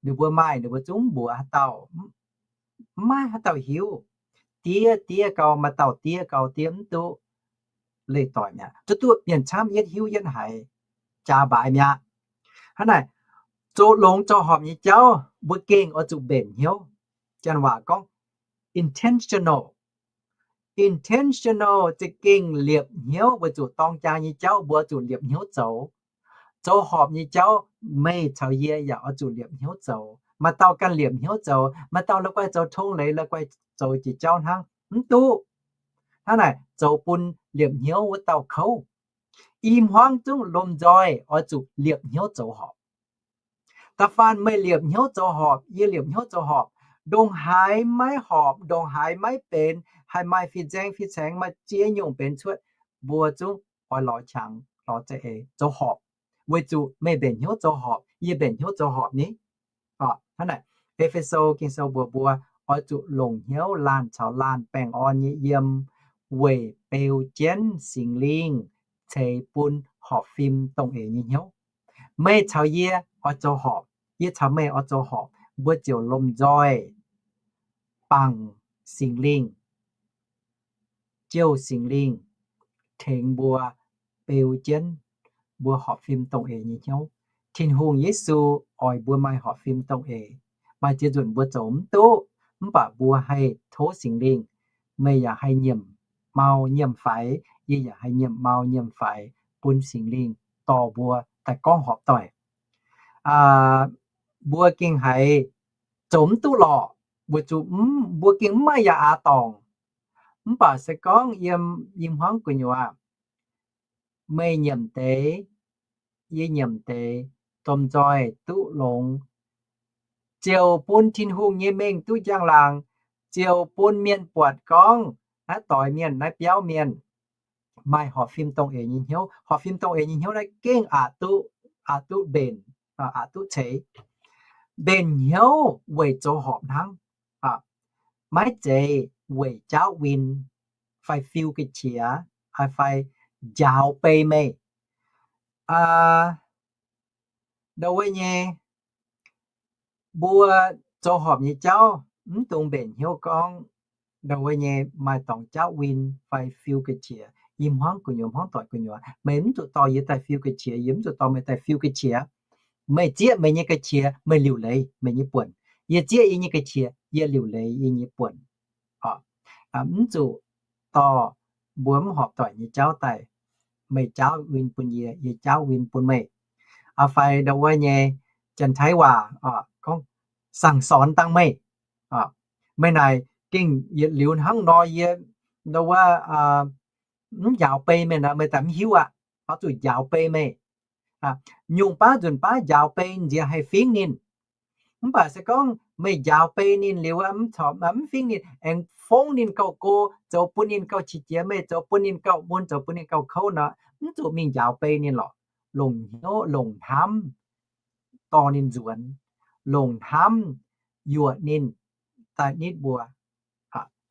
Ninh mbuo maaih ninh mbuo zungv mbuox haaix dauh, mv maaih haaix dauh hiuv. Diev diev gau, maaih dauh diev gau diev mv duqv, leih doic mi'aqv. Zuqc duqv mienh camv yietv hiuv yietv haiz, jaax mbaaix mi'aqv. Hnangv naaic, zoux longx zoux horpc nyei jauv mbuo gengh oix zuqc mbenc hnyouv. Janx waac gorngv intentional. Intentional za'gengh liepc hnyouv, weic zuqc dorng jaa nyei jauv mbuo zuqc liepc hnyouv zoux. Zoux horpc nyei jauv meih caux yie yaac oix zuqc liepc hnyouv zoux. Maaih dauh ganh liepc hnyouv zoux, maaih dauh la'guaih zoux tong leiz, la'guaih zoux jiex jauv hnangv, mv duqv. Hnangv naaic, zoux bun liepc hnyouv wuov dauh kouv. I hmuangv zungv lomh nzoih oix zuqc liepc hnyouv zoux horpc. Da'faanh meih liepc hnyouv zoux horpc, yie liepc hnyouv zoux horpc, ndongc haaix maiv horpc, ndongc haaix maiv benx, haih maaih fin-saeng fin-saeng, maaih ziex nyungc benx cuotv, mbuo zungv oix lorz qangx, lorz za'eix zoux horpc, weic zuqc meih mbenc hnyouv zoux horpc, yie mbenc hnyouv zoux horpc ni. Hnangv naaic, E^fe^so Ging-Sou mbuox mbuo, oix zuqc longc hnyouv laanh caux laanh baengh orn nyei yiem, weic beu jienv Singx Lingh ceix bun horpc fim dongh eix nyei hnyouv. Meih caux yie oix zoux horpc, yie caux meih oix zoux horpc, mbuo ziouc lomh nzoih bangc Singx Lingh, jouh Singx Lingh tengx mbuo, beu jienv mbuo horpc fim dongh eix nyei hnyouv. Tin-Hungh Yesu oix mbuo maaih horpc fim dongh eix. Maaih ziex nzunc mbuo zoux mv duqv, mv baac mbuo haih tov Singx Lingh. Meih yaac haih nyiemc mau nyiemc faix, yie yaac haih nyiemc mau nyiemc faix, bun Singx Lingh dorh mbuo daaih gorngv horpc doic. Mbuo gengh haiz zoux mv duqv lorqc, weic zuqc mbuo gengh mv maaih yaac aax dorngc. Mv baac se gorngv yiem i hmuangv gu'nyuoz, meih nyiemc deix, yie nyiemc deix, domh nzoih duqv longx, ziouc bun Tin-Hungh nyei mengh duqv njang-laangc, ziouc bun mienh buatc gorngv naaiv doix mienh, naaiv biauv mienh maaih horpc fim dongh eix nyei hnyouv. Horpc fim dongh eix nyei hnyouv naaiv gengh aqc duqv, aqc duqv mbenc, aqc duqv ceix. Mbenc hnyouv weic zoux horpc hnangv, maiv zeiz weic jaauv win fai fiu ga'qiex fai njaaux bei meih. Ndau wuov nyei, mbuo zoux horpc nyei jauv mv dungx mbenc hnyouv gorngv ndau wuov nyei maaih dorngx jaauv win fai fiu ga'qiex. Yie hmuangv gu'nyuoz, hmuangv doic gu'nyuoz, meih mv zuqc dorh yie daaih fiu ga'qiex, yie mv zuqc dorh meih daaih fiu ga'qiex. Meih zieqv meih nyei ga'qiex, meih liuc leiz meih nyei buonc. Yie zieqv yie nyei ga'qiex, yie liuc leiz yie nyei buonc. Mv zuqc dorh mbuo mv horpc doic nyei jauv daaih. Meih jaauv win bun yie, yie jaauv win bun meih. Fai ndau wuov nyei Janx-Taiv waac gorngv, สั่งสอน dangh meih. Meih naaic gengh yietc liuz hnangv nor yie ndau wuov mv njaaux bei meih nor, meih daaih mv hiuv aqv. Oix zuqc njaaux bei meih. Nyungc baav nzunc baav njaaux bei nziex haih fingx ninh. Mv baac se gorngv meih njaaux bei ninh liuz, mv corc mv fingx ninh, aengx fongv ninh gauh go, zoux bun ninh gauh qiex jiez meih, zoux bun ninh gauh mun, zoux bun ninh gauh kouv nor, mv zuqc mingh njaaux bei ninh lorqc. Longc hnyouv, longc hnamv dorh ninh nzuonx, longc hnamv yuoqc ninh daaih nitv mbuo,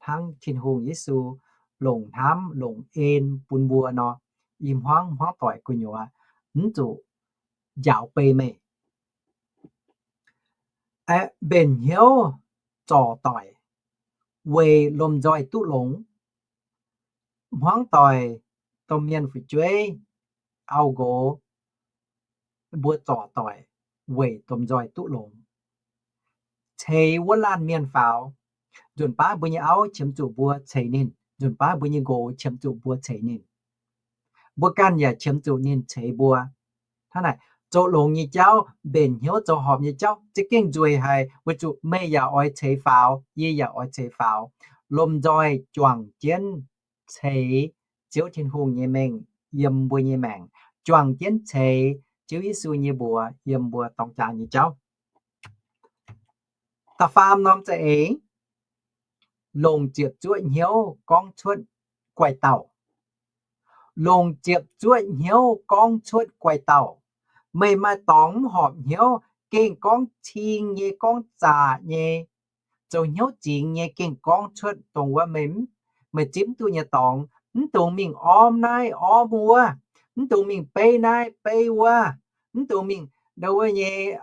hnangv Tin-Hungh Yesu longc hnamv longc en bun mbuo nor. Yie hmuangv, hmuangv doic gu'nyuoz, mv zuqc njaaux bei meih. Aeqv, mbenc hnyouv zorc doic weic lomh nzoih duqv longx. Hmuangv doic, domh mienh fu'jueiv, auv-nqox mbuo zorc doic weic domh nzoih duqv longx. Ceix wuov laanh mienh faaux, nzunc baav mbuo nyei auv qiemx zuqc mbuo ceix ninh, nzunc baav mbuo nyei nqox qiemx zuqc mbuo ceix ninh. Mbuo ganh yaac qiemx zuqc ninh ceix mbuo. Hnangv naaic, zoux longx nyei jauv, mbenc hnyouv zoux horpc nyei jauv za'gengh nzueic haic, weic zuqc meih yaac oix ceix faaux, yie yaac oix ceix faaux. Lomh nzoih juangc jienv ceix Ziouv Tin-Hungh nyei mengh yiem mbuo nyei maengc, juangc jienv ceix Ziouv Yesu nyei mbuox yiem mbuo dorng jaax nyei jauv. Da'faam norm za'eix, longc ziepc zuoqv hnyouv gorngv cuotv guaih dauh. Longc ziepc zuoqv hnyouv gorngv cuotv guaih dauh. Meih maaih dorngx mv horpc hnyouv, gengh gorngv cing nyei, gorngv zaqc nyei, zoux hnyouv zingx nyei, gengh gorngv cuotv dongh wuov meih, meih zipv duqv nyei dorngx. Mv dungx mingh ormv naaiv ormv wuov, mv dungx mingh beiv naaiv beiv wuov, mv dungx mingh ndo wuov nyei,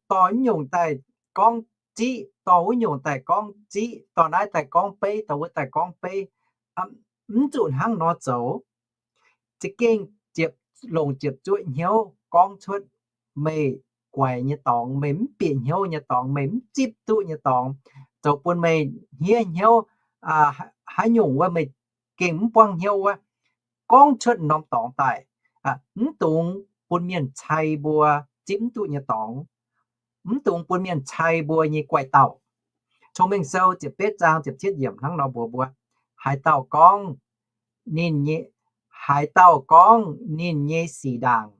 dorh wuov nyungc daaih gorngv ziqv, dorh wuov nyungc daaih gorngv ziqv, dorh naaiv daaih gorngv beiv, dorh wuov daaih gorngv beiv. Mv zuqc hnangv nor zoux. Za'gengh ziepc, longc ziepc zuoqv hnyouv gorngv cuotv meih guaix nyei dorngx, meih mv bieqc hnyouv nyei dorngx, meih mv zipv duqv nyei dorngx, zoux bun meih hniev hnyouv, haaix nyungc wuov meih gengh mv buangv hnyouv wuov, gorngv cuotv norm dorngx daaih. Mv dungx bun mienh cai mbuo zipv mv duqv nyei dorngx. Mv dungx bun mienh cai mbuo nyei guaih dauh. Cong-Mengh Sou ziepc betv zaang ziepc cietv yiemc hnangv nor mbuox mbuo, haaix dauh gorngv ninh nyei, haaix dauh gorngv ninh nyei sic ndaangc,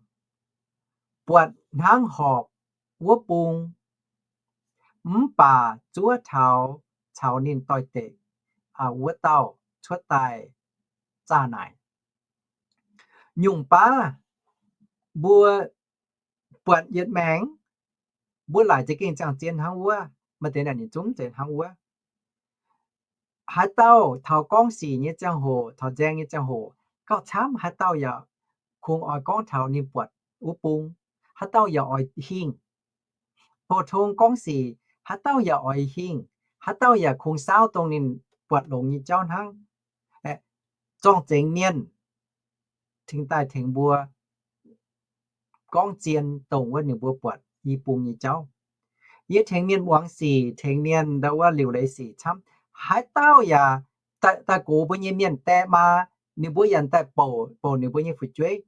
buatc hnangv horpc wuov bung, mv baac zuov taux caux ninh doix-dekc wuov dauh cuotv daaih zaah naaic. Nyungc baav mbuo buatc yietc maengc, mbuo laaic za'gengh ziangh zien hnangv wuov, maaih deix naaic ninh zungv zeiz hnangv wuov. Haaix dauh taux gorngv sic nyei ziangh hoc, taux nzaeng nyei ziangh hoc, gauh camv haaix dauh yaac kungx oix gorngv taux ninh buatc wuov bung, haaix dauh yaac oix hingh. Pou-tong gorngv sic, haaix dauh yaac oix hingh, haaix dauh yaac kungx saauv dongh ninh buatc longx nyei jauv hnangv. Zorng-zengx mienh cingx daaih tengx mbuo gorngv zien dongh wuov ninh mbuo buatc i bung nyei jauv. Yie tengx mienh muangx sic, tengx mienh ndau wuov liuc leiz sic camv, haaix dauh yaac, daaih gox mbuo nyei mienh die maa, ninh mbuo yaac daaih bouc, bouc ninh mbuo nyei fu'jueiv.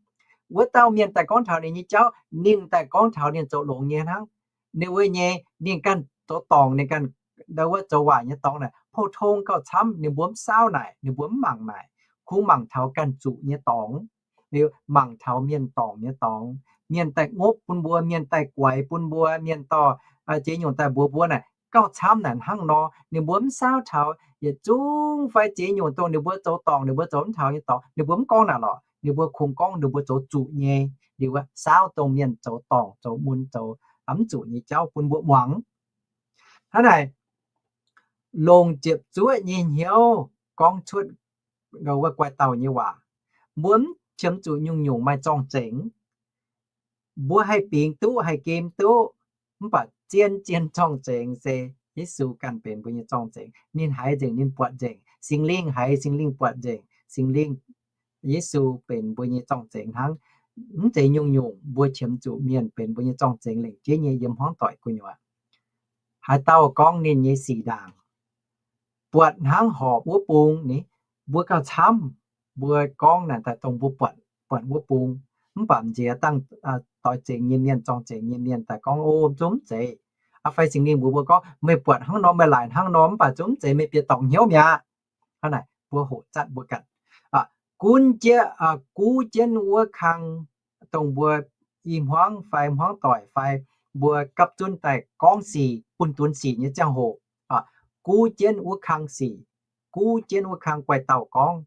Wuov dauh mienh daaih gorngv taux ninh nyei jauv, ninh daaih gorngv taux ninh zoux longx nyei hnangv. Ninh wuov nyei, ninh ganh zoux dorngc, ninh ganh ndau wuov zoux waaic nyei dorngx naaic, pou-tong gauh camv, ninh mbuo mv saauv naaic, ninh mbuo mv mangc naaic, kungx mangc taux ganh zuqc nyei dorngx, mangc taux mienh dorngc nyei dorngx, mienh daaih ngopv bun mbuo, mienh daaih guaix bun mbuo, mienh dorh ziex nyungc daaih mbuox mbuo naaic, gauh camv naaic hnangv nor. Ninh mbuo mv saauv taux yietc zungv fai ziex nyungc dongh ninh mbuo zoux dorngc, ninh mbuo zoux mv taux nyei dorngx, ninh mbuo mv gorngv naaic lorqc. Ninh mbuo kungx gorngv ninh mbuo zoux zuqc nyei, liuz saauv dongh mienh zoux dorngc, zoux mun, zoux mv zuqc nyei jauv bun mbuo muangx. Hnangv naaic, longc ziepc zuoqv nyei hnyouv gorngv cuotv wuov guaih dauh nyei waac. Mbuo mv qiemx zuqc nyungc-nyungc maaih zorng-zengx. Mbuo haih bingx duqv, haih gem duqv, mv baac zien-zien zorng-zengx se Yesu ganh benx mbuo nyei zorng-zengx. Ninh haiz nzengc, ninh buatc nzengc. Singx Lingh haiz, Singx Lingh buatc nzengc. Singx Lingh, Yesu benx mbuo nyei zorng-zengx hnangv. Mv zeiz nyungc-nyungc mbuo qiemx zuqc mienh benx mbuo nyei zorng-zengx lengc jeiv nyei yiem hmuangv doic gu'nyuoz. Haaix dauh gorngv ninh nyei sic ndaangc, buatc hnangv horpc wuov bung ni, mbuo gauh camv. Mbuo gorngv naaic daaih dongh mbuo buatc, buatc wuov bung, mv baac m'nziex dangh doix-zengx nyei mienh, zorng-zengx nyei mienh daaih gorngv, o, zungv mv zeiz. Fai Singx Lingh mbuox mbuo gorngv, meih buatc hnangv nor, meih laaic hnangv nor, mv baac zungv mv zeiz, meih bieqc dorngc hnyouv mi'aqv. Hnangv naaic mbuo hoqc zatv mbuo ganh, gunv jienv, guv jienv wuov kang, dongh mbuo i hmuangv fai hmuangv doic fai mbuo gapv zunv daaih gorngv sic, bun dunx sic nyei ziangh hoc, guv jienv wuov kang sic, guv jienv wuov kang guaih dauh gorngv,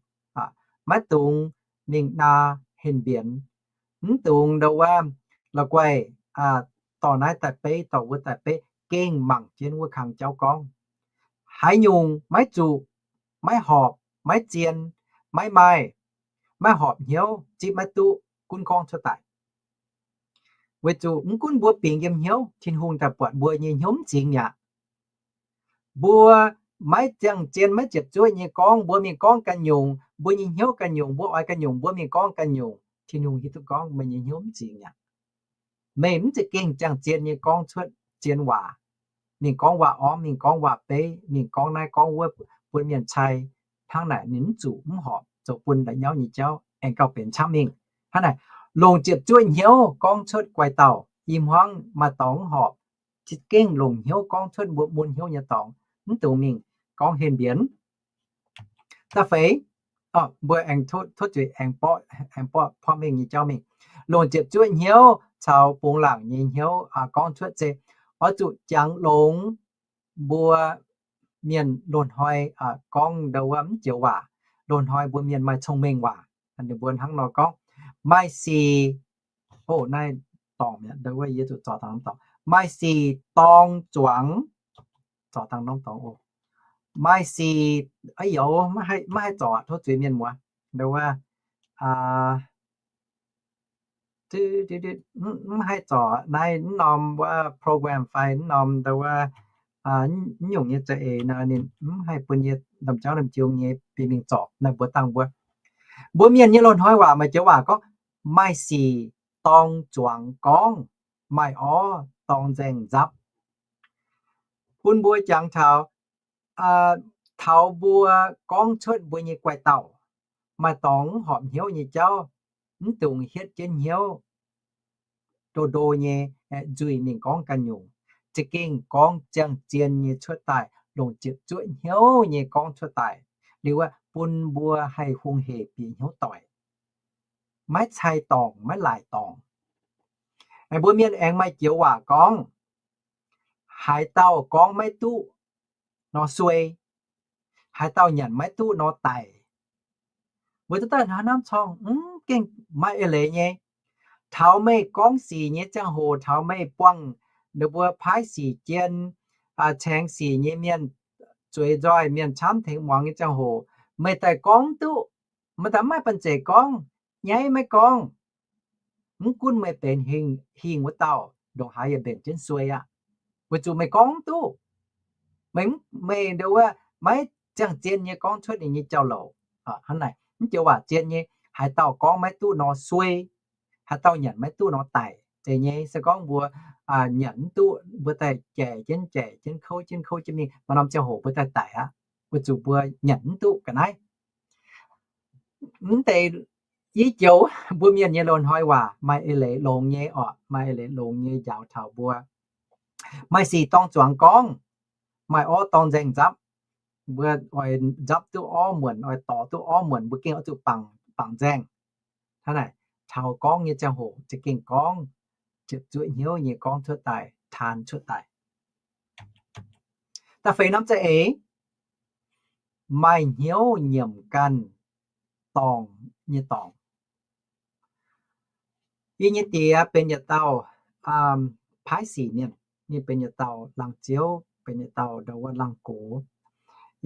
maiv dungx mingh naa henh mbienx, mv dungx ndau wuov la'guaih dorh naaiv daaih beiv, dorh wuov daaih beiv, gengh mangc jienv wuov kang jauv gorngv. Haaix nyungc maiv zuqc, maiv horpc, maiv zien, maiv maaih, maiv horpc hnyouv, zipv maiv duqv, gunv gorngv cuotv daaih. Weic zuqc mv gunv mbuo bingx yiem hnyouv, Tin-Hungh daaih buatc mbuo nyei hnyouv mv zingx mi'aqv. Mbuo maiv ziangh zien, maiv ziepc zuoqv nyei gorngv, mbuo mingh gorngv ganh nyungc, mbuo nyei hnyouv ganh nyungc, mbuo oix ganh nyungc, mbuo mingh gorngv ganh nyungc, Tin-Hungh hiuv duqv gorngv meih nyei hnyouv mv zingx aqv. Meih mv za'gengh ziangh zien nyei gorngv cuotv zien waac, mingh gorngv waac-ormv, mingh gorngv waac-beiv, mingh gorngv naaiv gorngv wuov bun mienh cai. Hnangv naaic ninh mv zuqc mv horpc zoux bun la'nyauv nyei jauv aengx gauh benx camv mingh. Hnangv naaic, longc ziepc zuoqv hnyouv gorngv cuotv guai dauh, i hmuangv maaih dorngx mv horpc, za'gengh longc hnyouv gorngv cuotv mbuo mun hnyouv nyei dorngx, mv dungx mingh gorngv henh mbienx. Da'feix, mbuo aengx tov zuiz aengx borqv, aengx borqv porv mengh nyei jauv mingh. Longc ziepc zuoqv hnyouv caux bungx laangc nyei hnyouv gorngv cuotv se oix zuqc jangx longx mbuo mienh loz-hnoi gorngv ndau wuov mv joux waac. Loz-hnoi mbuo mienh maaih cong-mengh waac, ninh mbuo hnangv nor gorngv, maaih sic, o, naaiv dorngc mi'aqv, ndau wuov yie zuqc zorc dangh norm dorngx, maaih sic dorng zuangx, zorc dangh norm dorngx oc. Maaih sic, aa, youz, maiv haih zorc, tov zuiz mienh muoz. Ndau wuov, mv haih zorc naaiv norm wuov program fai norm ndau wuov, mv nyungc nyei za'eix nor, ninh mv haih bun yie ndamv jauv ndamv jiu nyei bieqc mingh zorc naaiv mbuo dangh mbuo. Mbuo mienh nyei loz-hnoi waac maaih joux waac gorngv, maaih sic dorng zuangx gorngv, maaih orv dorng nzaeng nzapv. Bun mbuo jangx taux, taux mbuo gorngv cuotv mbuo nyei guai dauh, maaih dorngx mv horpc hnyouv nyei jauv, mv dungx hietv jienv hnyouv ndo ndo nyei nzuih mingh gorngv ganh nyungc. Za'gengh gorngv ziangh zien nyei cuotv daaih, longc ziepc zuoqv hnyouv nyei gorngv cuotv daaih. Liuz wuov bun mbuo haih hungh hec bieqc hnyouv doic, maiv cai dorngc, maiv laaic dorngc. Mbuo mienh aengx maaih joux waac gorngv, haaix dauh gorngv maiv duqv nor suei, haaix dauh nyanc maiv duqv nor daic. Mbuo duqv daaih hnangv naaiv corng mv gengh maaih eix leiz nyei. Taux meih gorngv sic nyei ziangh hoc, taux meih buangh ninh mbuo paaiv sic jien, caengx sic nyei mienh, zueiz nzoih mienh camv tengx muangx nyei ziangh hoc, meih daaih gorngv duqv, meih daaih mv maaih banh zeic gorngv, nyaiv maiv gorngv, mv gunv meih benx hingh wuov dauh, ndongc haaix yaac mbenc jienv suei aqv. Weic zuqc meih gorngv mv duqv, meih, meih ndo wuov maiv ziangh zien nyei gorngv cuotv ninh nyei jauv-louc. Hnangv naaic, mv joux waac zien nyei, haaix dauh gorngv maiv duqv nor suei, haaix dauh nyanc maiv duqv nor daic. Zeiz nyei, se gorngv mbuo nyanc mv duqv, mbuo daaih jaic jienv jaic jienv, kouv jienv kouv jienv mingh, maaih norm ziangh hoc mbuo daaih daic aqv, weic zuqc mbuo nyanc mv duqv ga'naaiv. Mv deix i joux mbuo mienh nyei loz-hnoi waac maaih eix leiz longx nyei oc, maaih eix leiz longx nyei njaaux taux mbuo. Maaih sic dorng zuangx gorngv, maaih orv dorng nzaeng nzapv. Mbuo oix nzapv duqv orv muonc, oix dorh duqv orv muonc, mbuo gengh oix zuqc bangc, bangc nzaeng. Hnangv naaic, taux gorngv nyei ziangh hoc za'gengh gorngv ziepc zuoqv hnyouv nyei gorngv cuotv daaih, taan cuotv daaih. Da'feix norm za'eix, maaih hnyouv nyiemc ganh dorngc nyei dorngc. Yie nyei diex benx yietc dauh paaiv sic mienh. Ninh benx yietc dauh laangz ziouv, benx yietc dauh ndau wuov laangz gox.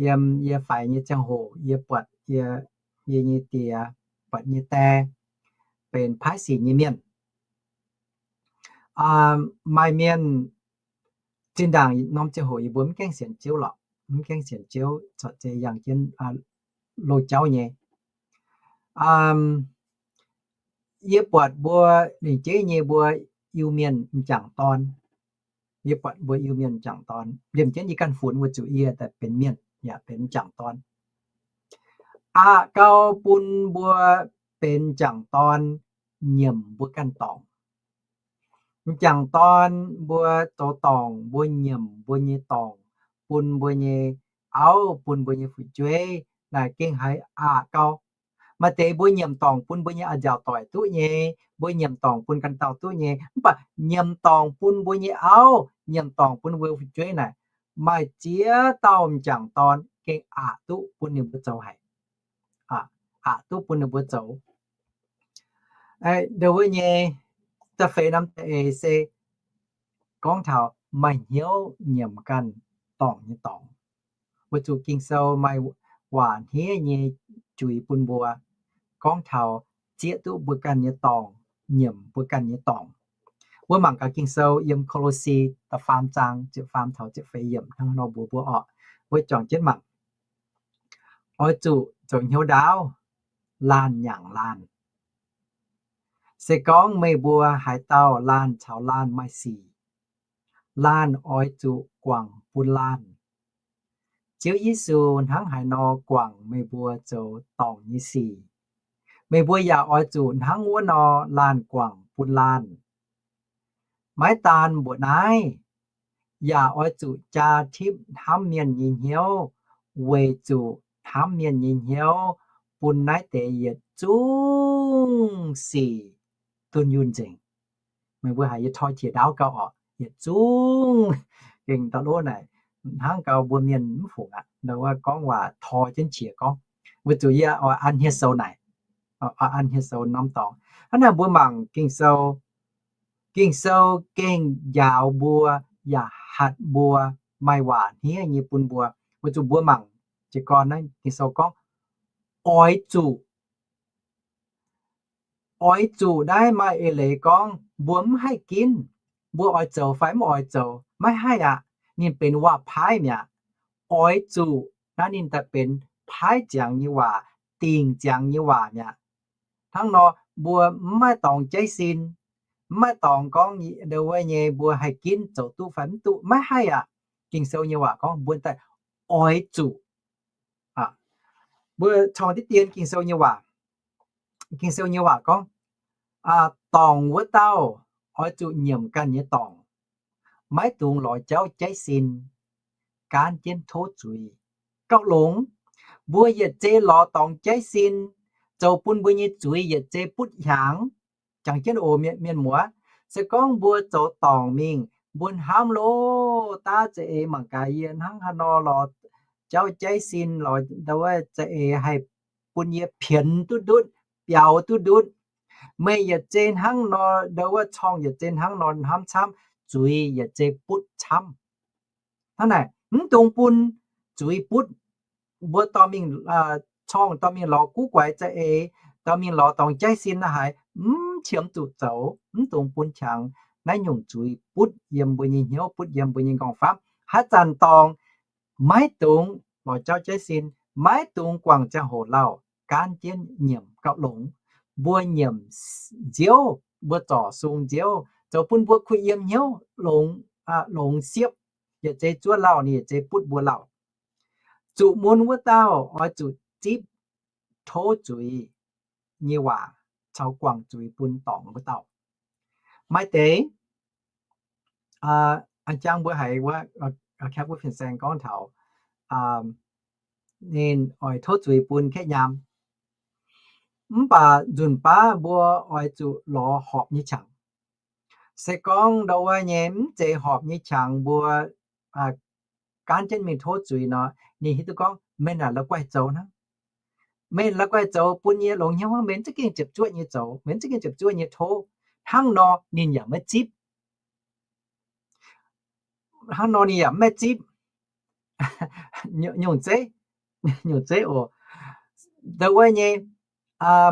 Yiem yie faix nyei ziangh hoc yie buatc yie, yie nyei diex, buatc nyei die benx paaiv sic nyei mienh. Maaih mienh zinh ndaangc norm ziangh hoc yie mbuo mv gaengh sienx Ziouv lorqc, mv gaengh sienx Ziouv, corc zeiz yangh jienv loz-jauv nyei. Yie buatc mbuo lingc jeiv nyei mbuo Iu-Mienh m'jangc dorn. Yie buatc mbuo Iu-Mienh m'jangc dorn, liemh jienv yie ganh funx weic zuqc yie daaih benx mienh yaac benx m'jangc dorn. Aqc gau bun mbuo benx m'jangc dorn nyiemc mbuo ganh dorngc. M'jangc dorn mbuo zoux dorngc, mbuo nyiemc mbuo nyei dorngc, bun mbuo nyei auv, bun mbuo nyei fu'jueiv, naaic gengh haiz aqc gau. Maaih deix mbuo nyiemc dorngc bun mbuo nyei a'nziaauc doic duqv nyei, mbuo nyiemc dorngc bun ganh dauh duqv nyei, mv baac nyiemc dorngc bun mbuo nyei auv, nyiemc dorngc bun mbuo fu'jueiv naaic, maaih ziex dauh m'jangc dorn gengh aqc duqv bun ninh mbuo zoux haic. Aqc duqv bun ninh mbuo zoux. Ndau wuov nyei da'feix norm da'eix se gorngv taux maaih hnyouv nyiemc ganh dorngc nyei dorngc. Weic zuqc Ging-Sou maaih waac hniev nyei juiz bun mbuo, gorngv taux zieqv duqv mbuo ganh nyei dorngc, nyiemc mbuo ganh nyei dorngc. Mbuo mangc gaax Ging-Sou yiem Ko^lo^si da'faam zaang ziepc faam taux ziepc feix yiemc hnangv nor mbuox mbuo orqc. Mbuo juangc jienv mangc. Oix zuqc zoux hnyouv ndaauv, laanh nyaangc laanh. Se gorngv meih mbuo haaix dauh laanh caux laanh maaih sic, laanh oix zuqc guangc bun laanh. Ziouv Yesu hnangv haaix nor guangc meih mbuo zoux dorngc nyei sic, meih mbuo yaac oix zuqc hnangv wuov nor laanh guangc bun laanh. Maiv daan mbuoqc naaiv, yaac oix zuqc jaa tipv hnamv mienh nyei hnyouv, weic zuqc hnamv mienh nyei hnyouv bun naaiv deix yietc zungv sic dunh yunh nzengc. Meih mbuo haiz yie toi qiex ndaauv gauh orqc, yietc zungv gengh da'lov naaic, hnangv gauh mbuo mienh mv fungc aqv, ndau wuov gorngv waac toi jienv qiex gorngv. Weic zuqc yie oix an hnyouv sou naaic, oix an hnyouv sou norm dorngx. Hnangv naaic mbuo mangc Ging-Sou, Ging-Sou gengh njaaux mbuo yaac hatc mbuo, maaih waac hniev nyei bun mbuo. Weic zuqc mbuo mangc jiez gorn naaiv Ging-Sou gorngv, oix zuqc, oix zuqc naaiv maaih eix leiz gorngv mbuo mv haih ginv, mbuo oix zoux fai mv oix zoux, maiv haih aqv. Ninh benx waac-paaiv mi'aqv. Oix zuqc naaiv ninh daaih benx paaiv ziangx nyei waac, dingc ziangx nyei waac mi'aqv. Hnangv nor, mbuo mv maaih dorngx jaiv sin, mv maaih dorngx gorngv ndau wuov nyei mbuo haih ginv zoux duqv fai mv duqv, maiv haih aqv. Ging-Sou nyei waac gorngv mbuo daaih oix zuqc. Mbuo corng diqv dien Ging-Sou nyei waac. Ging-Sou nyei waac gorngv, dorngc wuov dauh oix zuqc nyiemc ganh nyei dorngc, maiv dungx lorz jauv jaiv sin, gaanv jienv tov zuiz, gauh longx. Mbuo yietc zei lorz dorngx jaiv sin, zoux bun mbuo nyei zuiz yietc zei butv hiaangx. Jangx jienv oc, mienh muoz, se gorngv mbuo zoux dorngc mingh, mbuo hnamv loh daav za'eix mangc gaax yie hnangv haaix nor lorz jauv jaiv sin, lorz ndau wuov za'eix haih bun yie pienx duqv ndutv, biaux duqv ndutv. Meih yietc zei hnangv nor, ndau wuov corng yietc zei hnangv nor hnamv camv, zuiz yietc zei butv camv. Hnangv naaic, mv dungx bun zuiz butv. Mbuo dorh mingh, corng dorh mingh lorz guv guaix za'eix, dorh mingh lorz dorngx jaiv sin naaiv haiz, mv qiemx zuqc zoux, mv dungx bun qangx naaiv nyungc zuiz butv yiem mbuo nyei hnyouv, butv yiem mbuo nyei nqorngv-famv. Haaix zanc dorngc, maiv dungx lorz jauv jaiv sin, maiv dungx guangc ziangh hoc lauh, gaanv jienv nyiemc gauh longx. Mbuo nyiemc nziouv, mbuo zorc sung nziouv, zoux bun mbuo kuh yiem hnyouv longx, longx siepv, yietc zei zuov lauh, ninh yietc zei butv mbuo lauh. Zuqc mun wuov dauh oix zuqc zipv tov zuiz nyei waac caux guangc zuiz bun dorngc wuov dauh. Maaih deix, a'jang mbuo haiz wuov, Kaav wuov fin-saeng gorngv taux ninh oix tov zuiz bun kaeqv nyaam. Mv baac nzunc baav mbuo oix zuqc lorz horpc nyei qangx. Se gorngv ndau wuov nyei mv zeiz horpc nyei qangx mbuo gaanv jienv mingh tov zuiz nor, ninh hiuv duqv gorngv meih naaic la'guaih zoux hnangv. Meih la'guaih zoux bun yie longx hnyouv hnangv, meih mv za'gengh ziepc zuoqv nyei zoux, meih mv za'gengh ziepc zuoqv nyei tov. Hnangv nor ninh yaac maiv zipv. Hnangv nor ninh yaac maiv zipv. Nyungc zeiv, nyungc zeiv oc. Ndau wuov nyei,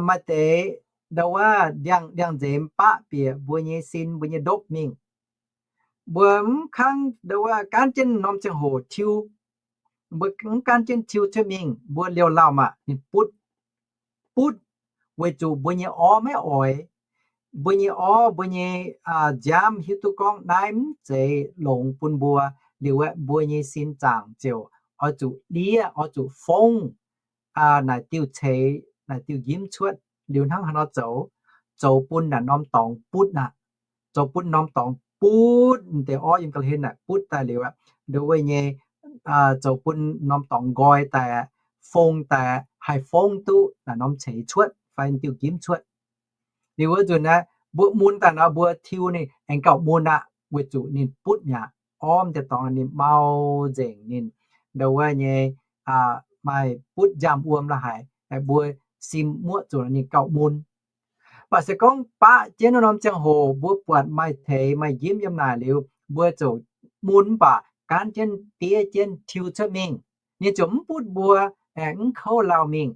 maaih deix ndau wuov ndiangx-nzemx baqv bieqc mbuo nyei sin, mbuo nyei ndopv mingh. Mbuo mv kangv ndau wuov gaanv jienv norm ziangh hoc tiuv. Mbuo mv gaanv jienv tiuv cuotv mingh, mbuo liouh lauh maah, ninh butv, butv, weic zuqc mbuo nyei orv maiv oix. Mbuo nyei orv, mbuo nyei nziaamv hiuv duqv gorngv naaiv mv zeiz longx bun mbuo. Liuz aeqv, mbuo nyei sin zaangc ziouc oix zuqc liev, oix zuqc fongv naaic diuh ceix, naaic diuh njimv cuotv. Liuz hnangv haaix nor zoux? Zoux bun naaic norm dorngx butv aqv. Zoux bun norm dorngx butv, deix orv yiem ga'hlen naaic butv daaih liuz aeqv, ndau wuov nyei zoux bun norm dorngx nqoi daaih, fongv daaih, haih fongv duqv naaic norm ceix cuotv fai diuh njimv cuotv. Liuz wuov nzunc aeqv, mbuo mun daaih nor mbuo tiuv ninh aengx gauh mun aqv, weic zuqc ninh butv mi'aqv. Orv deix dorngx ninh mau nzengc, ninh ndau wuov nyei maaih butv nziaamv wuom la'haic, mbuo sim muoqv zuqc ninh gauh mun. Mv baac se gorngv baqv jienv wuov norm ziangh hoc mbuo buatc maaih ceix maaih njimv yiem naaic liuz, mbuo ziouc mun mv baac gaanv jienv diev jienv tiuv cuotv mingh. Ninh ziouc mv butv mbuo, aengx mv kouv lauh mingh.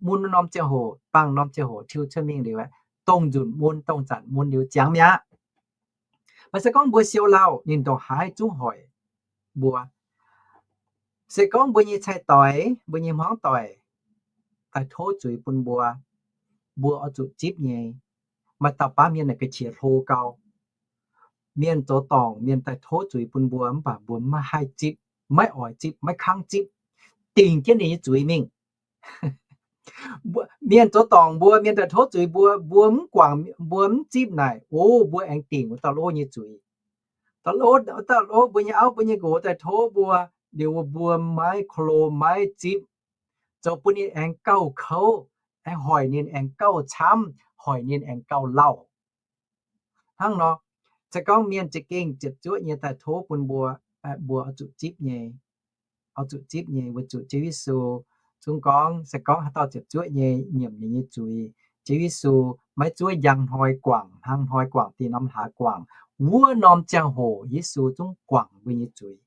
Mun wuov norm ziangh hoc, bangh norm ziangh hoc tiuv cuotv mingh liuz aeqv, dongh nzunc mun, dongh zanc mun liuz ziangx mi'aqv. Mv baac se gorngv mbuo siou lauh, ninh ndongc haaix zungv hoic mbuo. Se gorngv mbuo nyei cai-doix, mbuo nyei hmuangv doic daaih tov zuiz bun mbuo, mbuo oix zuqc zipv nyei. Maaih dauh baav mienh naaic ga'qiex hlo gau. Mienh zoux dorngc, mienh daaih tov zuiz bun mbuo, mv baac mbuo maiv haih zipv, maiv oix zipv, maiv kangv zipv, dingc jienv ninh nyei zuiz mingh. Mienh zoux dorngc mbuo, mienh daaih tov zuiz mbuo, mbuo mv guangc, mbuo mv zipv naaic, o, mbuo aengx dingc wuov dauh lov nyei zuiz. Dauh lov, dauh lov mbuo nyei auv, mbuo nyei nqox daaih tov mbuo, liuz mbuo maiv ko lo maiv zipv, zoux bun ninh aengx gauh kouv, aengx hoic ninh aengx gauh camv, hoic ninh aengx gauh lauh. Hnangv nor, se gorngv mienh za'gengh ziepc zuoqv nyei daaih tov bun mbuo, mbuo oix zuqc zipv nyei, oix zuqc zipv nyei, weic zuqc Ziouv Yesu zungv gorngv, se gorngv haaix dauh ziepc zuoqv nyei nyiemc ninh nyei zuiz, Ziouv Yesu maiv zuov njang hnoi guangc, hnangv hnoi guangc, dih norm hlaax guangc. Wuov norm ziangh hoc Yesu zungv guangc mbuo nyei zuiz.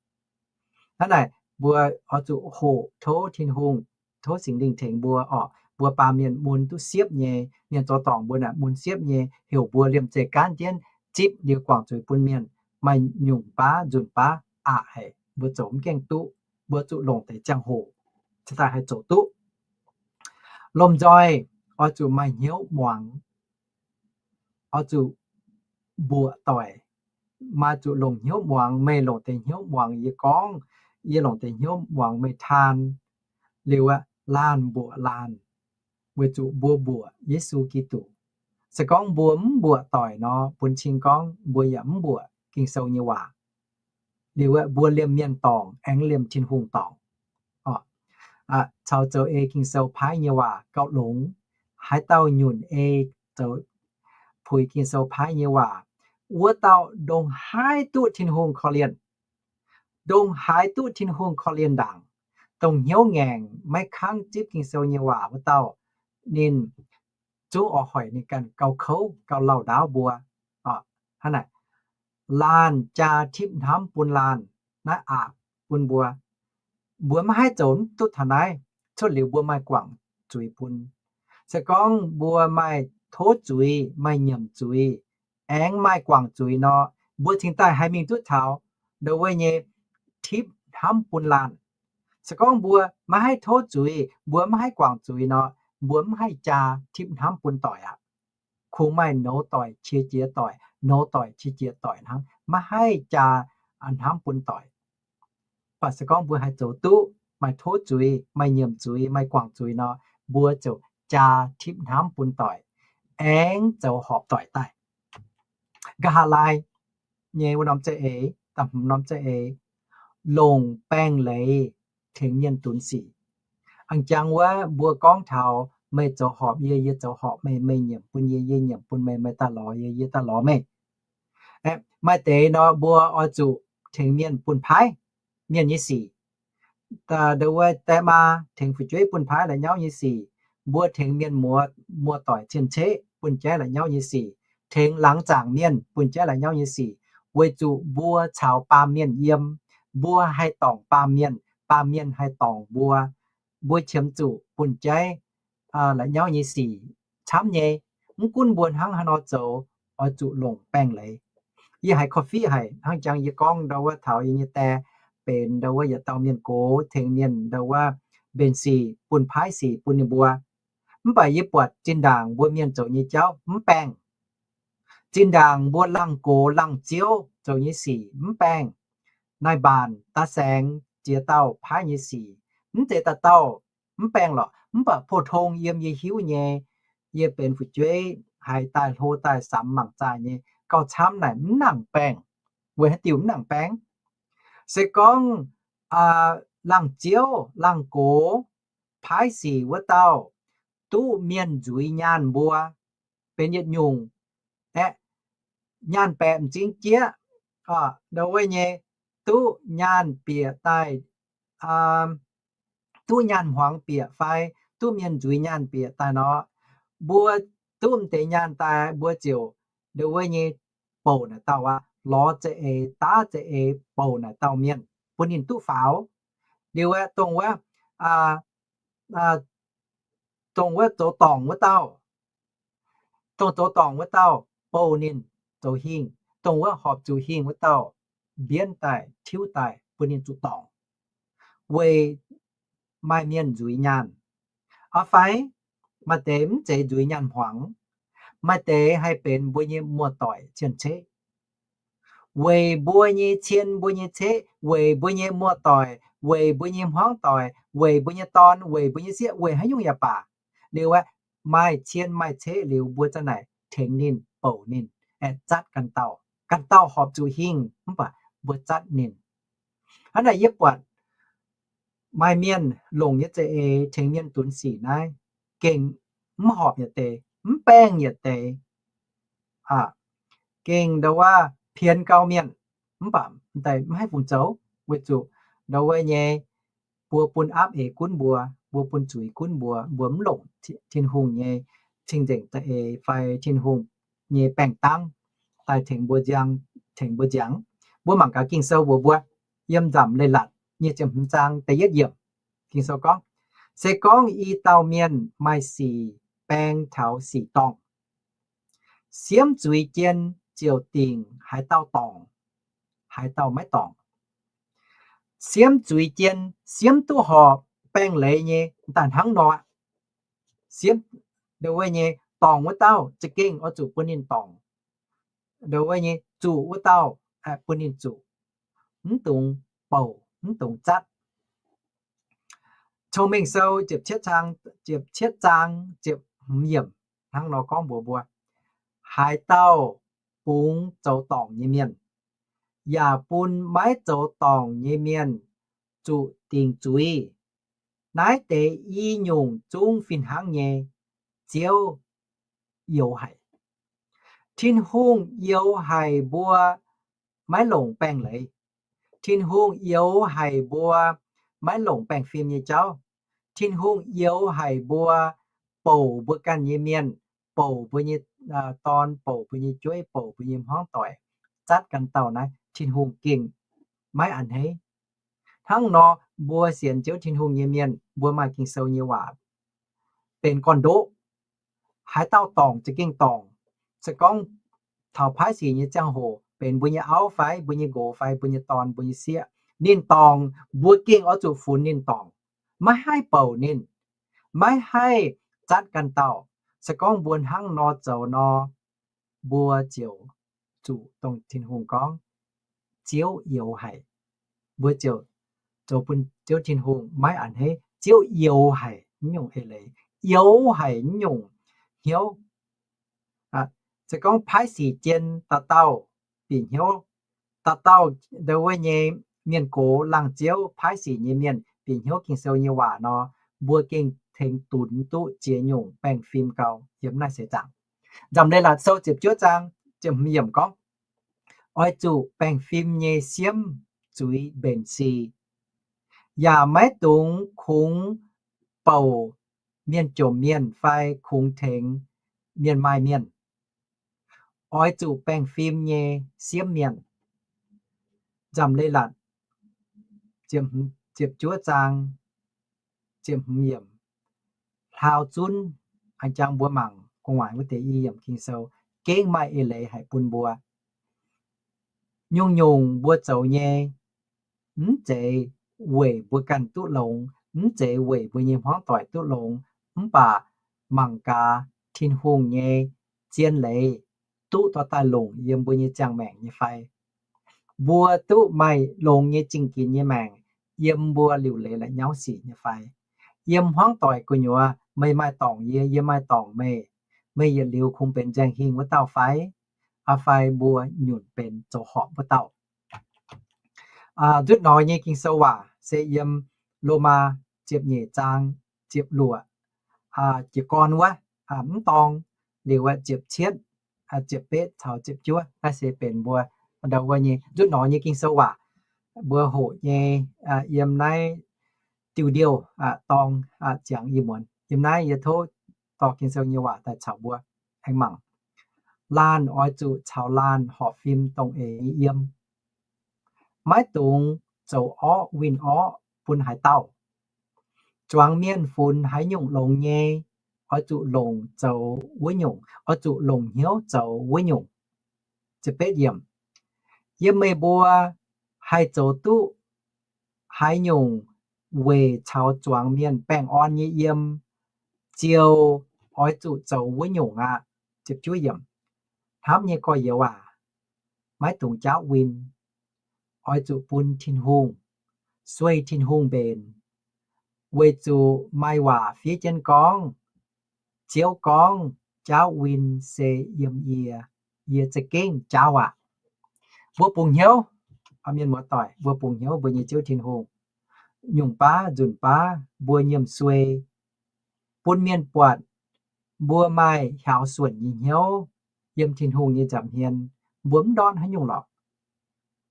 Hnangv naaic, mbuo oix zuqc hoqc tov Tin-Hungh, tov Singx Lingh tengx mbuo orqc. Mbuo baamh mienh mun duqv siepv nyei, mienh zoux dorngc mbuo naaic mun siepv nyei, heuc mbuo liemh zeih gaanv jienv zipv liuz guangc zuiz bun mienh, maaih nyungc baav nzunc baav aqc haic, mbuo zoux mv gaengh duqv. Mbuo zuqc longc deix ziangh hoc cingx daaih haih zoux duqv. Lomh nzoih oix zuqc maaih hnyouv muangx, oix zuqc mbuoqc doic, maaih zuqc longc hnyouv muangx. Meih longc deix hnyouv muangx yie gorngv, yie longc deix hnyouv muangx meih taan. Liuz aeqv, laanh mbuoqc laanh, weic zuqc mbuo mbuoqc Yesu Giduc. Se gorngv mbuo mv mbuoqc doic nor, bun cing gorngv mbuo yaac mv mbuoqc Ging-Sou nyei waac. Liuz aeqv, mbuo liemh mienh dorngc, aengx liemh Tin-Hungh dorngc. Caux zoux ei Ging-Sou paaiv nyei waac gauh longx. Haaix dauh nyunc ei zoux puix Ging-Sou paaiv nyei waac, wuov dauh ndongc haaix duqv Tin-Hungh korv-lienh. Ndongc haaix duqv Tin-Hungh korv-lienh ndaangc, dongh hnyouv ngaengc maiv kangv zipv Ging-Sou nyei waac wuov dauh, ninh zungv oix hoic ninh ganh gauh kouv gauh lauh ndaauv mbuo. Hnangv naaic, laanh jaa tipv hnamv bun laanh, naaiv aqc bun mbuo. Mbuo maiv haih zoux duqv taux naaiv, cuotv liuz mbuo maaih guangc zuiz bun. Se gorngv mbuo maaih tov zuiz, maaih nyiemc zuiz, aengx maaih guangc zuiz nor, mbuo cingx daaih haih mingh duqv taux ndau wuov nyei tipv hnamv bun laanh. Se gorngv mbuo maiv haih tov zuiz, mbuo maiv haih guangc zuiz nor, mbuo mv haih jaa tipv hnamv bun doic aqv. Kungx maaih nouz doic qiex jiez doic, nouz doic qiex jiez doic hnangv, maiv haih jaa hnamv bun doic. Mv baac se gorngv mbuo haih zoux duqv maaih tov zuiz, maaih nyiemc zuiz, maaih guangc zuiz nor, mbuo ziouc jaa tipv hnamv bun doic, aengx zoux horpc doic daaih. Nqa'haav laai nyei wuov norm za'eix, da'hmz norm za'eix, longc baengh leiz tengx mienh dunx sic. A'jangv wuov mbuo gorngv taux meih zoux horpc yie, yie zoux horpc meih, meih nyiemc bun yie, yie nyiemc bun meih, meih daaih lorz yie, yie daaih lorz meih. Maaih deix nor mbuo oix zuqc tengx mienh bun paaiv mienh nyei sic. Ndau wuov die maa tengx fu'jueiv bun paaiv la'nyauv nyei sic. Mbuo tengx mienh muoz, muoz-doic cien-ceqv bun jaiv la'nyauv nyei sic. Tengx laangz zaangc mienh bun jaiv la'nyauv nyei sic. Weic zuqc mbuo caux baamh mienh yiem, mbuo haih dorngc baamh mienh, baamh mienh haih dorngc mbuo. Mbuo qiemx zuqc bun jaiv la'nyauv nyei sic camv nyei. Mv gunv mbuo hnangv haaix nor zoux, oix zuqc longc baengh leiz. Yie haiz korv-fiqv haic hnangv jangx yie gorngv ndau wuov taux yie nyei die benx ndau wuov yietc dauh mienh gox, tengx mienh ndau wuov mbenc sic, bun paaiv sic bun ninh mbuo. Mv baac yie buatc zinh ndaangc mbuo mienh zoux nyei jauv mv baengh. Zinh ndaangc mbuo laangh gox laangh ziouv zoux nyei sic mv baengh. Naaiv mbaanc da'saengx ziex dauh paaiv nyei sic, mv zeiz dauh dauh mv baengh lorqc. Mv baac pou-tong yiem yie hiuv nyei, yie benx fu'jueiv haiz daaih hlo daaih samx mangc zaah nyei gauh camv naaic mv nangc baengh. Weic haaix diuc mv nangc baengh? Se gorngv laangh ziouv laangh gox paaiv sic wuov dauh duqv mienh nzuiz nyaanh mbuo benx yietc nyungc aeqv, nyaanh baeqc m'zing jieqv, ndau wuov nyei duqv nyaanh bieqc daaih, duqv nyaanh hmuangx bieqc fai duqv mienh nzuiz nyaanh bieqc daaih nor, mbuo duqv m'deix nyaanh daaih mbuo ziouc ndau wuov nyei bouc naaic dauh aqv, lorz za'eix daav za'eix bouc naaic dauh mienh bun ninh duqv faaux. Liuz aeqv, dongh wuov, dongh wuov zoux dorngc wuov dauh, dongh zoux dorngc wuov dauh bouh ninh zoux hingh, dongh wuov horpc zuqc hingh wuov dauh mbienv daaih tiuv daaih bun ninh zuqc dorngc, weic maaih mienh nzuiz nyaanh. Fai maaih deix mv zeiz nzuiz nyaanh hmuangx, maaih deix haih benx mbuo nyei muoz-doic cien-ceqv. Weic mbuo nyei cien, mbuo nyei ceqv, weic mbuo nyei muoz-doic, weic mbuo nyei hmuangv-doic, weic mbuo nyei dorn, weic mbuo nyei sieqv, weic haaix nyungc yaac baac, liuz aeqv, maaih cien maaih ceqv liuz, mbuo za'naaic tengx ninh, bouc ninh, aeqv, zatv ganh dauh. Ganh dauh horpc zuqc hingh, mv baac mbuo zatv ninh. Hnangv naaic yie buatc maaih mienh longc nyei za'eix tengx mienh dunx sic naaiv, gengh mv horpc yietc deix, mv baengh yietc deix. Aa, gengh ndau wuov pien gau mienh, mv baac daaih mv haih fungc zoux, weic zuqc ndau wuov nyei, mbuo bun aapv eix gunv mbuo, mbuo bun zuiz gunv mbuo, mbuo mv longc Tin-Hungh nyei cing-nzengc za'eix fai Tin-Hungh nyei baengh dangv daaih tengx mbuo nziang, tengx mbuo nziangx. Mbuo mangc gaax Ging-Sou mbuox mbuo, yiem Nzamc Leiz-Latc nyei ziepc hmz zaang da'yietv yiemc, Ging-Sou gorngv, se gorngv i dauh mienh maaih sic baeng taux sic dorngh, siemv zuiz jien ziouc dingc haaix dauh dorngc, haaix dauh maiv dorngc. Siemv zuiz jien, siemv duqv horpc baengh leiz nyei, daaih hnangv nor, siemv, ndau wuov nyei, dorngc wuov dauh za'gengh oix zuqc bun ninh dorngc. Ndau wuov nyei, zuqc wuov dauh, bun ninh zuqc. Mv dungx bouc, mv dungx zatv. Cong-Mengh Sou ziepc cietv zaang, ziepc cietv zaang ziepc hmz yiemc hnangv nor gorngv mbuox mbuo, haaix dauh bungx zoux dorngc nyei mienh, yaac bun maiv zoux dorngc nyei mienh zuqc dingc zuiz, naaiv deix i nyungc zungv fih hnangv nyei Ziouv youx haic. Tin-Hungh youx haic mbuo maiv longc baengh leiz. Tin-Hungh youx haic mbuo maiv longc baengh fim nyei jauv. Tin-Hungh youx haic mbuo bouc mbuo ganh nyei mienh, bouc mbuo nyei dorn, bouc mbuo nyei jueiv, bouc mbuo nyei hmuangv doic, zatv ganh dauh naaiv, Tin-Hungh gengh maiv a'hneiv. Hnangv nor, mbuo sienx Ziouv Tin-Hungh nyei mienh, mbuo maaih Ging-Sou nyei waac benx gorn-ndoqv. Haaix dauh dorngc za'gengh dorngc. Se gorngv taux paaiv sic nyei ziangh hoc, benx mbuo nyei auv fai mbuo nyei nqox fai mbuo nyei dorn, mbuo nyei sieqv, ninh dorngc, mbuo gengh oix zuqc funx ninh dorngc, maiv haih bouc ninh, maiv haih zatv ganh dauh. Se gorngv mbuo hnangv nor zoux nor, mbuo ziouc zuqc dongh Tin-Hungh gorngv, Ziouv youx haic. Mbuo ziouc zoux bun Ziouv Tin-Hungh maiv a'hneiv. Ziouv youx haic nyungc eix leiz, youx haic nyungc hnyouv. Se gorngv paaiv sic jien dauh dauh bieqc hnyouv, dauh dauh ndau wuov nyei mienh gox laangh ziouv paaiv sic nyei mienh bieqc hnyouv Ging-Sou nyei waac nor, mbuo gengh tengx dunx duqv ziex nyungc baengh fim gau yiem naaiv seix zaangc. Nzamc Leiz-Latc Sou ziepc juov zaang ziepc hmz yiemc gorngv, oix zuqc baengh fim nyei siemv zuiz mbenc si, yaac maiv dungx kungx bouc mienh jomc mienh fai kungx tengx mienh maaih mienh. Oix zuqc baengh fim nyei siemv mienh. Nzamc Leiz-Latc ziepc juov zaang ziepc hmz yiemc, hlaau zunv, a'jang mbuo mangc gu'nguaaic wuov deix i yiemc Ging-Sou, gengh maaih eix leiz haic bun mbuo. Nyungc-nyungc mbuo zoux nyei, mv zeiz weic mbuo ganh duqv longx, mv zeiz weic mbuo nyei hmuangv doic duqv longx, mv baac mangc gaax Tin-Hungh nyei zien leiz duqv dorh daaih longc yiem mbuo nyei ziangh maengc nyei fai. Mbuo duqv maaih longx nyei zingh ginx nyei maengc yiem mbuo liuc leiz la'nyauv sic nyei fai. Yiem hmuangv doic gu'nyuoz, meih maaih dorngc yie, yie maaih dorngc meih, meih yietc liuz kungx benx nzaeng hingh wuov dauh fai? Aa fai mbuo nyunc benx zoux horpc wuov dauh? Ndutv nor nyei Ging-Sou waac se yiem Lomaa ziepc nyeic zaang ziepc luoqc jiez gorn wuov, mv dorng liuz ziepc cietv, ziepc betv caux ziepc juov. Naaiv se benx mbuo ndau wuov nyei ndutv nor nyei Ging-Sou waac. Mbuo hoqc nyei yiem naaiv diuh ndiouh dorng ziangx ih muonz. Yiem naaiv yie tov dorh Ging-Sou nyei waac daaih caux mbuo aengx mangc. Laanh oix zuqc caux laanh horpc fim dongh eix nyei yiem. Maiv dungx zoux orqv winh orqv bun haaix dauh. Zuangx mienh funx haaix nyungc longx nyei, oix zuqc longc zoux wuov nyungc, oix zuqc longc hnyouv zoux wuov nyungc. Yiem meih mbuo haih zoux duqv haaix nyungc weic caux zuangx mienh baengh orn nyei yiem, ziouc oix zuqc zoux wuov nyungc aqv. Hnamv nyei gorx-youz aac, maiv dungx jaauv win. Oix zuqc bun Tin-Hungh, sueih Tin-Hungh mbenc, weic zuqc maaih waac fiev jienv gorngv, Ziouv gorngv, jaauv win se yiem yie, yie za'gengh jaauv aqv. Mbuo bungx hnyouv, mienh muoz-doic, mbuo bungx hnyouv mbuo nyei Ziouv Tin-Hungh, nyungc baav nzunc baav mbuo nyiemc suei, bun mienh buatc mbuo maaih hiaaux suonc nyei hnyouv yiem Tin-Hungh nyei nza'hmien, mbuo mv ndortv haaix nyungc lorqc.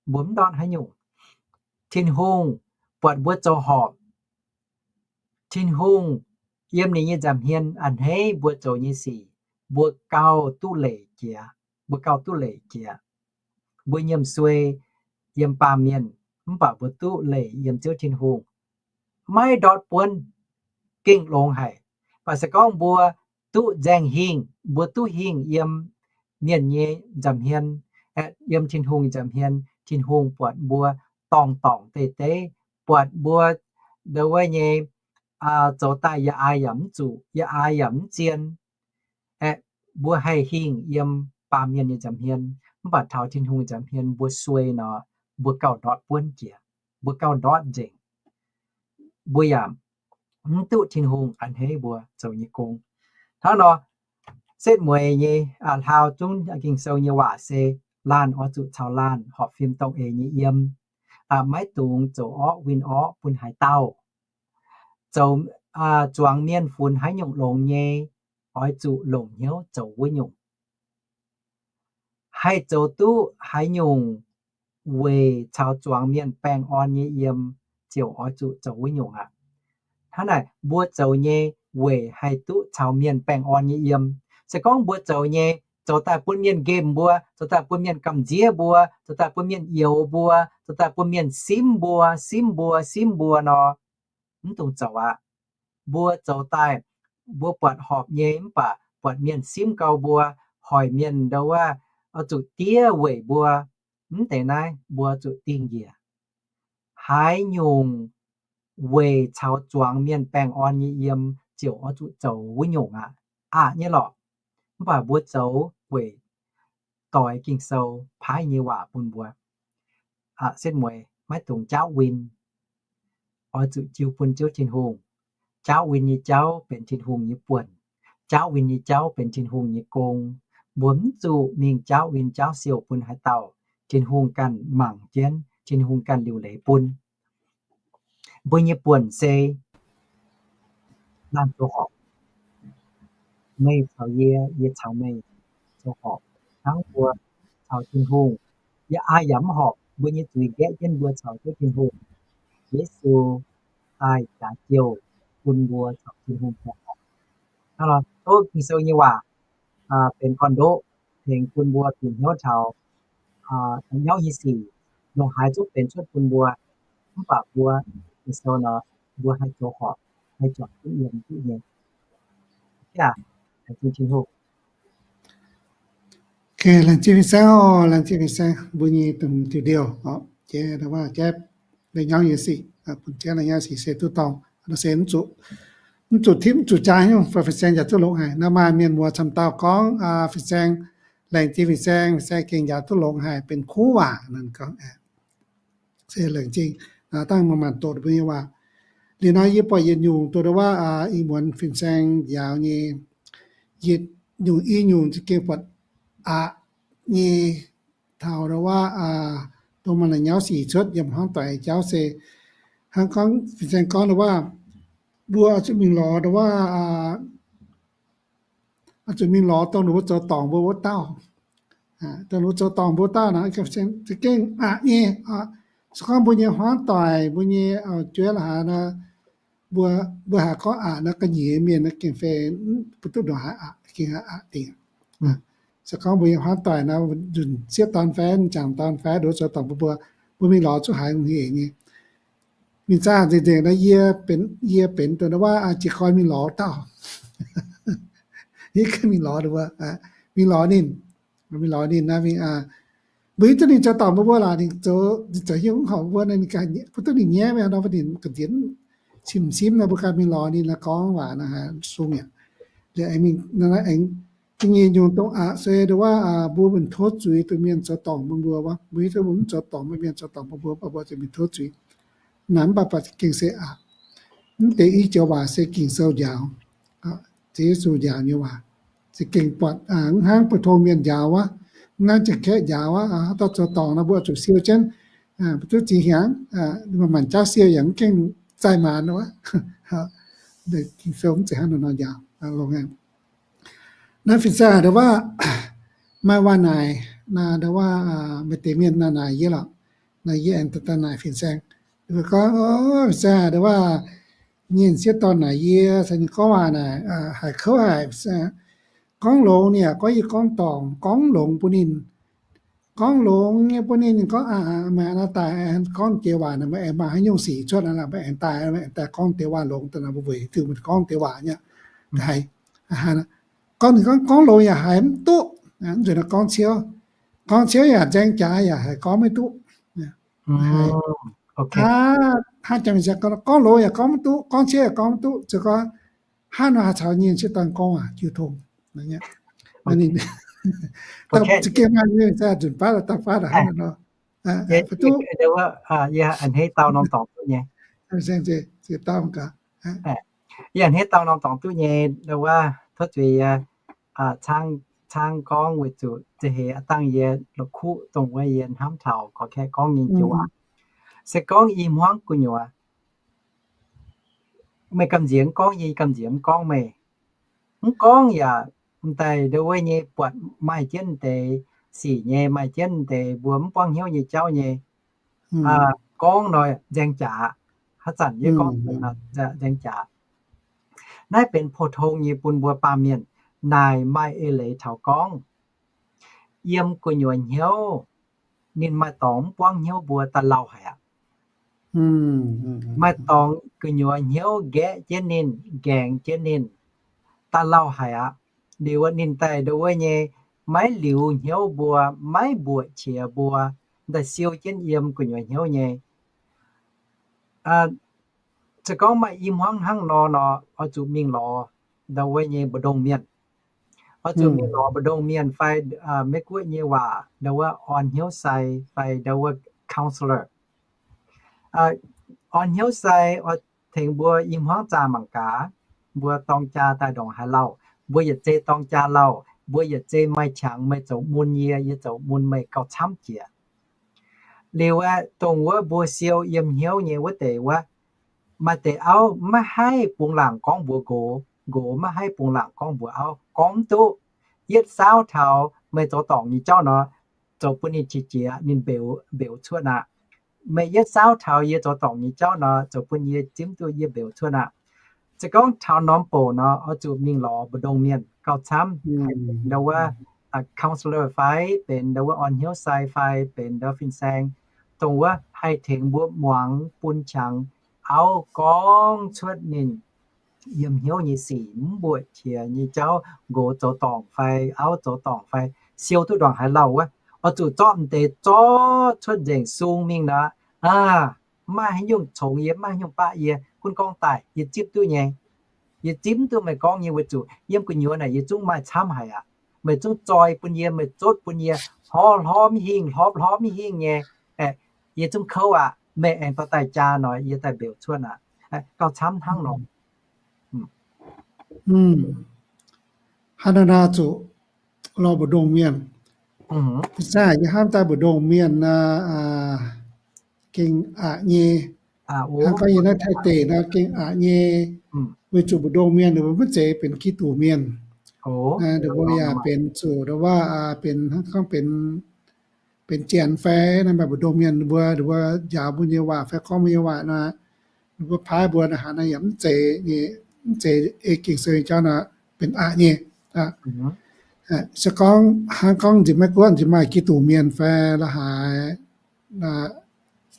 Mbuo mv ndortv haaix nyungc. Tin-Hungh buatc mbuo zoux horpc. Tin-Hungh yiem ninh nyei nza'hmien a'hneiv mbuo zoux nyei sic, mbuo gauh duqv leic jiex. Mbuo gauh duqv leic jiex. Mbuo nyiemc suei yiem baamh mienh, mv baac mbuo duqv leic yiem Ziouv Tin-Hungh. Maiv ndortv buonv, gengh longx haic. Mv baac se gorngv mbuo duqv nzaeng hingh, mbuo duqv hingh yiem mienh nyei nza'hmien, aeqv, yiem Tin-Hungh nza'hmien, Tin-Hungh buatc mbuo dorngc dorngc deix deix, buatc mbuo ndau wuov nyei zoux daaih yaac ai yaac mv zuqc, yaac ai yaac mv zien. Aeqv, mbuo haih hingh yiem baamh mienh nyei nza'hmien, mv baac taux Tin-Hungh nza'hmien mbuo suei nor, mbuo gauh ndortv buonv jiex, mbuo gauh ndortv nzengc. Mbuo yaac mv duqv Tin-Hungh a'hneiv mbuo zoux nyei gong. Hnangv nor, setv mueiz nyei hlaau zungv Ging-Sou nyei waac se, laanh oix zuqc caux laanh horpc fim dongh eix nyei yiem, maiv dungx zoux orqv win orqv bun haaix dauh. Zoux, zuangx mienh funx haaix nyungc longx nyei, oix zuqc longc hnyouv zoux wuov nyungc. Haih zoux duqv haaix nyungc weic caux zuangx mienh baengh orn nyei yiem, ziouc oix zuqc zoux wuov nyungc aqv. Hnangv naaic, mbuo zoux nyei weic haih duqv caux mienh baengh orn nyei yiem. Se gorngv mbuo zoux nyei zoux daaih bun mienh nqemh mbuo, zoux daaih bun mienh gamh nziev mbuo, zoux daaih bun mienh youx mbuo, zoux daaih bun mienh simv mbuo, simv mbuo, simv mbuo nor, mv dungx zoux aqv. Mbuo zoux daaih, mbuo buatc horpc nyei mv baac buatc mienh simv gau mbuo, hoic mienh ndau wuov, oix zuqc diev weic mbuo, mv deix naaiv mbuo zuqc dingh njiec. Haaix nyungc weic caux zuangx mienh baengh orn nyei yiem ziouc oix zuqc zoux wuov nyungc aqv. Aqc nyei lorqc. Mv baac mbuo zoux weic doix Ging-Sou paaiv nyei waac bun mbuo. Setv mueiz, maiv dungx jaauv win. Oix zuqc jiu bun Ziouv Tin-Hungh. Jaauv win nyei jauv benx Tin-Hungh nyei buonc. Jaauv win nyei jauv benx Tin-Hungh nyei gong. Mbuo mv zuqc mingh jaauv win jaauv siou bun haaix dauh. Tin-Hungh ganh mangc jienv, Tin-Hungh ganh liuc leiz bun. Mbuo nyei buonc se laanh zoux horpc. Meih caux yie, yie caux meih zoux horpc hnangv mbuo caux Tin-Hungh. Yaac ai yaac mv horpc, mbuo nyei zuiz nqaeqv jienv mbuo caux Ziouv Tin-Hungh. Yesu daaih jaax jouh bun mbuo caux Tin-Hungh zoux horpc. Hnangv nor, tov Ging-Sou nyei waac benx gorn-ndoqv tengx bun mbuo bieqc hnyouv taux nyauv nyei sic, longc haaix zungv benx cuotv bun mbuo. Mv baac mbuo Ging-Sou nor, mbuo haih zoux horpc, haih juangc duqv yiem duqv nyei. Laengz zingh Tin-Hungh. Laengz zingh fin-saeng oc, laengz zingh fin-saeng mbuo nyei diuh ndiouh oc. Jiex waac jaiv la'nyauv nyei sic, bun jaiv la'nyauv sic se duqv dorngc, se mv zuqc tipv mv zuqc jaa nyungc, fin-saeng njaaux duqv longx haic. Naaiv maaih mienh muoz camv dauh gorngv, fin-saeng, laengz zingh fin-saeng, fin-saeng gengh njaaux duqv longx haic, benx kuv waac naaic gorngv. Se laengz zingh, dangh maanc maanc doqc mbuo nyei waac. Liuz nor yie buatc yietc nyungc doqc wuov, ih muonz fin-saeng njaaux nyei, yietc nyungc i nyungc za'gengh buatc aqc nyei taux wuov, dongh maaih la'nyauv sic cuotv yiem hmuangv doic jauv se, hnangv gorngv fin-saeng gorngv wuov, mbuo zuqc mingh lorz wuov, oix zuqc mingh lorz dongh ninh mbuo zoux dorngc mbuo wuov dauh. Dongh ninh mbuo zoux dorngc mbuo wuov dauh naaic, za'gengh aqc nyei. Se gorngv mbuo nyei hmuangv doic, mbuo nyei auv-jueiv la'haaix nor, mbuo, mbuo haiz gorngv aqc nor, ga'nyiec mienh nor gengh fai mv duqv ndongc haaix aqc, gengh aqc dingc. Se gorngv mbuo nyei hmuangv doic nor, nzunc sieqv dorn fai m'jangc dorn fai nduov zoux dorngc mbuo, mbuo mingh lorz zuqc haiz hungh hec nyei. Mingh zaah nzengc nzengc nor, yie benx, yie benx dongh wuov jiez gorn mingh lorz dauh. Yie ganh mingh lorz wuov, mingh lorz ninh, mingh lorz ninh naaiv, mbuo hiuv duqv ninh zoux dorngc mbuo mbuo laaix, ninh zoux, ninh zoux hnyouv mv horpc mbuo, ninh ganh bun duqv ninh nyaiv mingh nor, ninh ga'nziex simv simv nor, mbuo ganh mingh lorz ninh nor, gorngv waac nor, haiz sung yaac, liuz aengx mingh, aengx Za'gengh nyungc dongh aqc se nduov waac mbuo mbenc tov zuiz dongh mienh zoux dorngc bun mbuo wuov, mbuo hiuv duqv mbuo mv zoux dorngc, mienh zoux dorngc bun mbuo, mbuo za'gengh mbenc tov zuiz. Naaiv mv baac za'gengh se aqc. Mv deix i joux waac se Ging-Sou njaaux, Ziouv Yesu njaaux nyei waac. Za'gengh buatc mv hnangv mbuo tong mienh njaaux wuov, mv hnangv Janx-Kaeqv njaaux wuov, haaix dauh zoux dorngc nor mbuo zuqc siou jienv, mbuo duqv zingh hnyangx, maanc jauv siou yaac mv gengh zaih maanc wuov. Ging-Sou mv zeiz hnangv nor njaaux. Naaiv fin-saeng nduov waac, maaih waac naaic, nduov waac maaih deix mienh naaic naaic yie lorqc. Naaic yie aengx daaih naaic fin-saeng. Gorngv, fin-saeng nduov waac, nyei sieqv dorn naaic yie caux ninh gorngv waac naaic, haiz kouv haic. Gorngv longx ninh yaac gorngv yie gorngv dorngc, gorngv longx bun ninh. Gorngv longx nyei bun ninh, ninh gorngv, maaih naaiv daaih gorngv deix waac, meih aengx maaih haaix nyungc sic cuotv naaiv, meih aengx daaih, meih aengx daaih gorngv deix waac longx daaih nor, mbuo weic diuh meih gorngv deix waac nyei. Haiz, gorngv ninh gorngv, gorngv longx yaac haiz mv duqv, mv nzunc nor gorngv ciouv, gorngv ciouv yaac nzaeng jaax yaac haiz gorngv maiv duqv. Hnangv jangx gorngv longx yaac gorngv mv duqv, gorngv ciouv yaac gorngv mv duqv, zoux gorngv hnangv nor haih caux nyei sieqv dorn gorngv waac jiu tong. Ninh za'gengh maaih nyei nzunc baav daaih baav hnangv nor. Yie a'hneiv dau norm dorngx duqv nyei. Yie a'hneiv dau norm dorngx duqv nyei, nduov waac tov zuiz yie caangv, caangv gorngv weic zuqc za'heix aav dangh yie la'kuqv dongh wuov yie hnamv taux gorx-kaeqv gorngv nyei joux waac. Se gorngv i hmuangv gu'nyuoz meih gamh nziex mv gorngv, yie gamh nziex mv gorngv meih. Mv gorngv yaac m'daaih nduov wuov nyei buatc maaih jienv deix sic nyei, maaih jienv deix mbuo mv buangv hnyouv nyei jauv nyei. Gorngv nor nzaeng jaax, haaix zanc yie gorngv nzaeng jaax. Naaiv benx pou-tong nyei bun mbuo baamh mienh naaic maaih eix leiz taux gorngv yiem gu'nyuoz hnyouv, ninh maaih dorngx mv buangv hnyouv mbuo daaih lauh haic aqv. Maaih dorngx gu'nyuoz hnyouv nqaeqv jienv ninh, nqaengx jienv ninh, daaih lauh haic aqv. Liuz ninh daaih nduov wuov nyei maiv liuz hnyouv mbuo, maiv mbuoqc qiex mbuo, daaih siou jienv yiem gu'nyuoz hnyouv nyei. Se gorngv maaih i hmuangv hnangv nor nor, oix zuqc mingh lorz nduov wuov nyei mbu'ndongx mienh. Oix zuqc mingh lorz mbu'ndongx mienh fai Meiv-Guoqv nyei waac nduov wuov orn hnyouv sai fai nduov wuov counselor. Orn hnyouv sai oix tengx mbuo i hmuangv zaah mangc gaax, mbuo dorng jaa daaih ndongc haaix lauh, mbuo yietc zei dorng jaa lauh, mbuo yietc zei maaih qangx meih zoux mun yie, yie zoux mun meih gauh camv jiex. Liuz aeqv, dongh wuov mbuo siou yiem hnyouv nyei wuov deix wuov, maaih deix auv maiv haih bungx laangc gorngv mbuox nqox, nqox maiv haih bungx laangc gorngv mbuox auv, gorngv mv duqv. Yietv saauv taux meih zoux dorngc nyei jauv nor, zoux bun ninh qiex jiez, ninh mbeux, mbeux cuotv aqv. Meih yietv saauv taux yie zoux dorngc nyei jauv nor, zoux bun yie zimv duqv yie mbeux cuotv aqv. Se gorngv taux norm bouc nor, oix zuqc mingh lorz mbu'ndongx mienh gauh camv, nduov wuov counselor fai benx nduov wuov orn hnyouv sai fai benx nduov fin-saeng, dongh wuov haih tengx mbuo muangx bun qangx auv gorngv cuotv ninh yiem hnyouv nyei sic, mv mbuoqc qiex nyei jauv, nqox zoux dorngc fai auv zoux dorngc fai siou duqv ndongc haaix lauh wuov, oix zuqc zorqv m'deix zorqv cuotv nzengc sung mingh nor, aav, maiv haaix nyungc congx yie, maiv haaix nyungc baqv yie, gunv gorngv daaih yie zipv duqv nyei. Yie zipv duqv meih gorngv nyei weic zuqc yiem gu'nyuoz naaic yie zungv maaih camv haic aqv. Meih zungv zoi bun yie, meih zotv bun yie, hlorpv hlorpv mv hingh, hlorpv hlorpv mv hingh nyei. Yie zungv kouv aqv. Meih aengx dorh daaih jaa nor, yie daaih mbeux cuotv aqv. Gauh camv hnangv nor. Hnangv naaiv nor zuqc lorz mbu'ndongx mienh. Ih zanc yie hnamv daaih mbu'ndongx mienh nor, gengh aqc nyei. Hnangv gorngv yie naaiv Taiv deic nor gengh aqc nyei, weic zuqc mbu'ndongx mienh ninh mbuo maiv zeiz benx Giduc mienh. Ninh mbuo yaac benx zuqc nduov waac, benx hnangv gorngv benx, benx janx fai naaiv maaih mbu'ndongx mienh ninh mbuo, ninh mbuo njaaux mbuo nyei waac fai gorngv mbuo nyei waac nor, ninh mbuo paaiv mbuo naaiv haaix nor yaac mv zeiz, mv zeiz ei Ging-Sou nyei jauv nor, benx aqc nyei. Se gorngv hnangv gorngv nzipc Meiv-Guoqv nzipc maaih Giduc mienh fai la'haaix,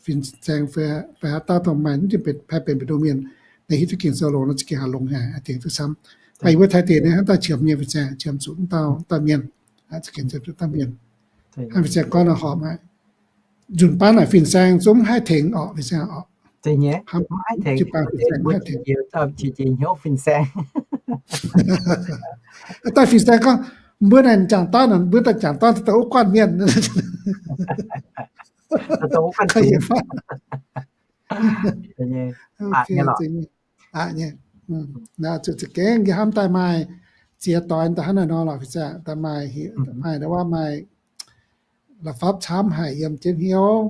fin-saeng fai haaix dauh dongh maaih mv paaiv benx mbu'ndongx mienh, naaiv hiuv duqv Ging-Sou longx nor za'gengh haih longx haic, tengx duqv camv. Mv baac yie mbuo Taiv deic naaiv hnangv daaih qiemx nyei fin-saeng, qiemx zuqc mv dauh, mv dauh mienh, za'gengh qiemx zuqc mv dauh mienh. Hnangv fin-saeng gorngv nor horpc aqv. Nzunc baav naaic fin-saeng zungv mv haih tengx orqc, fin-saeng orqc. Jiu-baang fin-saeng mv haih tengx. Daaih fin-saeng gorngv, Mbuo naaic m'jangc dorn, mbuo daaih m'jangc dorn daaih wuov guanh mienh. Aqc nyei. Zuqc za'gengh yie hnamv daaih maaih ziex doix daaih hnangv naaiv nor lorqc, daaih maaih, maaih ndau wuov maaih la'fapv camv haic yiem jienv hnyouv.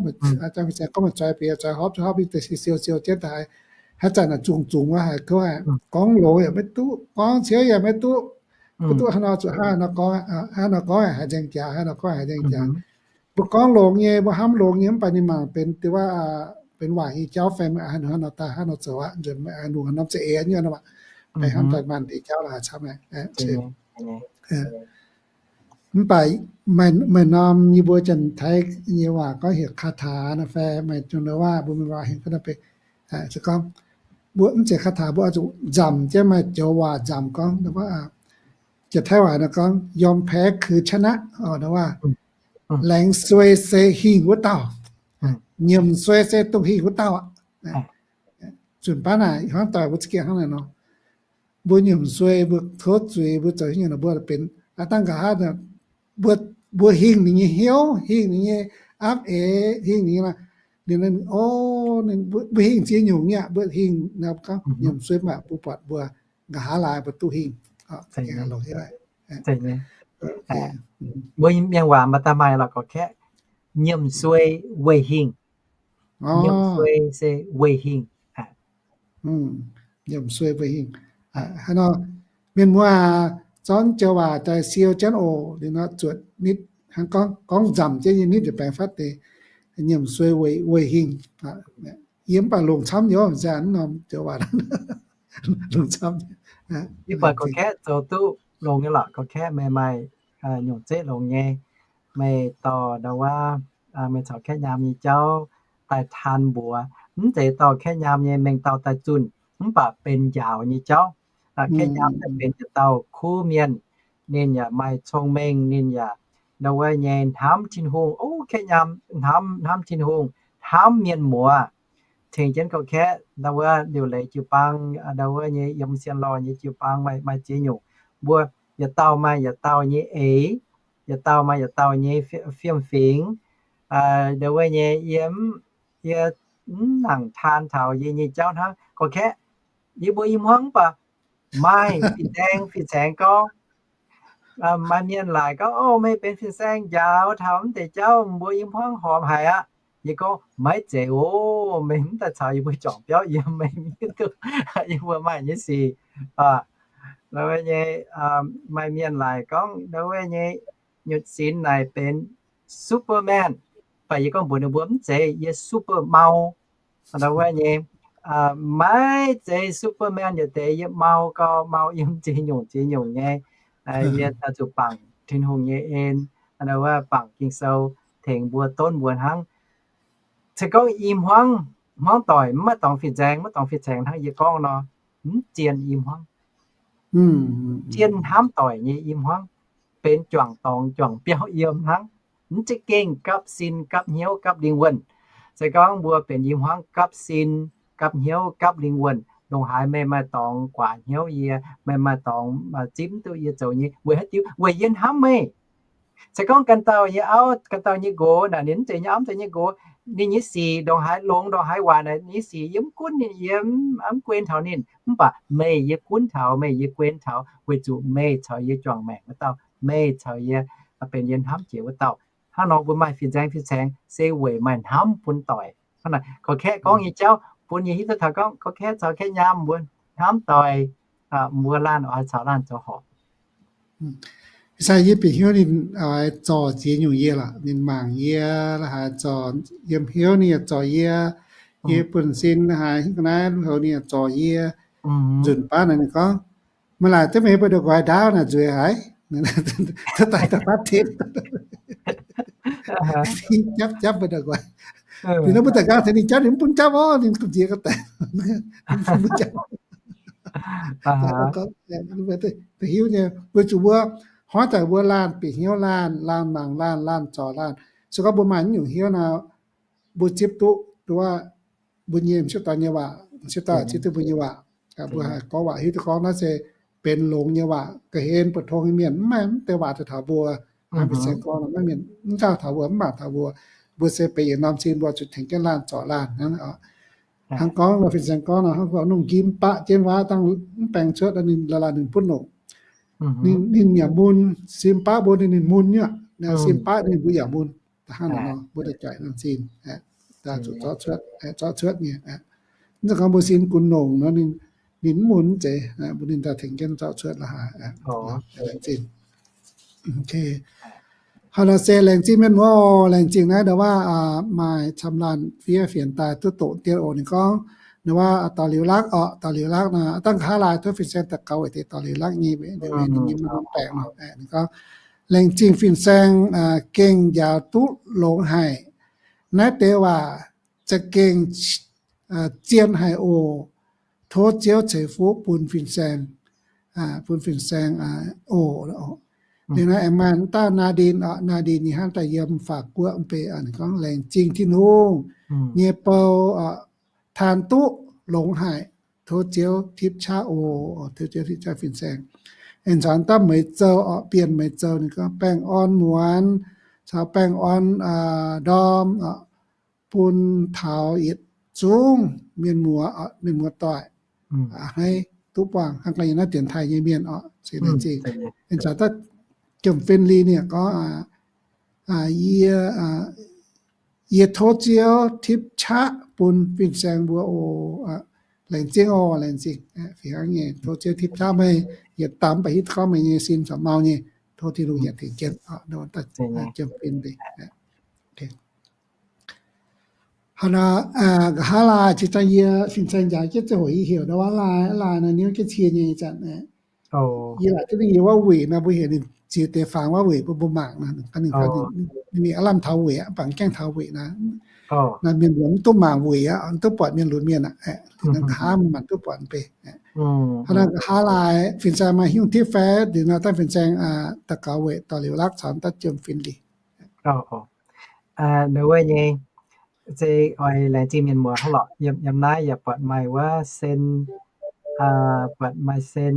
Gorngv meih zoih bieqc zoih hopv hopv daaih siou siou jienv daaih, haaix zanc naaic zungh zungh wuov haic, gorngv longx yaac maiv duqv, gorngv ciouv yaac maiv duqv, maiv duqv hnangv nor zuqc hnangv nor gorngv, hnangv nor gorngv haiz nzengc jaax, hnangv nor gorngv haiz nzengc jaax. Mbuo gorngv longx nyei, mbuo hnamv longx nyei, mv baac ninh mangc benx deix wuov, benx waaic nyei jauv fai meih hnangv nor daaih, hnangv nor zoux aqv, nzunc meih lungh haaix norm za'eix nyei nor, meih hnamv daaih maaih deix jauv la'haaix camv. Mv baac maaih norm yie mbuo Janx-Taiv nyei waac gorngv heuc คาถา nor fai maaih zungh ndau waac mbuo mienh waac heuc gorngv, se gorngv mbuo mv zeiz คาถา, mbuo oix zuqc nzamc jienv maaih joux waac nzamc gorngv, Janx-Taiv waac nor gorngv ยอมแพ้คือชนะ orqc, ndau wuov, laengz suei se hingh wuov dauh, nyiemc suei se dongh hingh wuov dauh aqv. Zunc baav naaic hnangv doic mbuo za'gengh hnangv naaiv nor, mbuo nyiemc suei, mbuo tov zuiz, mbuo zoux hingh nor, mbuo benx aav dangh nqa'haav, mbuo, mbuo hingh ninh nyei hnyouv, hingh ninh nyei apv eix, hingh ninh nyei, ninh, o, mbuo hingh ziex nyungc nyei aqv, mbuo hingh gorngv nyiemc suei mv baac mbuo buatc mbuo nqa'haav laaix mbuo duqv hingh. Mbuo mienh waac maaih daaih maaih lorqc gorqv-kaeqv, nyiemc suei weic hingh. Nyiemc suei se weic hingh. Nyiemc suei weic hingh. Hnangv nor, mienh muoz aac, zorqv joux waac daaih siou jienv oc. Liuz nor zuotc nitv, hnangv gorngv, gorngv nzamc jienv nyei nitv yietc baengx fatv deix, nyiemc suei weic, weic hingh. Yie mv baac longc camv nyei, nzengc norm joux waac longc camv. Yie buatc gorqv-kaeqv zoux duqv longx nyei lorqc. Gorqv-kaeqv meih maaih nyungc zeqv longx nyei. Meih dorh ndau wuov, meih caux kaeqv nyaam nyei jauv daaih taan mbuox, mv zeiz dorh kaeqv nyaam nyei mengh dauh daaih zunh, mv baac benx njaaux nyei jauv. Kaeqv nyaam daaih benx yietc dauh kuv mienh, ninh yaac maaih cong-mengh, ninh yaac ndau wuov nyei hnamv Tin-Hungh. O, kaeqv nyaam hnamv, hnamv Tin-Hungh, hnamv mienh muoz. Tengx jienv gorqv-kaeqv ndau wuov liuc leiz jiu-baang, ndau wuov nyei yiem sien lorh nyei jiu-baang maaih, maaih ziex nyungc. Mbuo yietc dauh maaih yietc dauh nyei eix, yietc dauh maaih yietc dauh nyei fiem-fingx. Ndau wuov nyei yie, yie mv nangc taan taux yie nyei jauv hnangv. Gorqv-kaeqv yie mbuo i hmuangv mv baac maaih fin-saeng, fin-saeng gorngv, maaih mienh laaic gorngv, o, meih benx fin-saeng njaaux taux mv deix jauv, mbuo i hmuangv horpc haic aqv. Yie gorngv, maiv zeiz oc, meih mv daaih caux yie mbuo juangc biauv yiem, meih mv hiuv duqv yie mbuo maaih nyei sic. Ndau wuov nyei, maaih mienh laaic gorngv ndau wuov nyei nyutc sinx naaic benx Superman. Mv baac yie gorngv mbuox ninh mbuo, mv zeiz, yie super mau. Ndau wuov nyei, maiv zeiz Superman yietc deix, yie mau gau, mau yiem ziex nyungc ziex nyungc nyei. Yie zuqc bangc Tin-Hungh nyei en, ndau wuov bangc Ging-Sou tengx mbuo, donv mbuo hnangv. Se gorngv i hmuangv, hmuangv doic maiv dorngx fin-saeng, maiv dorngx fin-saeng hnangv yie gorngv nor, mv zien i hmuangv. Zien hnamv doic nyei i hmuangv, benx juangc dorngx juangc biauv yiem hnangv. Mv za'gengh gapv sin, gapv hnyouv, gapv lingh wuonh. Se gorngv mbuo benx i hmuangv gapv sin, gapv hnyouv, gapv lingh wuonh, ndongc haaix meih maaih dorngx guaax hnyouv yie, meih maaih dorngx zipv mv duqv yie zoux nyei, weic haaix diuc? Weic yie hnamv meih. Se gorngv ganh dauh nyei auv, ganh dauh nyei nqox naaic, ninh mv zeiz nyei auv, mv zeiz nyei nqox, ninh nyei sic ndongc haaix longx ndongc haaix waaic naaic, ninh nyei sic yie mv gunv ninh, yie mv, mv guen taux ninh. Mv baac meih yie gunv taux, meih yie guen taux, weic zuqc meih caux yie juangc maengc wuov dauh, meih caux yie benx yie hnamv jiex wuov dauh. Hnangv nor mbuo maaih fin-saeng, fin-saeng se weic maaih hnamv bun doic. Hnangv naaic, gorqv-kaeqv gorngv nyei jauv bun yie hiuv duqv taux gorngv gorqv-kaeqv caux kaeqv nyaam mbuo hnamv doic, mbuo laanh oix caux laanh zoux horpc. Sai yie bieqc hnyouv ninh oix zorc ziex nyungc yie lorqc. Ninh mangc yie la'haaix zorc yiem hnyouv ninh yaac zorc yie. Yie buonv-sin la'haaix ga'naaiv lui-houx ninh yaac zorc yie. Nzunc baav naaic ninh gorngv, meih laaic duqv meih mbuo ndau-nquaix ndaauv naaic nzueic haic. Daaih daaih baav tin japv japv mbuo ndau-nquaix. Ninh nor mbuo daaih nqaang taux ninh japv ninh mv bun japv orv, ninh ga'nziex ga'daic. Da'hiuv nyei, weic zuqc mbuo hnoi daaih mbuo laanh bieqc hnyouv laanh, laanh mangc laanh, laanh zorc laanh. Se gorngv mbuo maaih naaiv nyungc hnyouv nor, mbuo zipv duqv, duqv mbuo nyei m'sieqv dorn nyei waac, m'sieqv dorn zipv duqv mbuo nyei waac. Mbuo haih gorngv waac hiuv duqv gorngv naaiv se benx longx nyei waac, ga'hlen buoz-tong nyei mienh mv maaih mv deix waac taux mbuo. Hnangv fin-saeng gorngv nor, maiv mienh mv gauh taux mbuo, mv mangc taux mbuo. Mbuo se benx yietc norm sin mbuo zuqc tengx jienv laanh zorc laanh hnangv. Hnangv gorngv nor, fin-saeng gorngv nor, hnangv gorngv lungh njimv baqv jienv waac dangh mv baengh cuotv, ninh la'laanh ninh butv longc. Ninh, ninh yaac mun, sin baqv mbuo ninh, ninh mun nyei, sin baqv ninh mbuo yaac mun. Hnangv naaic nor mbuo daaih jaic norm sin, zuqc zorqv cuotv, zorqv cuotv nyei. Mv zeiz gorngv mbuo sin gunv longc nor, ninh, ninh mv mun mv zeiz, mbuo ninh daaih tengx jienv zorqv cuotv la'haaix. Laengz zingh. Hnangv naaic se laengz zingh mienh muoz, laengz zingh naaiv ndau waac maaih camv laanh fiev fienx daaih duqv doqc dien oc. Ninh gorngv, ndau waac daux liuz lakv oc, daux liuz lakv naaic, dangh nqa'haav laai tov fin-saeng daux gaux weic deix daux liuz lakv nyei, weic ninh nyei norm baengc nor. Ninh gorngv, laengz zingh fin-saeng gengh njaaux duqv longx haic. Naaiv deix waac za'gengh zien haic oc. Tov Ziouv ceix fuqv bun fin-saeng, bun fin-saeng oc. Liuz naaiv aengx maaih dauh Naa^ndin oc, Naa^ndin ninh hnangv daaih yiem法国mv bei, ninh gorngv, laengz zingh Tin-Hungh nyei bou taan duqv longx haic. Tov Ziouv tipv qaqv oc. Tov Ziouv tipv qaqv fin-saeng. Aengx caux dauh Meix Zou oc, Bienh Meix Zou, ninh gorngv, baengh orn muonz caux baengh orn ndorm bun taux yietc zungv mienh muoz, mienh muoz doic, a'hneiv duqv buangh hnangv gaax yiem naaiv dienx taaih nyei mienh oc. Aengx caux dauh Jiem Fin Li ninh gorngv, yie, yie tov Ziouv tipv qaqv bun fin-saeng mbuo oc. Laengz zingh oc, laengz zingh. Fih hnangv nyei, tov Ziouv tipv qaqv meih yietc dangh, mv baac hitv gorngv meih nyei sin corc mau nyei. Tov Tin-Hungh yietc tengx jienv. Jiem Fin Li. Hnangv naaic, nqa'haav laai cingx daaih yie fin-saeng njaaux jienv ziangh hoc yie heuc ndau waac laai, laai naaiv niouv jienv cie nyei zanc. Yie laaic duqv ninh nyei wuov weic naaiv, mbuo heuc ninh ziex deix fangx wuov weic bun mbuo mangc naaiv. Ninh mingh aav lamh taux weic aqv, mv baac mv gaengh taux weic naaiv. Naaiv mienh mbuo mv duqv mangc weic aqv, mv duqv buatc mienh lunx mienh aqv. Nqa'haav mbuo mangc duqv buatc mv bei. Hnangv naaic nqa'haav laai fin-saeng maaih haaix nyungc tipv fai liuz nor, dangh fin-saeng daux gaux weic daux liuz lakv caux dangh Jiem Fin Li. Ninh wuov nyei, se oix laengz zingh mienh muoz hnangv lorqc. Yiem, yiem naaiv yaac buatc maaih wuov sen, buatc maaih sen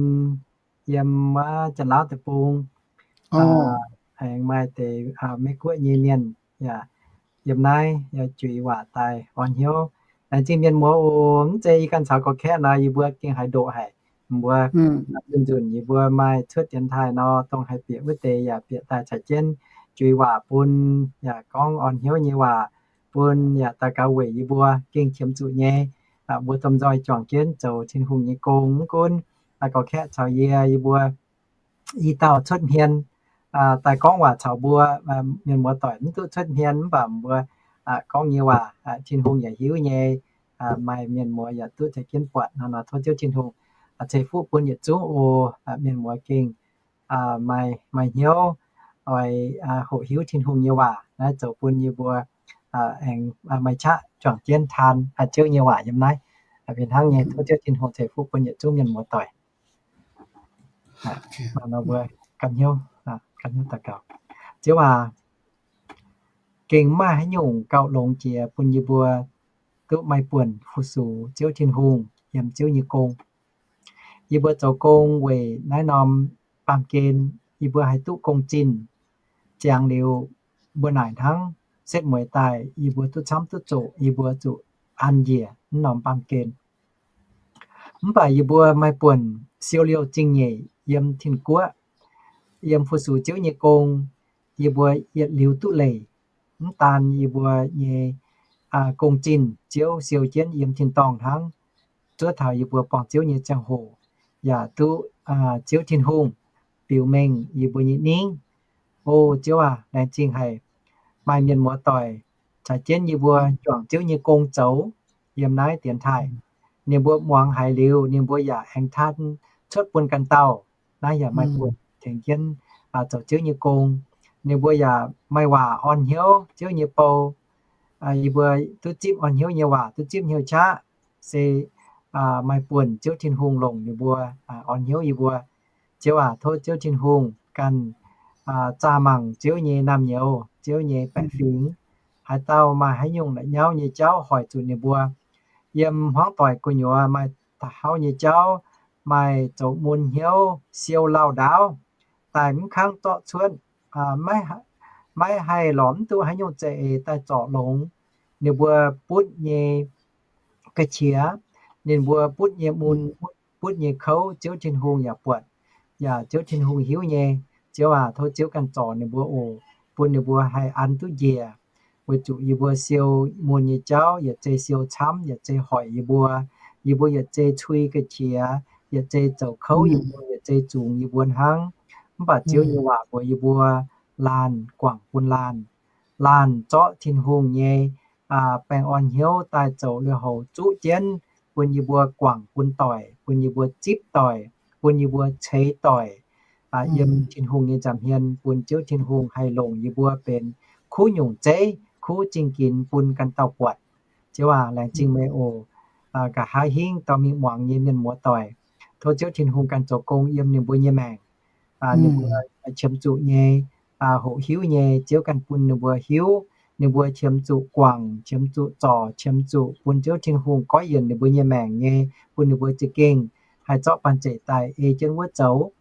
yiem wuov Janx-Laauv deic-bung, aengx maaih deix Meiv-Guoqv nyei mienh yaac yiem naaiv yaac juix waac daaih orn hnyouv. Laengz zingh mienh muoz oc. Mv zeiz yie ganh caux gorx-kaeqv nor, yie mbuo gengh haiz ndoqc haic. Mbuo nzunc-nzunc yie mbuo maaih cuotv dienx taaih nor, dongh haiz bieqc wuov deix yaac bieqc daaih caux jienv juix waac bun, yaac gorngv orn hnyouv nyei waac bun, yaac daux gaux weic yie mbuo gengh qiemx zuqc nyei. Mbuo domh nzoih juangc jienv zoux Tin-Hungh nyei gong. Mv gunv gorx-kaeqv caux yie, yie mbuo i dauh cuotv hmien daaih gorngv waac caux mbuo mienh muoz doic mv duqv cuotv hmien, mv baac mbuo gorngv nyei waac Tin-Hungh yaac hiuv nyei. Maaih mienh muoz yaac duqv caux jienv buatc nor. Tov Ziouv Tin-Hungh ceix fuqv bun yietc zungv oc. Mienh muoz gengh maaih, maaih hnyouv oix hoqc hiuv Tin-Hungh nyei waac naaiv, zoux bun yie mbuo aengx maaih qaqv juangc jienv taan Ziouv nyei waac yiem naaiv. Fih hnangv nyei, tov Ziouv Tin-Hungh ceix fuqv bun yietc zungv mienh muoz doic. Mbuo ganh hnyouv, ganh hnyouv daux gaux. Ziouv aac, gengh maaih haaix nyungc gauh longx jiex bun yie mbuo duqv maaih buonc fu-sux Ziouv Tin-Hungh yiem Ziouv nyei gong. Yie mbuo zoux gong weic naaiv norm baamh gen, yie mbuo haih duqv gong-zinh. Ziangx liuz mbuo naaic hnangv, setv mueiz daaih yie mbuo duqv camv duqv zoqc, yie mbuo zuqc an njiec naaiv norm baamh gen. Mv baac yie mbuo maaih buonc siou liouh zingh nyeic yiem Tin-Guoqv, yiem fu-sux Ziouv nyei gong, yie mbuo yietc liuz duqv leiz. Mv daan yie mbuo nyei gong-zinh Ziouv siou jienv yiem tin-dorngh hnangv, zuov taux yie mbuo buangh Ziouv nyei ziangh hoc yaac duqv Ziouv Tin-Hungh biux mengh yie mbuo nyei ningv. O Ziouv aac, laengz zingh haic. Maaih mienh muoz doic caux jienv yie mbuo juangc Ziouv nyei gong zoux yiem naaiv dienx taaih. Ninh mbuo muangx haiz liuz, ninh mbuo yaac aengx taan cuotv bun ganh dauh. Naaiv yaac maaih buonc tengx jienv zoux Ziouv nyei gong. Ninh mbuo yaac maaih waac orn hnyouv Ziouv nyei bou. Yie mbuo duqv zipv orn hnyouv nyei waac, duqv zipv hnyouv qaqv, se maaih buonc Ziouv Tin-Hungh longc ninh mbuo orn hnyouv yie mbuo. Ziouv aac, tov Ziouv Tin-Hungh ganh zaah mangc Ziouv nyei naamh nyouz, Ziouv nyei baeqc fingx. Haaix dauh maaih haaix nyungc la'nyauv nyei jauv hoic zuqc ninh mbuo, yiem hmuangv doic gu'nyuoz maaih taux hauv nyei jauv, maaih zoux mun hnyouv siou lauh ndaauv daaih mv kangv zorqv cuotv, maiv haih lorz mv duqv haaix nyungc za'eix daaih zorc longx. Ninh mbuo butv nyei ga'qiex, ninh mbuo butv nyei mun, butv nyei kouv, Ziouv Tin-Hungh yaac buatc, yaac Ziouv Tin-Hungh hiuv nyei. Ziouv aac, tov Ziouv ganh zorc ninh mbuo oc, bun ninh mbuo haih an duqv njiec. Weic zuqc yie mbuo siou mun nyei jauv yietc zei siou camv, yietc zei hoic yie mbuo. Yie mbuo yietc zei cui ga'qiex, yietc zei zoux kouv yie mbuo, yietc zei zungx yie mbuo hnangv. Mv baac Ziouv nyei waac mbuox yie mbuo, laanh guangc bun laanh. Laanh zorqv Tin-Hungh nyei baengh orn hnyouv daaih zoux lui-houx zuqv jienv, bun yie mbuo guangc bun doic, bun yie mbuo zipv doic, bun yie mbuo ceix doic yiem Tin-Hungh nyei nza'hmien, bun Ziouv Tin-Hungh haih longc yie mbuo benx kuv nyungc zeiv, kuv zingh ginx bun ganh dauh buatc. Ziouv aac, laengz zingh meih oc. Nqa'haav hingv dorh mingh muangx nyei mienh muoz-doic, tov Ziouv Tin-Hungh ganh zoux gong yiem ninh mbuo nyei maengc. Ninh mbuo qiemx zuqc nyei, hoqc hiuv nyei, Ziouv ganh bun ninh mbuo hiuv. Ninh mbuo qiemx zuqc guangc, qiemx zuqc zorc, qiemx zuqc bun Ziouv Tin-Hungh goiv yienc ninh mbuo nyei maengc nyei, bun ninh mbuo za'gengh haih zorqv banh zeic daaih ei jienv wuov zoux.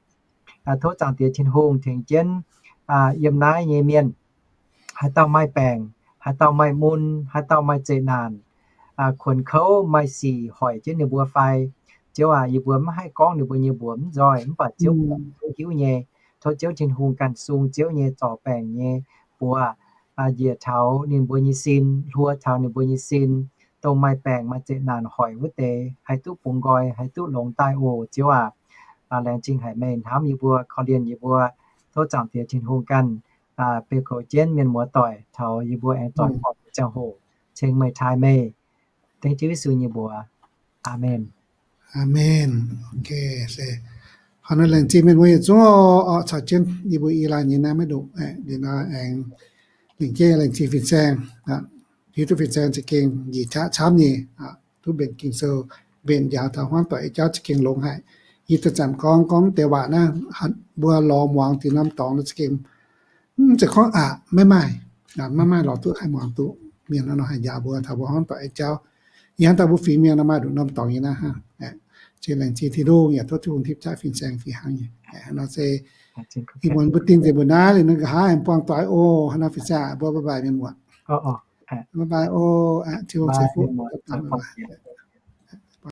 Tov Zaangc Diex Tin-Hungh tengx jienv yiem naaiv nyei mienh, haaix dauh maaih baengc, haaix dauh maaih mun, haaix dauh maaih zeqc naanc, kuonx kouv, maaih sic hoic jienv ninh mbuo fai. Ziouv aac, yie mbuo mv haih gorngv ninh mbuo nyei mbuox mv nzoih, mv baac Ziouv, Ziouv hiuv nyei. Tov Ziouv Tin-Hungh ganh sung Ziouv nyei zorc baengc nyei buoz njiec taux ninh mbuo nyei sin, hluo taux ninh mbuo nyei sin, dongh maaih baengc maaih zeqc naanc hoic wuov deix haih duqv bungx nqoi, haih duqv longx daaih oc, Ziouv aac. Laengz zingh haic meih hnamv yie mbuo, korv-lienh yie mbuo. Tov Zaangc Diex Tin-Hungh ganh beu goux jienv mienh muoz-doic taux yie mbuo aengx zoih gorn nyei ziangh hoc, ceng meih taaih meih. Dengv Ziouv Yesu nyei mbuox. Aamen. Aamen. Hnangv naaiv laengz zingh mienh muoz yietc zungv oc, caux jienv yie mbuo i laanh nyei naaiv maiv nduqc, liuz nor aengx lengc jeiv laengz zingh fin-saeng, hiuv duqv fin-saeng za'gengh njiec qaqv camv nyei, duqv mbenc Ging-Sou, mbenc njaaux taux huaangv doic nyei jauv za'gengh longx haic. Yie daaih zanc gorngv gorngv deix waac naaiv, mbuo lorz muangx deix norm dorngx naaiv za'gengh mv zeiz gorngv aqc maiv maaih, maiv maaih lorz duqv haih muangx duqv mienh nor haih njaaux mbuo taux mbuo huaangv doic nyei jauv. Yie hnamv daaih mbuo fingx mienh nor maaih nduqc norm dorngx nyei naaiv hnangv. Zingh laengz zingh Tin-Hungh yaac tov Tin-Hungh tipv jaav fin-saeng fih hnangv nyei. Nor se ih muonz mbuo dingh nzengc mbuo naaiv liuz nor, nqa'haav aengx buangh doic oc. Hnangv naaiv fin-saeng mbuo bye bye mienh muoz. Bye bye oc. Tin-Hungh ceix fuqv.